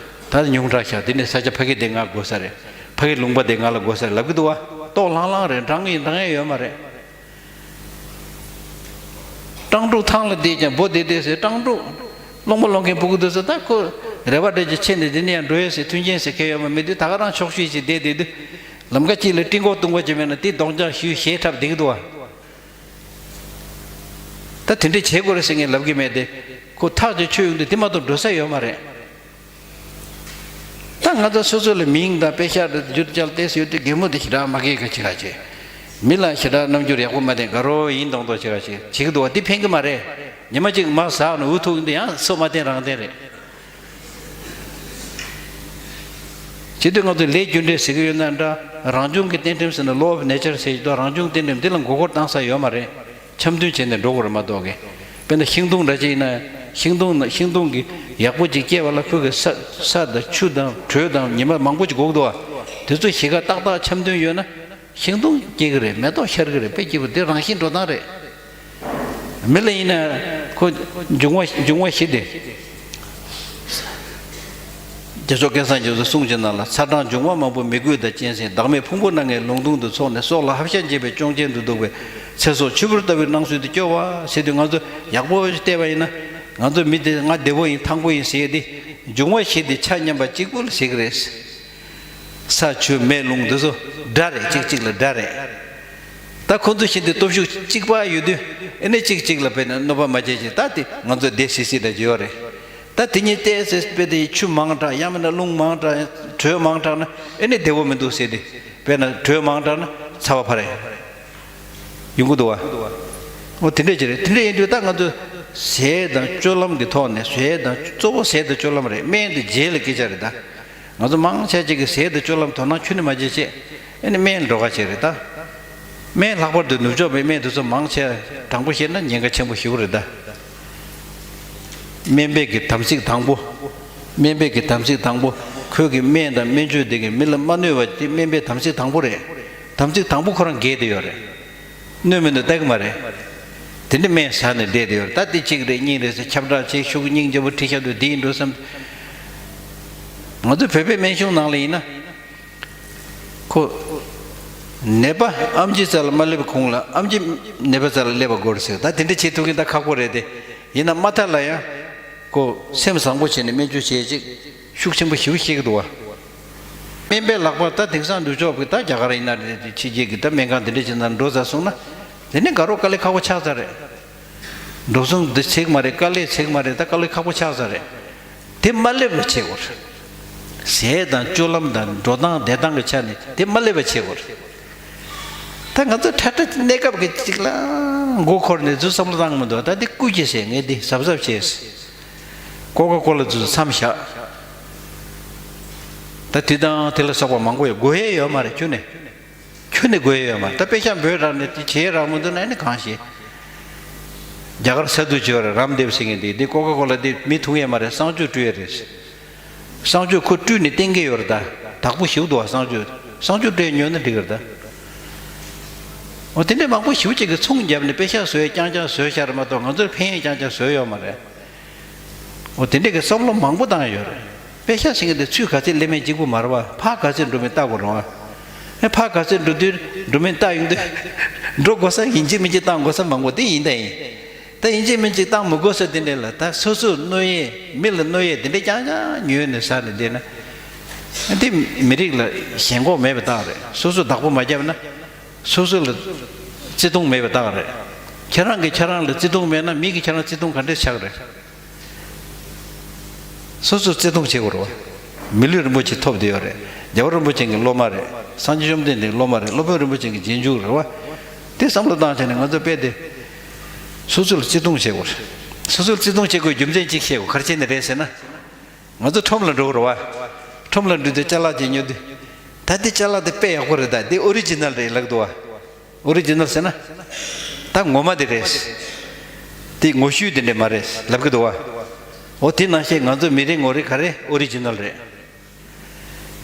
ད་ཉུང་དྲགས་ཤག་དེ་ནས་ས་ཆ་ཕ་གི་དེ་ང་དགོས་ས་རེད། ཕ་གི་ལུང་པ་དེ་ང་ལ་དགོས་ས་རེད་ལབ་ཀྱི་འདུག་བ། ལྟོགས་ལྷང་ལྷང་རེད། འགྲང་ཡིན་འགྲང་ཡས་ཡོད་མ་རེད། སྤྲང་ཕྲུག་ཐང་ལ་བསྡད་ཀྱང་སྦོ་བསྡད་བསྡད་ཟེར། སྤྲང་ཕྲུག་སློང་མོ་སློང་མཁན་ཕྲུ་གུ་དེ་ཚོ་ད་ཁོ་རེ་བ་འདྲ་ཅིག་ཆེ་ནས་དེ་ནས་ཡང་འགྲོ་ཡས་ཟེར་མཐུན་རྐྱེན་ཟེར་མཁན་ཡོད་མ་མེད་དུས། ད་ག་རང་ཆོག་ཤེས་ཤིག་བསྡད་བསྡད་དུས། ལམ་ཁ་གཅིག་ལ་སྤྲིན་ཀོག་བརྡུངས་པ་ཅིག་མེད་ན་དེ་གདོང་ལྕག་ཞུ་ཞེ་འཁྲབ་བསྡད་ཀྱི་འདུག་བ། ད་དེ་འདྲས་བྱེད་དགོས་རེད་ཟེར་མཁན་ལབ་ཀྱི་མེད་དེ། ཁོ་ཐག་ཅིག་ཆོད་ཡོང་དུས་དེ་མ་གཏོགས་འགྲོ་ས་ཡོད་མ་རེད། ད་ང་ཚོ་སོ་སོ་ལ་མིང་དང་དཔེ་ཤག་རེ་བསྒྱུར་བཅོས་ཏོག་ཙམ་ཡོད་དུས། རྒན་མོ་དེ་ཞེ་དྲག་མ་སྐྱིད་ཁ་བྱེད་ཁ་བྱེད། མི་ལ་ཞེ་དྲག་རྣམ་འགྱུར་ཡག་པོ་མ་བསྟན། དགའ་རོགས་ཡིན་མདོག་མདོག་བྱེད་ཁ་བྱེད་བྱེད་ཀྱི་འདུག་བ། དེ་ཕན་གྱི་མ་རེད། ཉི་མ་གཅིག་མར་ཟགས་ནས་འུ་ཐུག་ཡོང་དུས་ཡང་སོ་མ་བསྟན་རང་བསྟན་རེད། བྱེད་དུས་ང་ཚོས་ལས་རྒྱུ་འབྲས་ཟེར་གྱི་ཡོད་ན་འདྲ། རང་བྱུང་གི་གཏན་ཁྲིམས་ཟེར་ན་law of nature ཟེར་གྱི་འདུག་རང་བྱུང་གཏན་ཁྲིམས་འདི་ལ་མགོ་སྐོར་བཏང་ས་ཡོད་མ་རེད། འཆམ་མཐུན་བྱས་ནས་འགྲོ་དགོས་རེད་མ་གཏོགས་གི་དཔེར་ན་ཤིང་སྡོང་འདྲ་ཅིག་ཡིན་ན་ཤིང་སྡོང་ན་ཤིང་སྡོང་གི་ཡག་པོ་ཅིག་སྐྱེ་བ་ལ་ཁོ་གི་ས་ས་དང་ཆུ་དང་དྲོད་དང་ཉི་མ་མང་པོ་ཅིག་དགོས་ཀྱི་འདུག་བ། དེ་ཚོ་གཞིས་ཀ་ཏག་ཏག་འཆམ་མཐུན་ཡོད་ན། ཤིང་སྡོང་སྐྱེ་གི་རེད། མེ་ཏོག་ཤར་གི་རེད། དཔེ་སྐྱིད་པོ་དེ་རང་བཞིན་འགྲོ་སྟངས་རེད། མི་ལ་ཡིན་ན་ཁོ་འབྱུང་བ་འབྱུང་བ་བཞི་དེ། རྒྱ་མཚོ་སྐལ་བཟང་རྒྱ་མཚོ་གསུངས་ཀྱི་ནང་ལ་ཚ་གྲང་འབྱུང་བ་མང་པོ་མི་རྒོད་དང་གཅན་གཟན་བདག་མེད་ཕུང་པོ་སྣ་ལྔའི་ལུང་སྟོང་དུ་ཚོགས་ནས་སྲོག་ལ་ཧབ་ཤ་འབྱེད་པའི་གཅོང་ཆེན་དུ་འདུག་པའི་ཚེ་སྲོག་ཆུ་བུར་ལྟ་བུའི་སྣང་ཚུལ་དུ་སྐྱོ་བ་ཟེར་དུས་ང་ཚོ་ཡག་པོ་བལྟས་པ་ཡིན་ན་ང་ཚོ་མི་དེ་ང་བདེ་པོ་ཡིན་ཐང་པོ་ཡིན་ཟེར་ཡས་དེ་འབྱུང་བ་བཞི་དེ་ཆ་མཉམ་པ་གཅིག་པུ་ལ་ཟེར་གི་རེད། ས་ཆུ་མེ་རླུང་འདི་ཚོ་དགྲ་རེད། གཅིག་གཅིག་ལ་དགྲ་རེད། ད་ཁོ་ཚོ་བཞིན་དུ་སྟོབས་ཤུགས་གཅིག་པ་ཡོད་དུས་ཨེ་ནི་གཅིག་གཅིག་ལ་དཔེར་ན་གནོད་པ་མ་བྱེད་ཅིག་ད་དེ་ང་ཚོ་བདེ་སིག་སིག་འདྲ་ཅིག་ཡོད་རེད། ད་དེ་གཉིས་བལྟས་ཚེ་དཔེ་དེ་ཆུ་མང་དྲགས་ཡང་མིན་ན་རླུང་མང་དྲགས་དྲོད་མང་དྲགས་ན་ཨེ་ནི་བདེ་བོ་མི་འདུག་ཟེར་ཏེ་དཔེར་ན་དྲོད་མང་དྲགས་ན་ཚ་བ་འཕར་ཡ་ཡོང་གི་འདུག་བ། འོ་དེ་འདྲས་ཅིག་རེད། དེ་འདྲས་ཡིན་དུས་ད་ང་ཚོ་ཟས་དང་སྤྱོད་ལམ་གྱི་ཐོག་ནས་ཟས་དང་གཙོ་བོ་ཟས་དང་སྤྱོད་ལམ་རེད། སྨན་དེ་རྗེས་ལ་སྐད་ཆ་རེད་ད། ང་ཚོ་མང་ཆེ་ཅིག་གིས་ཟས་དང་སྤྱོད་ལམ་དོ་སྣང་ཁྱོན་ནས་མ་བྱེད་ཅེས་ཨེ་ནི་སྨན་འགྲོ་ག་བྱེད་རེད་ད། སྨན་ལྷག་པར་དུ་ནུབ་ཕྱོགས་པའི་སྨན་དེ་ཚོ་མང་ཆེ་དྲང་པོ་བཤད་ན་ཉེན་ཁ་ཆེན་པོ་ཞེ་པོ་རེད་ད། སྨན་པའི་གི་དམ་ཚིག་དང་པོ། སྨན་པའི་གི་དམ་ཚིག་དང་པོ། ཁོས་གི་སྨན་དང་སྨན་བཅོས་དེ་གི་མི་ལ་མ་གནོད་པ་དེ་སྨན་པའི་དམ་ཚིག་དང་པོ་རེད། དམ་ཚིག་དང་པོ་ཁོ་རང་འགལ་བསྡད་ཡོད་རེད། གནོད་མི་གནོད་ལྟ་གི་མ་རེད། དེ་འདྲ་སྨན་ཟ་ནས་བསྡད་དེ་ཡོད་རེད། ད་དེ་གཅིག་རེད་གཉིས་རེད་ཟེར་ཁྱབ་བསྒྲགས་བྱས་ཤུགས་སྙིང་རྗེ་པོ་ཁྲིད་ཤག་དུས་དེ་ཡིན་འགྲོ་བསམ། ང་ཚོ་བོད་པའི་སྨན་གཞུང་ནང་ལ་ཡིན་ན། ཁོ། ནད་པ་ཨེམ་ཆི་རྩ་ལ་མ་སླེབས་གོང་ལ་ཨེམ་ཆི་ནད་པ་རྩ་ལ་སླེབས་པ་དགོས་རེད་ཟེར། ད་དེ་འདྲ་བྱེད་ཐུབ་མཁན་ད་ཁག་པོ་རེད་དེ། ཡིན་ན་མ་མཐའ་ལ་ཡང་། ཁོ་སེམས་བཟང་པོ་བྱས་ནས་སྨན་བཅོས་བྱེད་ཅིག་ཤུགས་ཆེན་པོ་ཞེ་པོ་བཤད་ཀྱི་འདུག་བ། སྨན་པའི་ལག་པར་ད་དེང་སང་ནུབ་ཕྱོགས་ཀྱི་ད་རྒྱ་གར་ཡིན་ན་རེད་དེ་ཕྱི་རྒྱལ་གྱི་ད་སྨན་ཁང་དེ་འདྲ་ཅིག་ནང་འགྲོ་ཚར་སོང་ན། དེ་ནི་དགའ་རོགས་དཀའ་ལས་ཁག་པོ་ཆགས་ཚར་རེད། འགྲོ་སོང་འདི་ཚིག་མ་རེད། དཀའ་ལས་ཚིག་མ་རེད། ད་དཀའ་ལས་ཁག་པོ་ཆགས་ཚར་རེད། དེ་མ་སླེབས་པ་བྱེད་དགོས་རེད། ཟས་དང་སྤྱོད་ལམ་དང་འགྲོ་སྟངས་བསྡད་སྟངས་ཀྱི་ཆ་ནས་དེ་མ་སླེབས་པ་བྱེད་དགོས་རེད། ད་ང་ཚོ་ཁྲ་ཁྲ་གནས་སྐབས་ཀྱི་ཅིག་ལ་མགོ་འཁོར་ནས་ཚུར་བསམ་བློ་བཏང་གི་མི་འདུག་ད་འདི་སྐུ་གྱི་ཟས་ངས་འདི་གཟབ་གཟབ་བྱས། ཀོ་ཀ་ཀོ་ལ་ཚུར་མཚམས་བཞག་ད་དེ་དང་དེ་ལ་སོགས་པ་མང་པོ་ཡོད། དགོས་ཡས་ཡོད་མ་རེད་ཁྱོན་ནས། ཁྱོན་ནས་དགོས་ཡས་ཡོད་མ་རེད། ད་དཔེ་ཤག་འབོད་རག་ནས་དེ་བྱས་རག་མི་འདུག་ན་ཨ་ནི་གང་ཤེས། རྒྱ་གར་ས་འདུལ་བྱེད་པ་རེད། རམ་དེབ་ཟེར་མཁན་དེ་དེ་ཀོ་ཀ་ཀོ་ལ་དེ་མི་འཐུང་ཡས་མ་རེད། གསང་སྤྱོད་སྤྲུལ་ཡས་རེད། གསང་སྤྱོད་ཁོ་སྤྲུལ་ནས་བསྟན་གྱི་ཡོད་རེད་ད། དག་པོ་ཞིག་འདུག་བ། གསང་སྤྱོད་གསང་སྤྱོད་སྤྲད་ཉོས་ན་འགྲིག་གི་རེད་ད། འོ་དེ་འདྲས་མང་པོ་ཞིག་ཅིག་གིས་ཚོང་བརྒྱབ་ནས་དཔེ་ཤག་བཟོས་རྐྱང་རྐྱང་བཟོས་ཤག་རེད་མ་གཏོགས་ང་ཚོར་ཕན་ཡས་རྐྱང་རྐྱང་བཟོས་ཡོད་མ་རེད། འོ་དེ་འདྲས་ཀྱི་བསམ་བློ་མང་པོ་བཏང་ཡོད་རེད། དཔེ་ཤག་ཟེར་མཁན་དེ་ཚུར་ག་ཚོད་སླེབས་མིན་གཅིག་པུ་མ་རེད་བ། ཕར་ག་ཚོད་འགྲོ་མིན་བལྟ་དགོས་རེད་བ། ཨེ་ཕར་ག་ཚོད་འགྲོ་དུས་འགྲོ་མིན་བལྟ་ཡོང་དུས་འགྲོ་དགོས་ས་ཡིན་གཅིག་མིན་གཅིག་བཏང་དགོས་ས་མང་པོ་དེ་ཡིན་ད་ཡིན། ད་ཡིན་གཅིག་མིན་གཅིག་བཏང་མི་དགོས་ས་དེ་འདྲས་ལ་ད་སོ་སོར་གནོད་ཡས་མི་ལ་གནོད་ཡས་དེ་འདྲས་རྐྱང་རྐྱང་ཉོས་ནས་ཟ་ནས་བསྡད་ན། དེ་མི་རིགས་ལ་ཞེན་ཁོག་མེད་པའི་རྟགས་རེད། སོ་སོས་བདག་པོ་མ་བརྒྱབ་ན། སོ་སོ་ལ་བརྩི་མཐོང་མེད་པའི་རྟགས་རེད། ཁྱེད་རང་གིས་ཁྱེད་རང་ལ་བརྩི་མཐོང་མེད་ན་མི་གིས་ཁྱེད་རང་བརྩི་མཐོང་ག་འདྲས་ཆགས་རེད། སོ་སོས་བརྩི་མཐོང་བྱེད་དགོས་རེད་བ། མི་ལུས་རིན་པོ་ཆེ་ཐོབ་བསྡད་ཡོད་རེད། རྒྱལ་བ་རིན་པོ་ཆེ་གི་སློབ་མ་རེད། སངས་རྒྱས་བཅོམ་ལྡན་འདས་སློབ་མ་རེད། སློབ་དཔོན་རིན་པོ་ཆེ་གི་རྗེས་འཇུག་རེད་བ། དེ་བསམ་བློ་བཏང་བྱས་ནས་ང་ཚོ་དཔེ་དེ། སོ་སོ་ལ་བརྩི་མཐོང་བྱེད་དགོས་རེད། སོ་སོ་ལ་བརྩི་མཐོང་བྱེད་དགོས་རྒྱུ་མཚན་གཅིག་བཤད་དགོས། ག་རེ་བྱས་ནས་རེད་ཟེར་ན། ང་ཚོ་ཁྲོམ་ལ་འགྲོ་གི་རེད་བ། ཁྲོམ་ལ་འགྲོ་དུས་ཅ་ལག་ཅིག་ཉོ་དུས། ད་འདི་ཅ་ལག་དེ་དཔེ་ཡག་པོ་རེད། ད་འདི་ཨོ་རི་ཇི་ནལ་རེད་ལབ་འདུག་བ། ཨོ་རི་ཇི་ནལ་ཟེར་ན། ད་ངོ་མ་དེ་རེད། དེ་ངོ་བཤུས་དེ་འདྲ་མ་རེད་ལབ་གི་འདུག་བ། འོ་དེ་ནང་བཞིན་ང་ཚོ་མི་རེ་ངོ་རེ་ག་རེ་ཨོ་རི་ཇི་ནལ་རེད།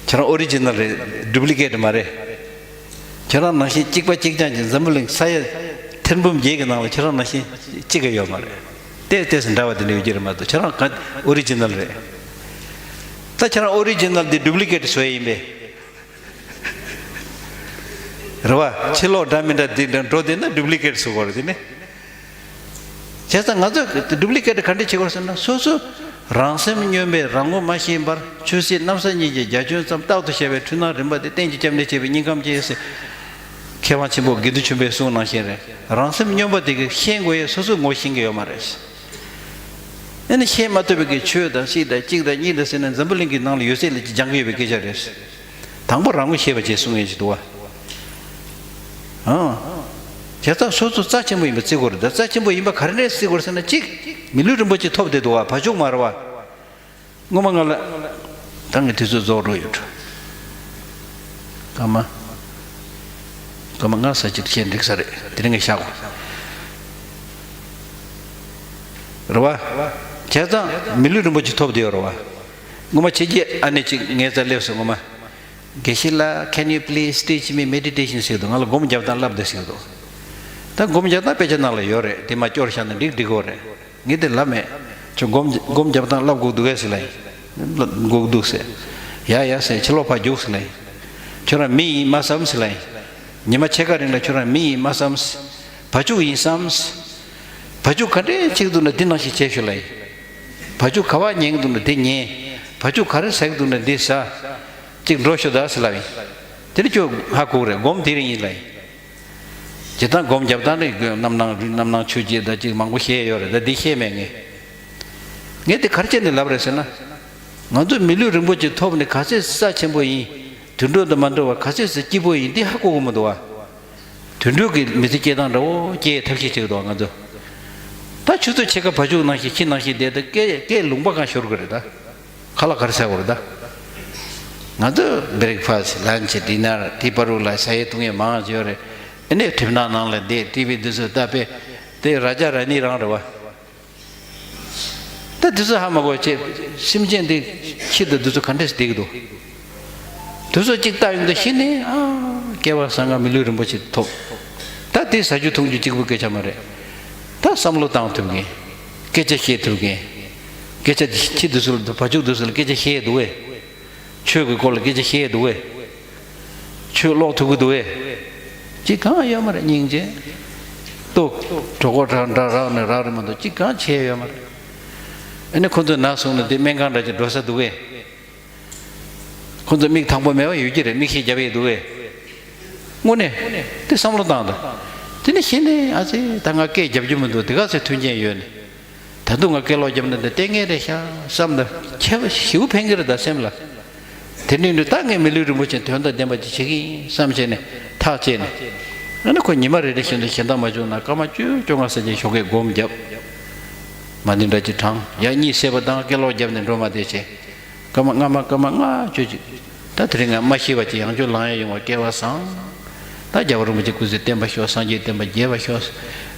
ཁྱེད་རང་ཨོ་རི་ཇི་ནལ་རེད། ཌུབ་ལི་ཀེ་ཊི་མ་རེད། ཁྱེད་རང་ནང་བཞིན་གཅིག་པ་གཅིག་རྐྱང་གཅིག་འཛམ་བུ་གླིང་ས་ཡ་ཐེར་འབུམ་བརྒྱད་ཀྱི་ནང་ལ་ཁྱེད་རང་ནང་བཞིན་གཅིག་ཀྱང་ཡོད་མ་རེད། ཏོག་ཙམ་འདྲ་བ་དེ་འདྲ་ཡོད་ཀྱི་རེད་མ་གཏོགས་ཁྱེད་རང་ག་ཨོ་རི་ཇི་ནལ་རེད། ད་ཁྱེད་རང་ཨོ་རི་ཇི་ནལ་དེ་ཌུབ་ལི་ཀེ་ཊི་བཟོ་ཡས་ཡིན་པས། རེད་བ། ཕྱི་ལོགས་འདྲ་མི་འདྲ་དེ་འདྲ་འགྲོ་བསྡད་ན་ཌུབ་ལི་ཀེ་ཊི་བཟོ་དགོས་རེད་དེ་ནི། བྱས་ཙང་ང་ཚོས་ཌུབ་ལི་ཀེ་ཊི་ག་འདྲ་བྱེད་དགོས་ཟེར་ན། སོ་སོ་རང་སེམས་སྨྱོན་པས་རང་ངོ་མ་ཤེས་པར་ཆོས་སྲིད་གནམ་ས་གཉིས་ཀྱི་རྒྱ་ཁྱོན་ཙམ་རྟག་ཏུ་བཤད་པའི་འཁྲུལ་སྣང་རིམ་པ་དེ་གཏན་གྱི་སྐྱབས་གནས་བྱས་པའི་སྙིང་ཁམས་སྐྱེས་ཟེར། མཁས་དབང་ཆེན་པོ་དགེ་འདུན་ཆོས་འཕེལ་གསུངས་ནང་བཞིན་རེད། རང་སེམས་སྨྱོན་པ་དེ་གིས་ཤེས་དགོས་ཡས་སོ་སོའི་ངོ་ཤེས་ཀྱི་ཡོད་མ་རེད། ཨ་ནི་ཤེས་མ་ཐུབ་པའི་གི་ཆོས་དང་སྲིད་དང་གཅིག་དང་གཉིས་དང་ཟེར་ནས་འཛམ་བུ་གླིང་གི་ནང་ལ་ཡོད་ཚད་ལ་སྦྱང་གི་ཡོད་པའི་སྐད་ཆ་རེད། དང་པོ་རང་ངོ་ཤེས་པ་བྱེད་གསུང་ཡས་ཅིག་འདུག་བ། ཨང་།། བྱས་ཙང་སོ་སོ་རྩ་ཆེན་པོ་ཡིན་པ་བརྩི་དགོས་རེད། ད་རྩ་ཆེན་པོ་ཡིན་པ་ག་རེ་ནས་བརྩི་དགོས་རེད་ཟེར་ན། གཅིག་མི་ལུས་རིན་པོ་ཆེ་ཐོབ་བསྡད་འདུག་བ། བ་ཕྱུགས་མ་རེད་བ། སྔོན་མ་ང་ལ་ད་ངས་དུས་ཚོད་རྫོགས་འགྲོ་ཡོད། སྐར་མ། སྐར་མ་ལྔ་ཙམ་ཅིག་བཤད་འགྲིག་ས་རེད། དེ་རིང་གི་བཞག་གོ། རེད་བ། བྱས་ཙང་མི་ལུས་རིན་པོ་ཆེ་ཐོབ་བསྡད་ཡོད་རེད་བ། ངོ་མ་ཕྱི་རྒྱལ་ཨ་ནེ་ཅིག་ངའི་རྩར་སླེབས་སོང་། ངོ་མ། དགེ་བཤེས་ལགས། Can you please teach me meditation? ཟེར་འདུག་ང་ལ་སྒོམ་རྒྱབ་སྟངས་བསླབ་དང་ཟེར་འདུག་ད་སྒོམ་རྒྱབ་སྟངས་དཔེ་ཆ་ནང་ལ་ཡོད་རེད། དེ་མར་སྐྱོར་བཞག་ན་འགྲིག་འགྲིག་གོ་རེད། ངས་དེ་ལབ་མེད། ཁྱོད་སྒོམ་སྒོམ་རྒྱབ་སྟངས་བསླབ་དགོས་འདུག་གས་ཟེར་ལབ་ཡིན། སྒུག་འདུག་ཟེར། ཡ་ཡ་ཟེར། ཕྱི་ལོགས་ཕར་རྒྱུགས་ཟེར་ལབ་ཡིན། ཁྱོད་རང་མི་ཡིན་མ་བསམ་ཟེར་ལབ་ཡིན། ཉི་མ་ཕྱེད་ཀ་རིང་ལ་ཁྱོད་རང་མི་ཡིན་མ་བསམ། བ་ཕྱུགས་ཡིན་བསམ། བ་ཕྱུགས་ག་འདྲས་ཆགས་འདུག་ན་འདི་ནང་བཞིན་བྱས་ཤོག་ལབ་ཡིན། བ་ཕྱུགས་ག་པར་ཉལ་གྱི་འདུག་ན་འདི་ཉལ། བ་ཕྱུགས་ག་རེ་ཟ་གི་འདུག་ན་འདི་ཟ། ཅིག་འགྲོ་ཤོག་ད་ཟེར་ལབ་ཡིན། དེ་ནི་ཁྱོད་ཧ་གོ་གི་རེད། སྒོམ་དེ་རིང་ཡིན་ལབ་ཡིན། ཇི་ལྟར་སྒོམ་རྒྱབ་སྟངས་རེད། རྣམ་སྣང་རྣམ་སྣང་ཆོས་བརྒྱད་དང་ཅིག་མང་པོ་བཤད་ཡོད་རེད། ད་འདི་བཤད་མེད་ངས། ངས་དེ་ག་རེ་བྱས་ནས་ལབ་རེད་ཟེར་ན། ང་ཚོ་མི་ལུས་རིན་པོ་ཆེ་ཐོབ་ནས་ག་ཚད་རྩ་ཆེན་པོ་ཡིན། དུད་འགྲོ་དང་མ་འདྲ་བར་ག་ཚད་ཙམ་སྐྱིད་པོ་ཡིན་འདི་ཧ་གོ་གི་མི་འདུག་བ། དུད་འགྲོ་གི་མི་ཚེ་སྐྱེལ་སྟངས་འདྲ་བོ་སྐྱེལ་ཐབས་ཤེས་བྱེད་ཀྱི་འདུག་བ་ང་ཚོ། ད་ཆུ་ཚོད་ཕྱེད་ཀ་བ་ཕྱུགས་ནང་བཞིན་ཁྱི་ནང་བཞིན་བསྡད་དེ་སྐད་སྐད་ལུང་པ་གང་ཤོར་གི་རེད་ད། ཁ་ལག་ག་རེ་ཟ་དགོས་རེད་ད། ང་ཚོ་བྷེ་རེག་ཕ་སི་ཊི། ལན་ཆི། ཌི་ནར། དེའི་བར་དུ་ལ་ཟ་ཡས་འཐུང་ཡས་མང་ཆེ་ཡོད་རེད། ཨ་ནི་ཊི་བི་ནང་ནང་ལ་བསྡད། ཊི་བི་འདི་ཚོ་ལྟ་བས། དེ་ར་ཇ་ར་ནི་རང་རེད་བ། ད་འདི་ཚོ་ཧ་མ་གོ་བྱས། སེམས་ཅན་འདི་ཁྱི་དང་འདི་ཚོ་ག་འདྲས་བསྡད་ཀྱི་འདུག་འདི་ཚོ་གཅིག་ལྟ་ཡོང་དུས་གཞི་ནས་ཨ། སྐལ་བ་བཟང་ང་མི་ལུས་རིན་པོ་ཆེ་ཐོབ། ད་དེ་ཟ་རྒྱུ་འཐུང་རྒྱུ་གཅིག་པུ་སྐད་ཆ་མ་རེད། ད་བསམ་བློ་བཏང་ཐུབ་མཁན། སྐད་ཆ་བཤད་ཐུབ་མཁན། སྐད་ཆ་དེ་ཁྱི་འདི་ཚོ་ལ་དང་བ་ཕྱུགས་འདི་ཚོ་ལ་སྐད་ཆ་བཤད་འདུག་བས། ཆོས་ཀྱི་སྐོར་ལ་སྐད་ཆ་བཤད་འདུག་བས། ཆོས་ཀློག་ཐུབ་ཀྱི་འདུག་བས། ཅི་གང་ཡོད་མ་རེད། སྙིང་རྗེ། ལྟོ། གྲོད་ཁོག་འདྲ་འདྲ་རག་ནས་རག་རེད་མ་གཏོགས་ཅི་གང་བྱས་ཡོད་མ་རེད། ཨ་ནི་ཁོ་ཚོ་ན་སོང་ན་དེ་སྨན་ཁང་འདྲ་ཅིག་འགྲོ་ས་འདུག་བས། ཁོ་ཚོ་མིག་དང་པོ་མེད་པ་ཡོད་ཀྱི་རེད། མིག་ཤེལ་རྒྱབ་ཡས་འདུག་བས། དངོས་གནས། དེ་བསམ་བློ་བཏང་དང་། དེ་ནས་གཞི་ནས་ཨ་ཙི་ད་ང་སྐད་རྒྱབ་རྒྱུ་མི་འདུག་དེ་ག་ཚོད་མཐུན་རྐྱེན་ཡོད་ནས། ད་དུང་ང་སྐད་ལོག་རྒྱབ་ན་འདི་ལྟས་ངན་རེད་ཤག་བསམ་ད། ཁྱད་པར་ཞེ་པོ་ཕན་གྱི་རེད་ད་སེམས་ལ། དེ་འདྲ་ཡིན་དུས་ད་ངས་མི་ལུས་རིན་པོ་ཆེ་དོན་དང་ལྡན་པ་ཅིག་བྱེད་ཀྱི་ཡིན་བསམ་བྱས་ནས་ཐག་བཅད་ནས། ཨ་ནི་ཁོ་ཉི་མ་རེ་རེ་བཞིན་དུ་གཞན་དག་མ་བྱུང་ན་སྐར་མ་བཅུ་བཅོ་ལྔ་ཙམ་ཞོགས་ཀས་སྒོམ་བརྒྱབ། མ་ཎི་འདྲ་ཅིག་བགྲངས། ཡ་གཉིད་སད་པ་དང་སྐད་ལོག་བརྒྱབ་ནས་འགྲོ་མ་བསྡད་བྱས། སྐར་མ་སྔ་མ་སྐར་མ་ལྔ་བཅུ་ཅིག་ད་དེ་རིང་ང་མ་ཤི་བ་ཅིག་ཡང་བསྐྱར་ལངས་ཡ་ཡོང་བ་སྐལ་བ་བཟང་། ད་རྒྱལ་བ་རིན་པོ་ཆེ་སྐུ་ཚེ་བརྟན་པ་ཤོག་སངས་རྒྱས་བསྟན་པ་རྒྱས་པ་ཤོག་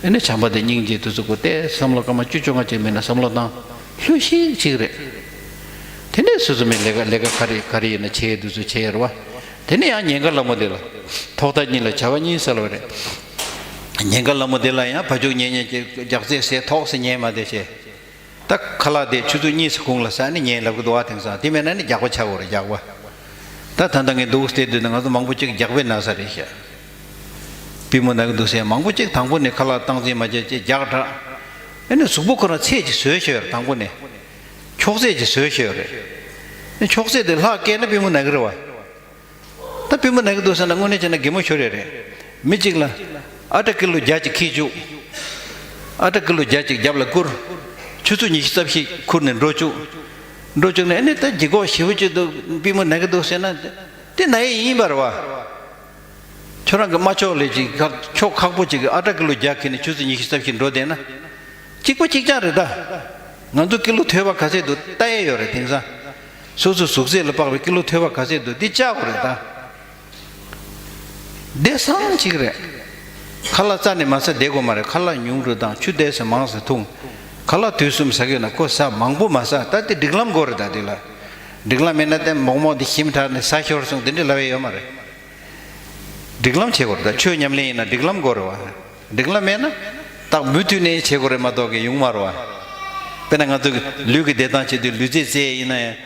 ཨ་ནི་བྱམས་པ་དང་སྙིང་རྗེ་དེ་ཚོ་སྐུ་ལྟས་བསམ་བློ་སྐར་མ་བཅུ་བཅོ་ལྔ་ཅིག་མིན་ན་བསམ་བློ་བཏང་། ལྷོད་ཤིག་ཅིག་རེད། དེ་ནས་སོ་སོ་མི་ལས་ཀ་ལས་ཀ་ག་རེ་ག་རེ་ཡིན་ན་བྱེད་དུས་ཚོད་བྱེད་ཡ་རེད་བ། དེ་ནས་ཡང་ཉེན་ཁ་སླ་མོ་དེ་ལ། ཐོག་མཐའ་གཉིས་ལ་བྱ་བ་གཉིས་ཟེར་བ་རེད། ཉེན་ཁ་སླ་མོ་དེ་ལ་ཡང་བ་ཕྱུགས་ཉལ་ཉལ་གྱི་རྒྱགས་ཚད་ཟས་ཐོག་སེ་ཉལ་མ་བསྡད་བྱས། ད་ཁ་ལག་དེ་ཆུ་ཚོད་གཉིས་སུ་ཁུང་ལ་ཟ་ནས་ཉལ་ལབ་གི་འདུག་བ། དེང་སང་དེ་མེད་ན་ནི་རྒྱགས་པ་ཆགས་དགོས་རེད་རྒྱགས་པ། ད་ད་ལྟ་ངས་འདུག་བལྟས་དུས་ན་ང་ཚོ་མང་པོ་ཅིག་རྒྱགས་པའི་ན་ཚ་རེད་ཤག་པུས་མོ་ན་གི་འདུག་ཟེར་མང་པོ་ཅིག་དང་པོ་ནས་ཁ་ལག་སྟངས་འཛིན་མ་བྱས་ཅེས་རྒྱགས་དྲགས། ཨ་ནི་གཟུགས་པོ་ཁོ་རང་ཚད་ཅིག་བཟོས་ཤོར་དང་པོ་ནས། འཁྱོག་ཚད་ཅིག་བཟོས་ཤོར་རེད། ཨ་ནི་འཁྱོག་ཚད་དེ་ལྷག་སྐྱེས་ན་པུས་མོ་ན་གི་རེད་བ། ད་པུས་མོ་ན་གི་འདུག་ཟེར་ན་དངོས་གནས་བྱས་ན་གད་མོ་ཤོར་ཡ་རེད། མི་གཅིག་ལ་ཨ་ཊ་ཀི་ལོ་བརྒྱ་ཅིག་འཁྱེར་བཅུག་ཨ་ཊ་ཀི་ལོ་བརྒྱ་ཅིག་རྒྱབ་ལ་བསྐུར། ཆུ་ཚོད་ཉི་ཤུ་རྩ་བཞི་ཁུར་ནས་འགྲོ་བཅུག་འགྲོ་བཅུག་ནས་ཨ་ནི་ད་ལྗིད་ཁོག་ཞེ་པོ་ཅིག་འདུག་པུས་མོ་ན་གི་འདུག་ཟེར་ན། དེ་ན་ཡི་ཡིན་པ་རེད་བ། ཁྱོད་རང་གི་རྨ་ཕྱོགས་ལས་ཅིག་ཁག་ཕྱོགས་ཁག་པོ་ཅིག་གི་ཨ་ཊ་ཀི་ལོ་བརྒྱ་འཁྱེར་ནས་ཆུ་ཚོད་ཉི་ཤུ་རྩ་བཞི་འགྲོ་བསྡད་ན། གཅིག་པ་གཅིག་རྐྱང་རེད་ད། ང་ཚོ་ཀི་ལོ་ཐོལ་པ་ག་ཚད་འདུག་ལྟ་ཡས་ཡོད་རེད་དེང་སང་། སོ་སོ་གཟུགས་ཚད་ལ་དཔག་པའི་ཀི་ལོ་ཐོལ་པ་ག་ཚད་འདུག་འདི་བཅག་དགོས་རེད་ད། བདེ་སང་གཅིག་རེད། ཁ་ལག་རྩ་ནས་མ་ཟ་བསྡད་དགོས་མ་རེད། ཁ་ལག་ཉུང་རུ་བཏང་། ཆུ་ཏོག་ཙམ་མང་ཙམ་འཐུང་། ཁ་ལག་དུས་གསུམ་ཟ་གི་ཡོད་ན་ཁོ་ཟ། མང་པོ་མ་ཟ། ད་དེ་སྒྲིག་ལམ་དགོས་རེད་ད་དེ་ལ། སྒྲིག་ལམ་མེད་ན་དེ་མོག་མོག་དེ་ཞིམ་དྲགས་ནས་ཟ་ཤོར་སོང་དེ་འདྲ་ལབ་ཡས་ཡོད་མ་རེད། སྒྲིག་ལམ་བྱེད་དགོས་རེད་ད། ཆོས་ཉམས་ལེན་ཡིན་ན་སྒྲིག་ལམ་དགོས་རེད་བ། སྒྲིག་ལམ་མེད་ན། ད་མུ་མཐུད་ནས་བྱེད་དགོས་རེད་མ་གཏོགས་ཀྱི་ཡོང་མ་རེད་བ། དཔེར་ན་ང་ཚོ་གི་ལུས་ཀྱི་བདེ་ཐང་ཆེད་དུ་ལུས་རྩལ་རྩེད་ཡིན་ན་ཡང་།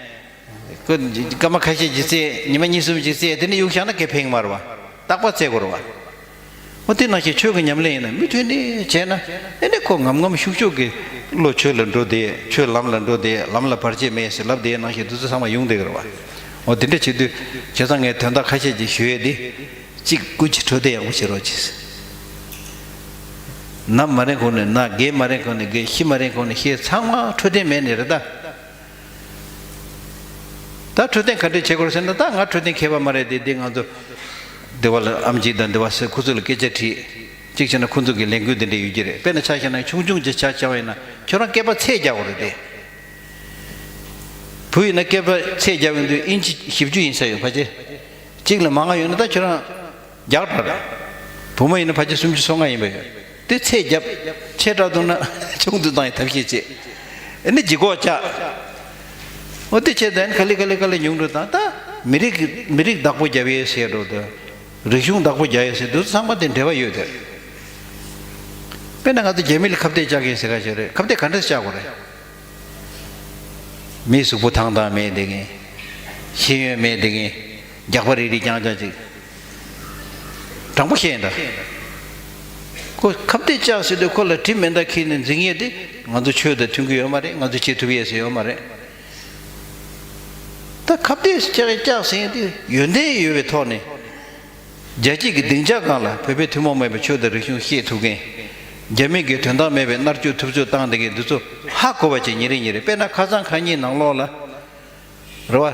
ཁོ་སྐར་མ་ཁ་ཤས་ཀྱི་རྩེད། ཉི་མ་གཉིས་གསུམ་ཅིག་རྩེད། དེ་ནས་གཡུག་བཞག་ན་སྐད་ཕེང་མ་རེད་བ། རྟག་པར་རྩེད་དགོས་རེད་བ། འོ་དེ་ནང་བཞིན་ཆོས་ཀྱི་ཉམས་ལེན་ཡིན་ན་མུ་མཐུད་ནས་བྱས་ན། ཨེ་ནས་ཁོ་ངམ་ངམ་ཤུགས་ཤུགས་ཀྱིས་བློ་ཆོས་ལ་འགྲོ་བསྡད། ཆོས་ལམ་ལ་འགྲོ་བསྡད། ལམ་ལ་བར་ཆད་མེད་ཟེར་ལབ་བསྡད་ནང་བཞིན་དེ་ཚོ་ཚང་མ་ཡོང་བསྡད་ཀྱི་རེད་བ། འོ་དེ་འདྲ་བྱེད་དུས་བྱས་ཙང་ངས་དོན་དག་ཁ་ཤས་ཅིག་ཞུ་ཡས་དེ། གཅིག་སྐུ་མཁྱེན་འཕྲོད་བསྟེན་ཡག་པོ་བྱེད་རོགས་གྱིས། ན་མ་རན་གོང་ནས་ན། རྒས་མ་རན་གོང་ནས་རྒས། ཤི་མ་རན་གོང་ནས་ཤི། ཚང་མ་འཕྲོད་བསྟེན་མེད་ནས་རེད་ད། ད་འཕྲོད་བསྟེན་ག་འདྲས་བྱེད་དགོས་ཟེར་ན། ད་ང་འཕྲོད་བསྟེན་མཁས་པ་མ་རེད་དེ། དེ་ང་ཚོ་སྡེ་བ་ལ་ཨེམ་ཆི་དང་སྡེ་བ་ཟེར་ཁོ་ཚོ་ལ་སྐད་ཆ་དྲིས། གཅིག་བྱས་ན་ཁོ་ཚོ་གི་ལས་འགུལ་འདི་འདྲས་ཡོད་ཀྱི་རེད། དཔེར་ན་ཆ་བཞག་ན་ཆུང་ཆུང་ཅིག་ཆ་བཞག་པ་ཡིན་ན་ཁྱོད་རང་སྐེད་པ་ཚད་རྒྱག་དགོས་རེད་དེ། བུ་ཡིན་ན་སྐེད་པ་ཚད་རྒྱག་ཡོང་དུས་ཨིན་ཆི་བཞི་བཅུ་ཡིན་ས་ཡོད་ཕལ་ཆེར། གཅིག་ལས་མང་བ་ཡོད་ན་ད་ཁྱོད་རང་བརྒྱ་དྲག་རེད། བུ་མོ་ཡིན་ན་ཕལ་ཆེར་སུམ་ཅུ་སོ་ལྔ་ཡིན་པ་ཡོད། དེ་ཚད་བརྒྱབ། ཆེ་དྲགས་འདུག་ན་ཆུང་དུ་བཏང་ཡི་ཐབས་ཤེས་བྱེད། ཨ་ནི་ལྗིད་ཁོག་བཅག། འོ་དེ་བྱས་ཙང་ག་ལེ་ག་ལེ་ག་ལེ་ཉུང་འགྲོ་དང་། ད་མི་རིགས་མི་རིགས་བདག་པོ་རྒྱབ་ཡས་ཟེར་འགྲོ་དང་། རིག་གཞུང་བདག་པོ་རྒྱག་ཡས་ཟེར་འདུག་ཚང་མ་དེ་འབྲེལ་བ་ཡོད་དེ། དཔེར་ན་ང་ཚོ་རྒྱ་མི་ལ་ཁ་གཏད་བཅག་གི་ཟེར་ག་ཞིག་རེད། ཁ་གཏད་ག་འདྲ་བཅག་དགོས་རེད། མི་གཟུགས་པོ་ཐང་ཐང་མེད་དེ་གིན། ཤེས་ཡོན་མེད་དེ་གིན། རྒྱགས་པ་རིག་རིག་རྐྱང་རྐྱང་ཅིག་དྲང་པོ་བཤད་ཡིན་ད། ཁོ་ཁ་གཏད་བཅག་ཟེར་དུས་ཁོ་ལ་དྲི་མེ་མདའ་འཁྱེར་ནས་འཛིང་ཡས་དེ་ང་ཚོ་ཆོས་དང་མཐུན་གྱི་ཡོད་མ་རེད། ང་ཚོ་བྱེད་ཐུབ་ཡས་ཟེར་ཡོད་མ་རེད། ད་ཁ་གཏད་བཅག་བཅག་ཟེར་ཡས་དེ་ཡོན་ཏན་ཡོད་པའི་ཐོག་ནས། རྒྱལ་སྤྱི་གི་སྡིངས་ཆ་སྒང་ལ་བོད་པའི་ཐུན་མོང་མེད་པའི་ཆོས་དང་རིག་གཞུང་བཤད་ཐུབ་མཁན། རྒྱ་མི་གིས་དོན་དག་མེད་པའི་མནར་གཅོད་ཐུབ་ཚོད་བཏང་བསྡད་མཁན་འདི་ཚོ་ཧ་གོ་བ་བྱེད། ཉིན་རེ་ཉིན་རེ། དཔེར་ན་ཁ་སང་ཁ་ཉིན་ནང་ལོགས་ལ། རེད་བ།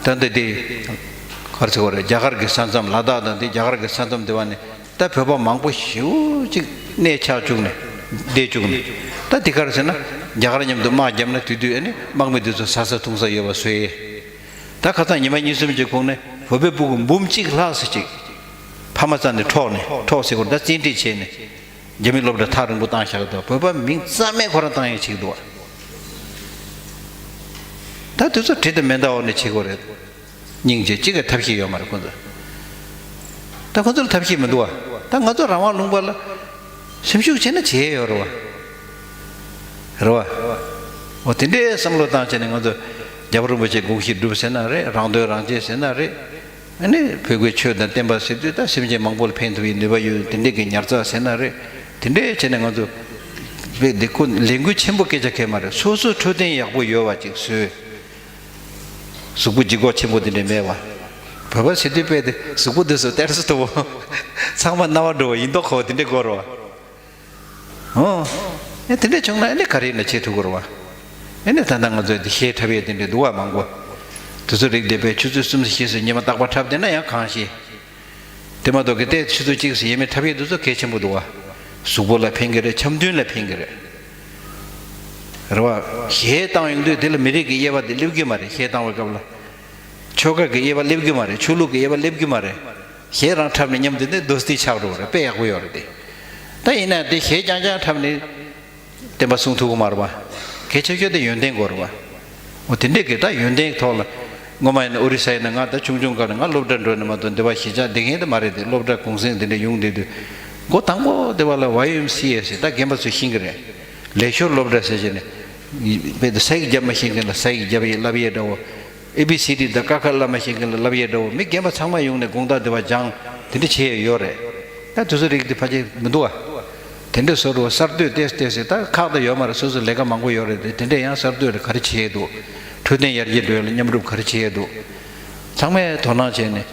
ད་ད་འདི་དེ་ག་རེ་ཟེར་བ་རེད། རྒྱ་གར་གྱི་ས་མཚམས། ལ་དྭགས་དང་དེ་རྒྱ་གར་གྱི་ས་མཚམས་དེ་བ་ནས་ད་བོད་པ་མང་པོ་ཞེ་པོ་ཅིག་གནས་ཆགས་བཅུག་ནས་བསྡད་བཅུག་ནས། ད་དེ་ག་རེ་ཟེར་ན། རྒྱ་གར་མཉམ་དུ་དམག་བརྒྱབ་ན་དེ་དུས་ཨ་ནི་དམག་མི་དེ་ཚོ་ཟ་ས་འཐུང་ས་ཡོད་པ་བཟོས། ད་ཁ་སང་ཉི་མ་གཉིས་གསུམ་གྱི་གོང་ནས་བོད་པའི་སྤུ་གུ་འབུམ་གཅིག་ལྷག་ཙམ་ཅིག་ཕ་མ་རྩ་ནས་འཕྲོག་ནས། འཕྲོག་ཟེར་དགོས་རེད། ད་བཙན་ཁྲིད་བྱས་ནས་རྒྱ་མི་སློབ་གྲྭ་ཐག་རིང་པོ་བཏང་བཞག་འདུག་བོད་པ་མིང་རྩ་མེད་ཁོ་རང་བཏང་ཡས་བྱེད་ཀྱི་འདུག་བ། ད་དེ་ཚོ་དྲི་དང་མེ་མདའ་འོག་ནས་བྱེད་དགོས་རེད། སྙིང་རྗེ་གཅིག་གི་ཐབས་ཤེས་ཡོད་མ་རེད་ཁོ་ཚོ། ད་ཁོ་ཚོར་ཐབས་ཤེས་མི་འདུག་བ། ད་ང་ཚོ་རང་དབང་ལུང་པ་ལ་སེམས་ཤུགས་ཆེ་ན་བྱེད་ཡས་ཡོད་རེད་བ། རེད་བ། འོ་དེ་འདྲའི་བསམ་བློ་བཏང་བྱས་ནས་ང་ཚོ་རྒྱལ་བ་རིན་པོ་ཆེ་དགོངས་གཞི་སྒྲུབ་ཟེར་ན་རེད། རང་དོན་རང་གཅེས་ཟེར་ན་རེད། ཨ་ནི་བོད་ཀྱི་ཆོས་དང་བསྟན་པ་ཟེར་དུས་ད་སེམས་ཅན་མང་པོ་ལ་ཕན་ཐོགས་པའི་ནུས་པ་ཡོད། དེ་འདྲའི་གི་ཉར་ཚགས་ཟེར་ན་རེད། དེ་འདྲའི་བྱས་ནས་ང་ཚོ་བོད་འདི་ཁོ་ལས་འགུལ་ཆེན་པོ་སྐད་ཆ་གང་ཡང་མ་རེད། སོ་སོ་འཕྲོད་བསྟེན་ཡག་པོ་ཡོད་པ་ཅིག་བཟོས། གཟུགས་པོ་ལྗིད་ཁོག་ཆེན་པོ་དེ་འདྲ་མེད་པ། བོད་པ་ཟེར་དུས་དཔེ་དེ་གཟུགས་པོ་འདི་ཚོ་གཏེར་སྲིད་དུ་བོ། ཚང་མ་རྣ་བ་འགྲོ་བ་ཡིན་མདོག་ཁ་པོ་དེ་འདྲ་དགོས་རེད་བ། ཨོ། ཨེ་དེ་འདྲ་བྱུང་ན་ཨེ་ནི་ག་རེ་ཡིན་ན་བྱེད་ཐུབ་ཀྱི་རེད་བ། ཨེ་ནི་ད་ལྟ་ང་ཚོའི་དེ་ཤེས་འཁྲབ་ཡས་དེ་འདྲ་འདུག་བ། མང་པོ་དེ་ཚོ་རིགས་དེ་དཔེ་ཆུ་ཚོད་གསུམ་བཞི་ཙམ་ཉི་མ་རྟག་པར་འཁྲབ་བསྡད་ན་ཡང་གང་ཤེས། དེ་མ་གཏོགས་གི་ཏོག་ཙམ་ཆུ་ཚོད་གཅིག་ཙམ་ཡས་མས་འཁྲབ་ཡས་དེ་ཚོ་གལ་ཆེན་པོ་འདུག་བ། གཟུགས་པོ་ལ་ཕན་གྱི་རེད། འཆམ་མཐུན་ལ་ཕན་གྱི་རེད། རེད་བ། གཞས་བཏང་ཡོང་དུས་དེ་ལ་མི་རིགས་ཀྱི་དབྱེ་བ་དེ་སླེབས་ཀྱི་མ་རེད། གཞས་བཏང་བའི་སྐབས་ལ། ཆོལ་ཁ་གི་དབྱེ་བ་སླེབས་ཀྱི་མ་རེད། ཆོས་ལུགས་ཀྱི་དབྱེ་བ་སླེབས་ཀྱི་མ་རེད། གཞས་རང་འཁྲབ་ནས་མཉམ་དུ་ནི་དོ་སྟི་ཆགས་འགྲོ་བ་རེད། དཔེ་ཡག་པོ་ཡོད་རེད་དེ། ད་ཡིན་ན་དེ་གཞས་རྐྱང་རྐྱང་འཁྲབ་ནས་བསྟན་པ་སྲུང་ཐུབ་ཀྱི་མ་རེད་བ། གལ་ཆེ་ཤོས་དེ་ཡོན་ཏན་དགོས་རེད་བ། འོ་དེ་འདྲས་ཀྱི་ད་ཡོན་ཏན་ཐོག་ལ། སྔོན་མ་ཡིན་ན་ཨོ་རི་ས་ཡིན་ན། ང་ད་ཆུང་ཆུང་སྐབས་ནས་ང་སློབ་གྲྭ་འགྲོ་ནས་མ་གཏོགས་འདི་བ་གཞིས་ཆགས་བསྡད་མཁན་དེ་མ་རེད་དེ། སློབ་གྲྭ་གུང་སེང་དེ་འདྲ་ཡོང་བསྡད་དུས། འགོ་དང་པོ་འདི་བ་ལ་ཝའི་ཨེམ་སི་ཨེ་ཟེར། ད་རྒན་པ་ཚོས་ཤེས་ཀྱི་རེད། ལེགས་ཤོར་སློབ་གྲྭ་ཟེར་བྱས་ནས། དཔེ་དེ་ས་ཡིག་རྒྱབ་མ་ཤེས་མཁན་ལ་ས་ཡིག་རྒྱབ་ཡས་བསླབ་ཡས་འདྲ་བོ། ཨེ་བི་སི་ཌི་དང་ཀ་ཁ་བསླབ་མ་ཤེས་མཁན་ལ་བསླབ་ཡས་འདྲ་བོ། མི་རྒན་པ་ཚང་མ་ཡོང་ནས་དགོང་དག་འདི་བ་སྦྱང་། དེ་འདྲ་བྱེད་ཡས་ཡོད་རེད། ད་དེ་ཚོ་རིགས་དེ་ཕལ་ཆེར་མི་འདུག་བ། དེ་འདྲ་བཟོ་འགྲོ་བ། གསར་གཏོད་ཏོག་ཙམ་ཏོག་ཙམ། ད་ཁག་ད་ཡོད་མ་རེད། སོ་སོ་ལས་ཀ་མང་པོ་ཡོད་རེད་དེ། དེ་འདྲ་ཡང་གསར་གཏོད་ལ་ག་རེ་བྱེད་ཡས་འདུག་འཕྲོད་བསྟེན་ཡར་རྒྱས་འགྲོ་ཡས་ལ་མཉམ་རུབ་ག་རེ་བྱེད་ཡས་འདུག་ཚང་མས་དོ་སྣང་བྱས་ནས།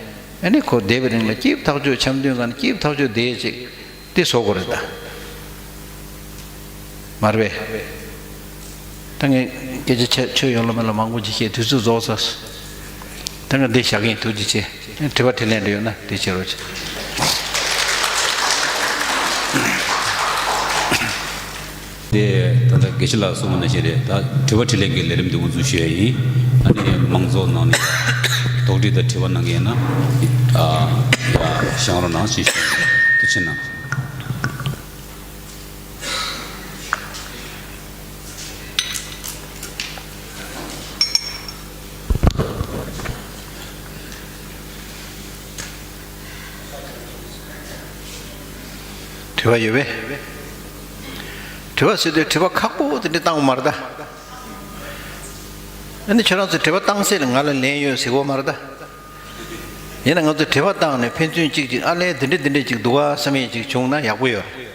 ཨ་ནི་ཁོ་བསྡད་པའི་རིང་ལ་སྐྱིད་པོ་ཐག་ཆོད། འཆམ་མཐུན་སྒང་ནས་སྐྱིད་པོ་ཐག་ཆོད་བསྡད་ཅིག་དེ་བཟོ་དགོས་རེད་ད། མ་རེད་པས། ད་ངས་སྐད་ཆ་ཆ་ཆོད་ཡོང་ལ་མེད་ལ་མང་པོ་ཅིག་བཤད། དུས་ཚོད་རྫོགས་ཚར། ད་ང་འདི་བཞག་གིན། ཐུགས་རྗེ་ཆེ། དྲི་བ་དྲིས་ལན་འདྲ་ཡོད་ན་དེ་བྱེད་རོགས་བྱེད། དེ་ད་ལྟ་དགེ་བཤེས་ལགས་གསུངས་པ་ནང་བཞིན་རེད། ད་དྲི་བ་དྲིས་ལན་གྱི་ལས་རིམ་འདི་འགོ་འཛུགས་ཞུ་ཡ་ཡིན། ཨ་ནི་མང་ཚོགས་ནང་ནས་དོགས་འདྲི་དང་དྲི་བ་གནང་མཁན་ཡིན་ན། ཨ། ཡ་བཞེངས་རོགས་གནང་ཞེས་ཞུ། ཐུགས་རྗེ་གནང་། དྲི་བ་ཡོད་པས། དྲི་བ་ཟེར་དུས་དྲི་བ་ཁག་པོ་དེ་འདྲ་བཏང་བ་མ་རེད་ད། ཨ་ནི་ཁྱོད་རང་ཚོས་དྲི་བ་བཏང་ཚད་ལ་ང་ལ་ལན་ཡོད་ཟེར་གོ་མ་རེད་ད། ཡིན་ན་ང་ཚོས་དྲི་བ་བཏང་ནས་ཕན་ཚུན་གཅིག་གཅིག་ཨ་ལས་འདི་འདྲ་འདི་འདྲ་ཅིག་འདུག་ག་བསམ་ཡས་ཅིག་བྱུང་ན་ཡག་པོ་ཡོད་རེད།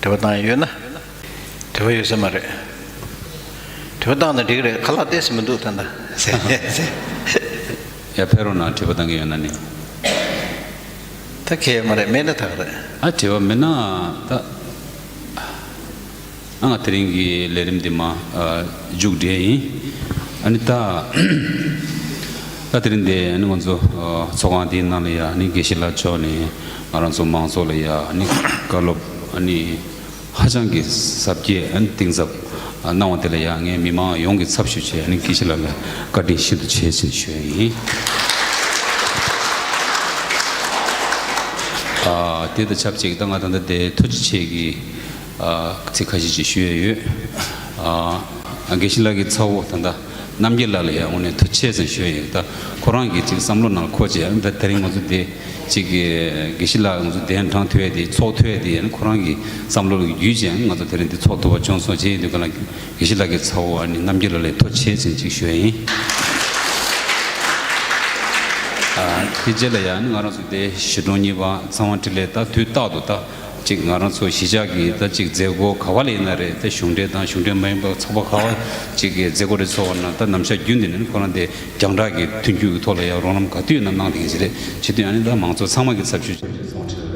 དྲི་བ་བཏང་ཡ་ཡོད་ན། དྲི་བ་ཡོད་ས་མ་རེད། དྲི་བ་བཏང་ན་འགྲིག་རེད། ཁ་ལག་ཏོག་ཙམ་མི་འདུག་ད་ལྟ་ཟེར་ཟེར། ཡ་ཕེབས་རོགས་གནང་། དྲི་བ་བཏང་གི་ཡོད་ན་ནི། ད་ཁྱད་ཡོད་མ་རེད། མེད་ན་ད་ག་རེད། ཨ་དྲི་བ་མེད་ན་ད། ཨ་ང་དེ་རིང་གི་ལས་རིམ་འདི་མ་ཨ་མཇུག་སྒྲིལ་ཡིན། ཨ་ནི་ད་ད་དེ་རིང་འདི་ཨ་ནི་ང་ཚོ་ཨ་ཚོགས་ཁང་འདིའི་ནང་ལ་ཡ་ཨ་ནི་དགེ་བཤེས་ལགས་མཆོག་ནས་ང་རང་ཚོ་མང་ཚོགས་ལ་ཡ་ཨ་ནི་བཀའ་སློབ་ཨ་ནི་ཧ་ཅང་གི་ཟབ་རྒྱས། ཨ་ནི་གཏིང་ཟབ་ གནང་བ་དེ་ལ་ཡང་ངས་མི་མང་ཡོངས་ཀྱི་ཚབ་ཞུས་བྱས་ཨ་ནི་དགེ་བཤེས་ལགས་ལ་བཀའ་དྲིན་ཤིན་ཏུ་ཆེ་ཟེར་ཞུ་ཡ་ཡིན། ཨ་དེ་དང་ཆབས་ཅིག་ད་ང་ད་ལྟ་དེ་ཐུགས་རྗེ་ཆེ་གི་ཨ་ཚིག་ཁ་ཤས་ཅིག་ཞུ་ཡ་ཡོད། ཨ་དགེ་བཤེས་ལགས་ཀྱི་ཚ་བོ་ད་ལྟ་རྣམ་རྒྱལ་ལགས་ལ་ཡང་དངོས་གནས་ཐུགས་རྗེ་ཆེ་ཟེར་ཞུ་ཡ་ཡོད། ད་ཁོ་རང་གི་ཅིག་བསམ་བློ་ནང་འཁོར་བྱས་ད་དེ་རིང་ང་ཚོ་དེ་ཅིག་གི་དགེ་བཤེས་ལགས་ང་ཚོ་གདན་དྲངས་ཐུབ་ཡ་དེ་ཚོགས་ཐུབ་ཡ་དེ་ཡང་ཁོ་རང་གི་བསམ་བློ་ལ་བརྒྱུད་བྱས་ང་ཚོ་དེ་རིང་འདི་ཚོགས་ཐུབ་པ་བྱུང་སོང་བྱས་ཡིན་དུས་ག་ལ་དགེ་བཤེས་ལགས་ཀྱི་ཚ་བོ་ཨ་ནི་རྣམ་རྒྱལ་ལགས་ལ་ཐུགས་རྗེ་ཆེ་ཟེར་ཅིག་ཞུ་ཡ་ཡིན། ཨ་དེ་རྗེས་ལ་ཡང་ནི་ང་རང་ཚོ་དེ་གཞིས་གྲོང་གཉིས་པ་ཚང་བ་འཕྲིན་ལས་ད་དུས་རྟག་ཏུ་ད་ཅིག་ང་རང་ཚོ་གཞིས་ཆགས་ཀྱི་ད་ཅིག་མཛད་སྒོ་ག་བ་ལ་ཡིན་ན་རེད་ད་གཞུང་འབྲེལ་དང་གཞུང་འབྲེལ་མ་ཡིན་པ་ཚོགས་པ་ག་བ་ཅིག་གི་མཛད་སྒོ་རེ་ཚོགས་པ་ན་ད་ནམ་ཞག་རྒྱུན་དུ་ནི་ཁོ་རང་དེ་རྒྱང་བསྒྲགས་ཀྱི་མཐུན་འགྱུར་གྱི་ཐོག་ལ་ཡང་རོགས་རམ་ག་དུས་ཡིན་ན་གནང་བསྡད་ཀྱི་ཞིག་རེད། བྱེད་དུས་ཨ་ནི་ད་མང་ཚོགས་ཚང་མ་གི་ཚབ་ཞུས་བྱས།